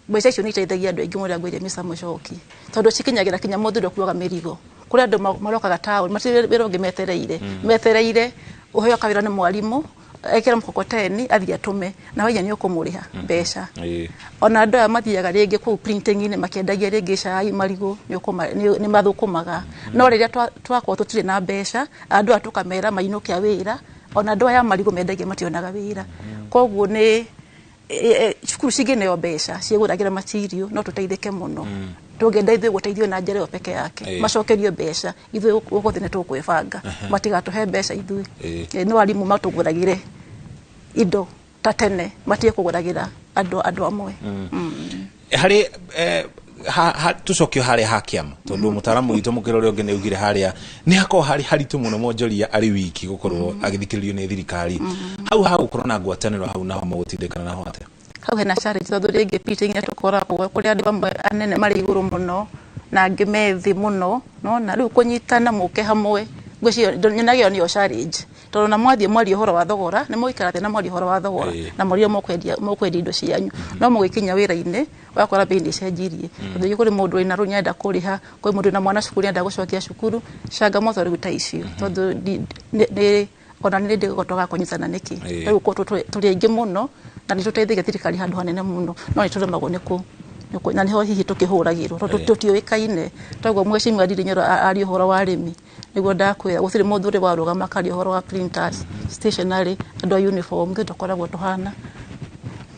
Mbeca icio nĩ iteithagia andũ aingĩ mũno, ngwĩria Mr. Mũcoki, tondũ cikinyagĩra kinya mũndũ ũrĩa ũkuaga mĩrigo. Kũrĩ andũ marokaga taũni matirĩ wĩra ũngĩ metereire, metereire ũheo kawĩra nĩ mwarimũ, ekĩra mkokoteni athiĩ atũme, na wainya nĩ ũkũmũrĩha mbeca. Ona andũ aya mathiaga rĩngĩ kũu printing-inĩ makĩendagia rĩngĩ cai, marigũ, nĩ mathũkũmaga. No rĩrĩa twakorwo tũtirĩ na mbeca, andũ aya tũkamera mainũke a wĩra, ona andũ aya marigũ mendagia mationaga wĩra. Koguo nĩ cukuru cingĩneo mbeca ciĩgũragĩra material, no tũteithĩke mũno. Tũngĩenda ithuĩ gũteithio na njĩra ĩyo peke yake, macokerio mbeca, ithuĩ gũkũ thĩ nĩ tũkwĩbanga. Matigatũhe mbeca ithuĩ, no arimũ matũgũragĩre indo ta tene, matige kũgũragĩra andũ amwe. Harĩ Tũcokio harĩa ha kĩama, tondũ mũtaaramu witũ mũkĩra ũrĩa ũngĩ nĩ augire harĩa nĩ hakorwo harĩ haritũ mũno mwonjoria arĩ wiki gũkorwo agĩthikĩrĩrio nĩ thirikari. Hau hagũkorwo na ngwatanĩro, hau naho mũgũtindĩkana naho atĩa? Hau hena challenge, tondũ rĩngĩ meeting tũkoragwo kũrĩa andũ amwe anene marĩ igũrũ mũno na angĩ me thĩ mũno, nona rĩu kũnyitana mũke hamwe, ngwĩciria nyonaga ĩyo nĩyo challenge, tondũ na mwathiĩ mwaria ũhoro wa thogora, nĩ mũgũikara thĩ na mwaria ũhoro wa thogora na mwaria mũkwendia indo cianyu, no mũgĩkinya wĩra-inĩ ũgakora bei nĩ ĩcenjirie, tondũ kũrĩ mũndũ wĩna rũni arenda kũrĩha, kwĩ mũndũ wĩna mwana cukuru arenda gũcokia cukuru. Changamoto rĩu ta icio, tondũ nĩ ona nĩ ndĩ twaga kũnyitana nĩkĩ. Rĩu tũrĩ aingĩ mũno na nĩ tũteithagia thirikari handũ hanene mũno, no nĩ tũremagwo nĩ kũ na nĩho hihi tũkĩhũragĩrwo tondũ tũtiũĩkaine. Toguo mheshimiwa Ndindi Nyoro aria ũhoro wa arĩmi, nĩguo ndakwĩra gũtirĩ mũndũ ũrĩ warũgama akaria ũhoro wa printers, stationery, andũ a uniform. Ithuĩ tũkoragwo tũhana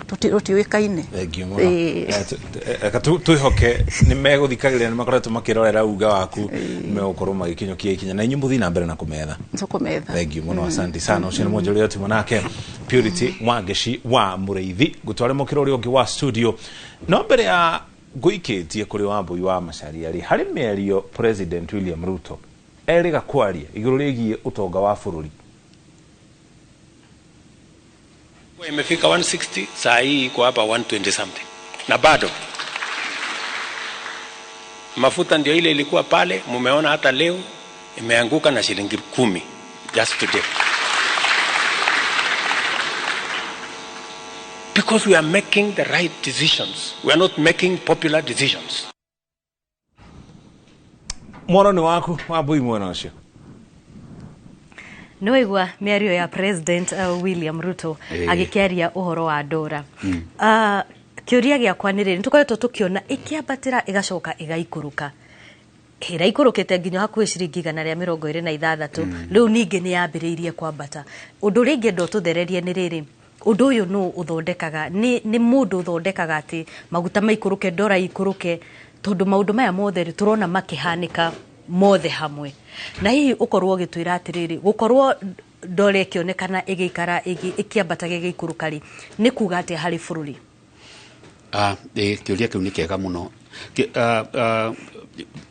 tũtiũĩkaine. Thengiũ mũno. Reka twĩhoke nĩ megũthikagĩrĩria, nĩ makoretwo makĩrorera uga waku, nĩ megũkorwo magĩkinyũkia ikinya na inyuĩ mũthiĩ na mbere na kũmetha. Tũkũmetha. Thengiũ mũno, asante sana. Ũcio nĩ mwonjoria tuma nake Purity Wangeci wa Mũrĩithi. Ngũtware mũkĩra ũrĩa ũngĩ wa studio, no mbere ya ngũikĩtie kũrĩ Wambui wa Macharia rĩ, harĩ mĩario President William Ruto erĩga kwaria igũrũ rĩgiĩ ũtonga wa bũrũri. Imefika 160, saa hii iko hapa 120 something, na bado mafuta ndio ile ilikuwa pale. Mumeona hata leo imeanguka na shilingi 10 just today, because we are making the right decisions. We are not making popular decisions. Mwono nĩ waku, Wambui, mwena ũcio. Nĩ waigua mĩario ya President William Ruto agĩkĩaria ũhoro wa ndora. Kĩũria gĩakwa nĩ rĩrĩ, nĩ tũkoretwo tũkĩona ĩkĩambatĩra ĩgacoka ĩgaikũrũka, ĩraikũrũkĩte nginya hakuhĩ ciringi 126. Rĩu ningĩ nĩ yambĩrĩirie kwambata. Ũndũ ũrĩa ingĩenda ũtũthererie nĩ rĩrĩ, ũndũ ũyũ nũ ũthondekaga? Nĩ mũndũ ũthondekaga atĩ maguta maikũrũke, ndora ikũrũke? Tondũ maũndũ maya mothe rĩ, tũrona makĩhanĩka mothe hamwe, na hihi ũkorwo ũgĩtwĩra atĩrĩrĩ, gũkorwo ndora ĩkĩonekana ĩgĩikara ĩkĩambataga ĩgĩikũrũka rĩ, nĩ kuga atĩa harĩ bũrũri? Kĩũria kĩu nĩ kĩega mũno.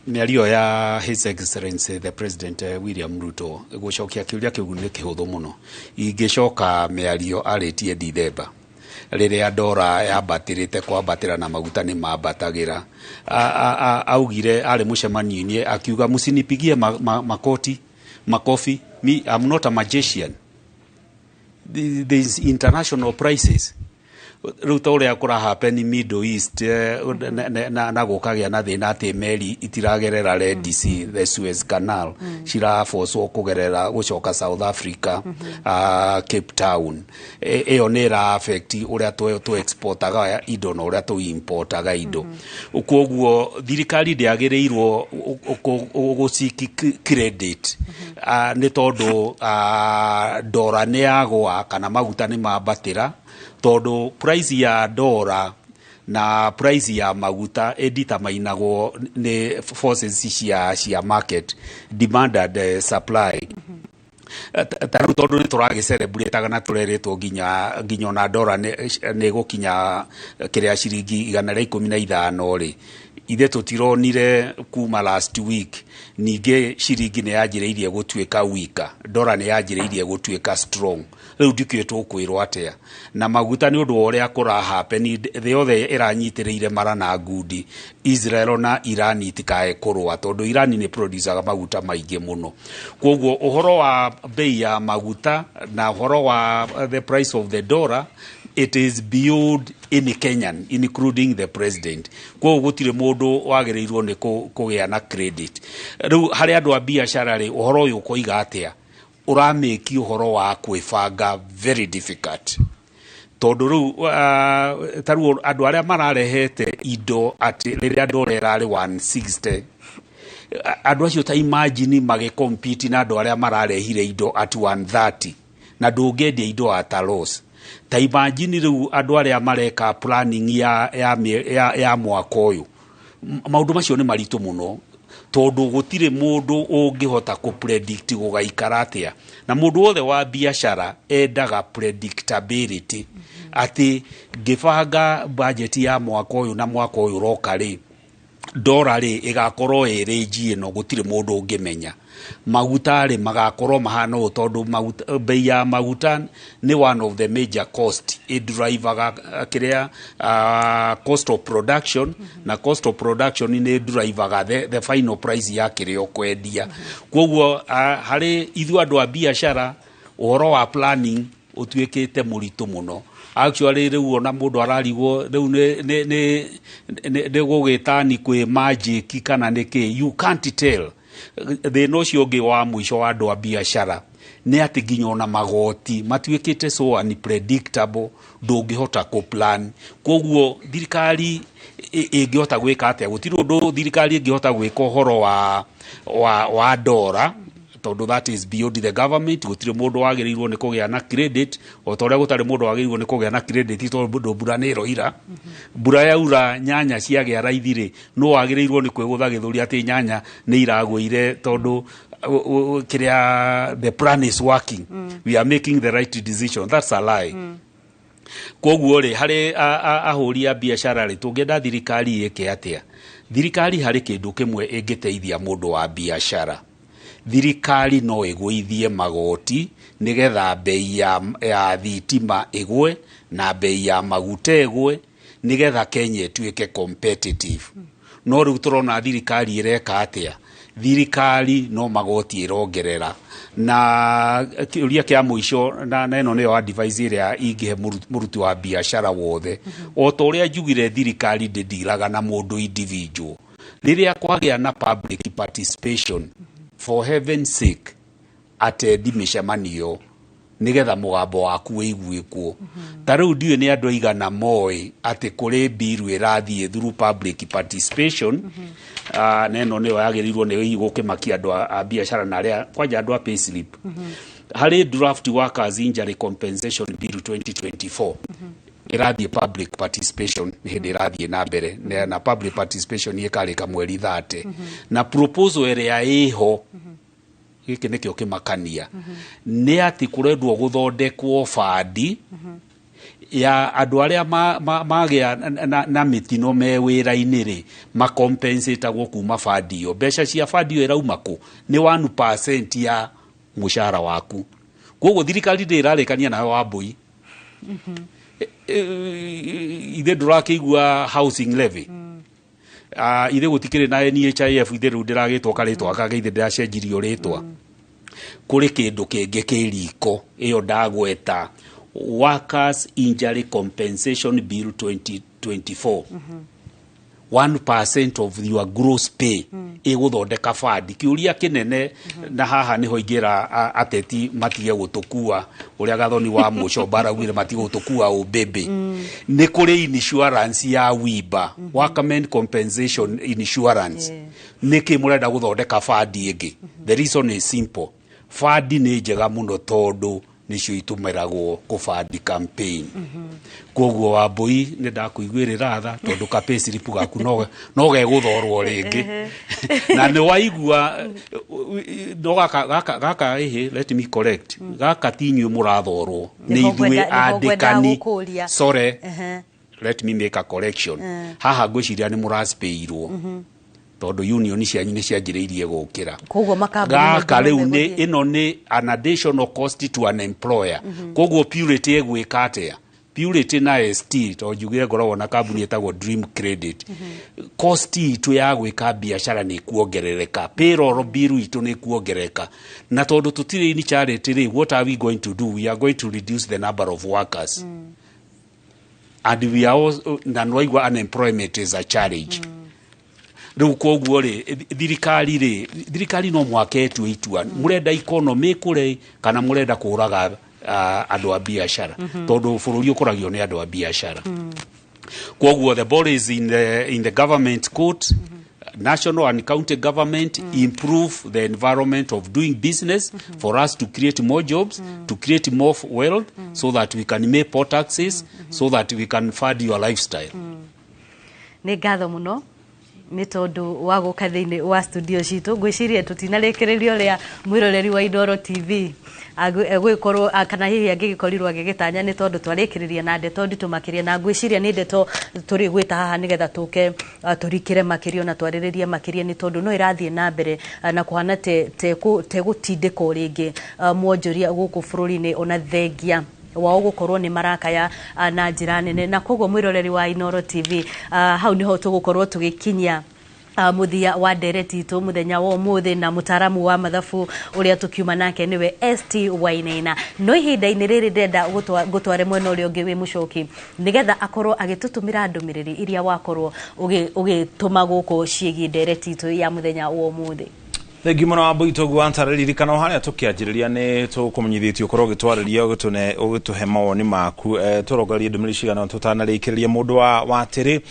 Mĩario ya His Excellency the President William Ruto, gũcokia kĩũria kĩu nĩ kĩhũthũ mũno. Ingĩcoka mĩario arĩtie Dithemba, rĩrĩa ndora yambatĩrĩte kwambatĩra na maguta nĩ mambatagĩra, augire arĩ mũcemanio-inĩ akiuga, "Msinipigie makoti makofi, me I'm not a magician. There is international prices." Rĩu ta ũrĩa kũra happen Middle East, na gũkagĩa na thĩna atĩ meri itiragerera Red Sea, the Suez Canal, cirabocwo kũgerera gũcoka South Africa, Cape Town. Ĩyo nĩ ĩra affect ũrĩa tũ exportaga indo na ũrĩa tũ importaga indo. Koguo thirikari ndĩagĩrĩirwo gũciki credit nĩ tondũ ndora nĩ yagũa kana maguta nĩ mambatĩra, tondũ price ya ndora na price ya maguta ĩditamainagwo nĩ forces cia market, demand and supply. Ta rĩu tondũ nĩ tũragĩcelebrataga na tũrerĩtwo nginya ona ndora nĩ gũkinya kĩrĩa ciringi 115 rĩ, ithe tũtironire kuma last week ningĩ ciringi nĩ yanjĩrĩirie gũtuĩka weaker, ndora nĩ yanjĩrĩirie gũtuĩka strong. Rĩu ndikĩũĩ tũkwĩrwo atĩa. Na maguta, nĩ ũndũ wa ũrĩa kũra happen, thĩ yothe ĩranyitĩrĩire mara na ngundi Israel na Iran itikae kũrũa, tondũ Iran nĩ producaga maguta maingĩ mũno. Koguo ũhoro wa bei ya maguta na ũhoro wa the price of the dollar, it is beyond any Kenyan, including the president. Koguo gũtirĩ mũndũ wagĩrĩirwo nĩ kũgĩa na credit. Rĩu harĩ andũ a biacara rĩ, ũhoro ũyũ ũkoiga atĩa, ũramĩki ũhoro wa kwĩbanga very difficult, tondũ rĩu ta rĩu andũ arĩa mararehete indo atĩ rĩrĩa ndora ĩrarĩ 160, andũ acio ta imagine magĩcompete na andũ arĩa mararehire indo at 130, na ndũngĩendia indo at a loss. Ta imagine rĩu andũ arĩa mareka planning ya mwaka ũyũ. Maũndũ macio nĩ maritũ mũno, tondũ gũtirĩ mũndũ ũngĩhota kũ predict gũgaikara atĩa, na mũndũ wothe wa biacara endaga predictability, atĩ ngĩbanga budget ya mwaka ũyũ na mwaka ũyũ ũroka rĩ. Ndora rĩ, ĩgakorwo ĩ range ĩno, gũtirĩ mũndũ ũngĩmenya. Maguta rĩ, magakorwo mahana ũũ, tondũ maguta, bei ya maguta nĩ one of the major cost ĩdrivaga kĩrĩa cost of production, na cost of production nĩ drivaga the final price ya kĩrĩa ũkwendia. Koguo harĩ ithuĩ andũ a biacara, ũhoro wa planning ũtuĩkĩte mũritũ mũno. Actually, rĩu ona mũndũ ararigwo rĩu nĩ gũgĩtani kwĩ magic kana nĩ kĩ, you can't tell. Thĩna ũcio ũngĩ wa mũico wa andũ a biacara nĩ atĩ nginya ona magoti matuĩkĩte so unpredictable, ndũngĩhota kũ-plan. Koguo thirikari ĩngĩhota gwĩka atĩa? Gũtirĩ ũndũ thirikari ĩngĩhota gwĩka ũhoro wa ndora, tondũ that is beyond the government. Gũtirĩ mũndũ wagĩrĩirwo nĩ kũgĩa na credit, o ta ũrĩa gũtarĩ mũndũ wagĩrĩirwo nĩ kũgĩa na credit, tondũ mbura nĩ ĩroira. Mbura yaura, nyanya ciagĩa raithi rĩ, no wagĩrĩirwo nĩ kwĩgũtha gĩthũri atĩ nyanya nĩ iragũire, tondũ kĩrĩa the plan is working, we are making the right decision. That's a lie. Koguo rĩ, harĩ ahũri a biacara rĩ, tũngĩenda thirikari ĩke atĩa? Thirikari harĩ kĩndũ kĩmwe ĩngĩteithia mũndũ wa biacara. Thirikari no ĩgũithie magoti nĩgetha bei ya thitima ĩgwe na bei ya maguta ĩgwe, nĩgetha Kenya ĩtuĩke competitive. No rĩu tũrona thirikari ĩreka atĩa? Thirikari no magoti ĩrongerera. Na kĩũria kĩa mũico, na ĩno nĩyo advice ĩrĩa ingĩhe mũruti wa biacara wothe, o ta ũrĩa njugire, thirikari ndĩndiraga na mũndũ individual. Rĩrĩa kwagĩa na public participation, for heaven's sake, atendi mĩcemanio nĩgetha mũgambo waku wĩiguĩkwo. Ta rĩu ndiũĩ nĩ andũ aigana moĩ atĩ kũrĩ bill ĩrathiĩ through public participation, na ĩno nĩyo yagĩrĩirwo nĩ gũkĩmakia andũ a biacara na arĩa kwanja andũ a payslip. Harĩ draft Workers Injury Compensation Bill 2024 ĩrathiĩ public participation, nĩ hĩndĩ ĩrathiĩ na mbere na public participation ĩkarĩka mweri 30, na proposal ĩrĩa ĩho, gĩkĩ nĩkĩo kĩmakania, nĩ atĩ kũrendwo gũthondekwo bandi ya andũ arĩa magĩa na mĩtino me wĩra-inĩ rĩ, makompensatagwo kuma bandi ĩyo. Mbeca cia bandi ĩyo ĩrauma kũ? Nĩ 1% ya mũcara waku. Koguo thirikari ndĩrarĩkania nawe, Wambũi. Ithe ndũrakĩigua housing levy? Ithe gũtikĩrĩ na NHIF? Ithe rĩu ndĩragĩtwo karĩtwa kangĩ? Ithe ndĩracenjirio rĩtwa? Kũrĩ kĩndũ kĩngĩ kĩ riko, ĩyo ndagweta, Workers Injury Compensation Bill 2024, 1% of your gross pay ĩgũthondeka bandi. Kĩũria kĩnene, na haha nĩho ingĩra ateti matige gũtũkua ũrĩa Gathoni wa Mũcomba araugire, matige gũtũkua ũmbĩmbĩ. Nĩ kũrĩ insurance ya WIBA, Workmen Compensation Insurance. Nĩkĩ mũrenda gũthondeka bandi ĩngĩ? The reason is simple. Bandi nĩ njega mũno, tondũ nĩcio itũmĩragwo kũbandi campaign. Koguo Wambũi, nĩ ndakũiguĩrĩra tha, tondũ ka payslip gaku no gegũthorwo rĩngĩ na nĩ waigua. No gaka ĩhĩ, let me correct, gaka ti inyuĩ mũrathorwo, nĩ Nĩho ithuĩ nĩho ngwendaga andĩkani. gũkũria. Sorry, let me make a correction. Haha ngwĩciria nĩ mũraspĩirwo, tondũ union cianyu nĩ cianjĩrĩirie gũkĩra. Koguo makambuni Gaka maingĩ rĩu no nĩ megũthiĩ. Ĩno nĩ an additional cost to an employer. Koguo Purity ĩgwĩka atĩa? Purity na ST, tondũ njugire ngoragwo na kambuni ĩtagwo Dream Credit, cost itũ ya gwĩka biacara nĩ kuongerereka, payroll bill itũ nĩ kuongerereka, na tondũ tũtirĩ in charity rĩ, what are we going to do? We are going to reduce the number of workers, and we are also, na nwaigua unemployment is a challenge rĩu. Koguo rĩ, thirikari rĩ, thirikari no mwaka ĩtue itua, mũrenda economy ĩkũre kana mũrenda kũraga andũ a biacara? Tondũ bũrũri ũkũragio nĩ andũ a biacara. Koguo the ball is in the government court, national and county government. Improve the environment of doing business for us to create more jobs, to create more wealth, so that we can make more taxes, so that we can fund your lifestyle. Nĩ ngatho mũno. Nĩ tondũ wa gũka thĩinĩ wa studio citũ. Ngwĩciria tũtinarĩkĩrĩria ũrĩa mwĩroreri wa Inooro TV agwĩkorwo kana hihi angĩgĩkorirwo agĩgĩtanya, nĩ tondũ twarĩkĩrĩria na ndeto nditũ makĩria, na ngwĩciria nĩ ndeto tũrĩ gwĩta haha nĩgetha tũke tũrikĩre makĩria ona twarĩrĩrie makĩria, nĩ tondũ no ĩrathiĩ na mbere na kũhana te gũtindĩkwo rĩngĩ mwonjoria gũkũ bũrũri-inĩ, ona thengia wao gũkorwo nĩ marakaya na njĩra nene. Na koguo mwĩroreri wa Inooro TV, hau nĩho tũgũkorwo tũgĩkinyia mũthia wa ndereti itũ mũthenya wa ũmũthĩ na mũtaaramu wa mathabu ũrĩa tũkiuma nake nĩwe ST Wainaina. No ihinda-inĩ rĩrĩ ndĩrenda ngũtware mwena ũrĩa ũngĩ wĩ Mũcoki, nĩgetha akorwo agĩtũtũmĩra ndũmĩrĩri iria wakorwo ũgĩtũma gũkũ ciĩgiĩ ndereti itũ ya mũthenya wa ũmũthĩ. Thengiũ mũno Wambui toguo wantarĩririkana o harĩa tũkĩanjĩrĩria nĩ tũkũmenyithĩtie ũkorwo ũgĩtwarĩria, ũgĩtũhe mawoni maku. Tũrongorerie ndũmĩrĩri cigana tũtanarĩkĩrĩria. Mũndũ wa watĩrĩ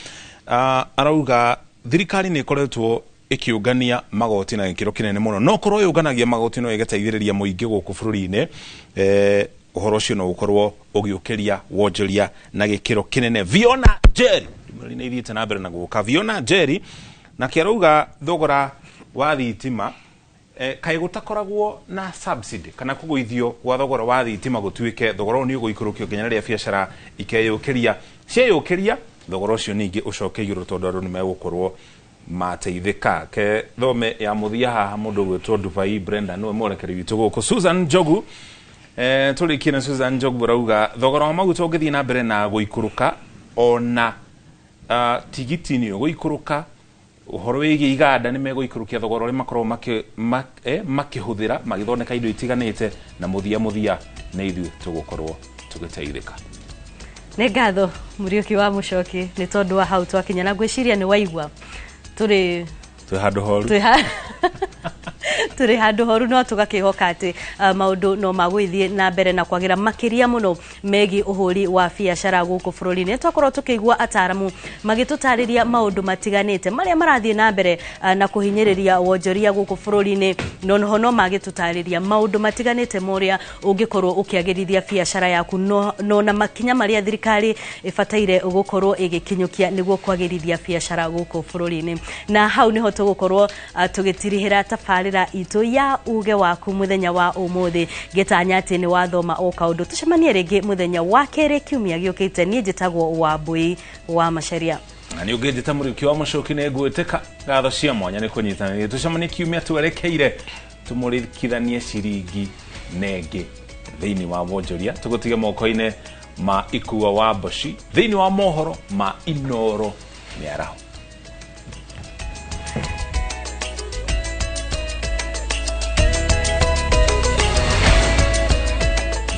arauga thirikari nĩ ĩkoretwo ĩkĩũngania magoti na gĩkĩro kĩnene mũno, no korwo yũnganagia magoti no ĩgateithĩrĩria mũingĩ gũkũ bũrũri-inĩ, ũhoro ũcio no ũkorwo ũgĩũkĩria wonjoria na gĩkĩro kĩnene. Viona Jerry, ndũmĩrĩri nĩ ithiĩte na mbere na gũka. Viona Jerry nake arauga thogora wa thitima, kaĩ gũtakoragwo na subsidy kana kũgũithio gwa thogora wa thitima, gũtuĩke thogora ũyũ nĩ ũgũikũrũkio nginya rĩrĩa biacara ikeyũkĩria, cieyũkĩria thogora ũcio ningĩ ũcoke igũrũ, tondũ andũ nĩ megũkorwo mateithĩka. Ke thome ya mũthia haha, mũndũ ũgwĩtwo Dubai Brenda nĩwe mwerekeri witũ gũkũ. Susan Njogu, tũrĩkie na Susan Njogu, arauga thogora wa maguta ũngĩthiĩ na mbere na gũikũrũka, ona tigiti nĩ ũgũikũrũka. Ũhoro wĩgiĩ iganda nĩ megũikũrũkia thogora ũrĩa makoragwo makĩhũthĩra magĩthondeka indo itiganĩte, na mũthia mũthia nĩ ithuĩ tũgũkorwo tũgĩteithĩka. Nĩ ngatho Mũriũki wa Mũcoki nĩ tondũ wa hau twakinya, na ngwĩciria nĩ waigua tũrĩ twĩ handũ horu. Tũrĩ handũ horu, no tũgakĩhoka atĩ maũndũ no magũgĩthiĩ na mbere na kwagĩra makĩria mũno megiĩ ũhũri wa biacara gũkũ bũrũri-inĩ. Twakorwo tũkĩigua ataramu magĩtũtarĩria maũndũ matiganĩte marĩa marathiĩ na mbere na kũhinyĩrĩria wonjoria gũkũ bũrũri-inĩ, no noho no magĩtũtarĩria maũndũ matiganĩte morĩa ũngĩkorwo ũkĩagĩrithia biacara yaku, no na makinya marĩa thirikari ĩbataire gũkorwo ĩgĩkinyũkia nĩguo kwagĩrithia biacara gũkũ bũrũri-inĩ. Na hau nĩho tũgũkorwo tũgĩtirihĩra tabarĩra itũ ya uge waku mũthenya wa ũmũthĩ, ngĩtanya atĩ nĩ wathoma o kaũndũ. Tũcemanie rĩngĩ mũthenya wa kerĩ kiumia gĩũkĩte. Niĩ njĩtagwo Wambui wa Macharia. Na nĩ ũngĩnjĩta Mũriũki wa Mũcoki nĩ ngwĩtĩka. Ngatho cia mwanya nĩ kũnyitanĩria. Tũcemanie kiumia twerekeire tũmũrĩkithanie ciringi nengĩ thĩinĩ wa wonjoria. Tũgũtige moko-inĩ ma Ikua wa Mboci thĩinĩ wa mohoro ma Inooro mĩaraho.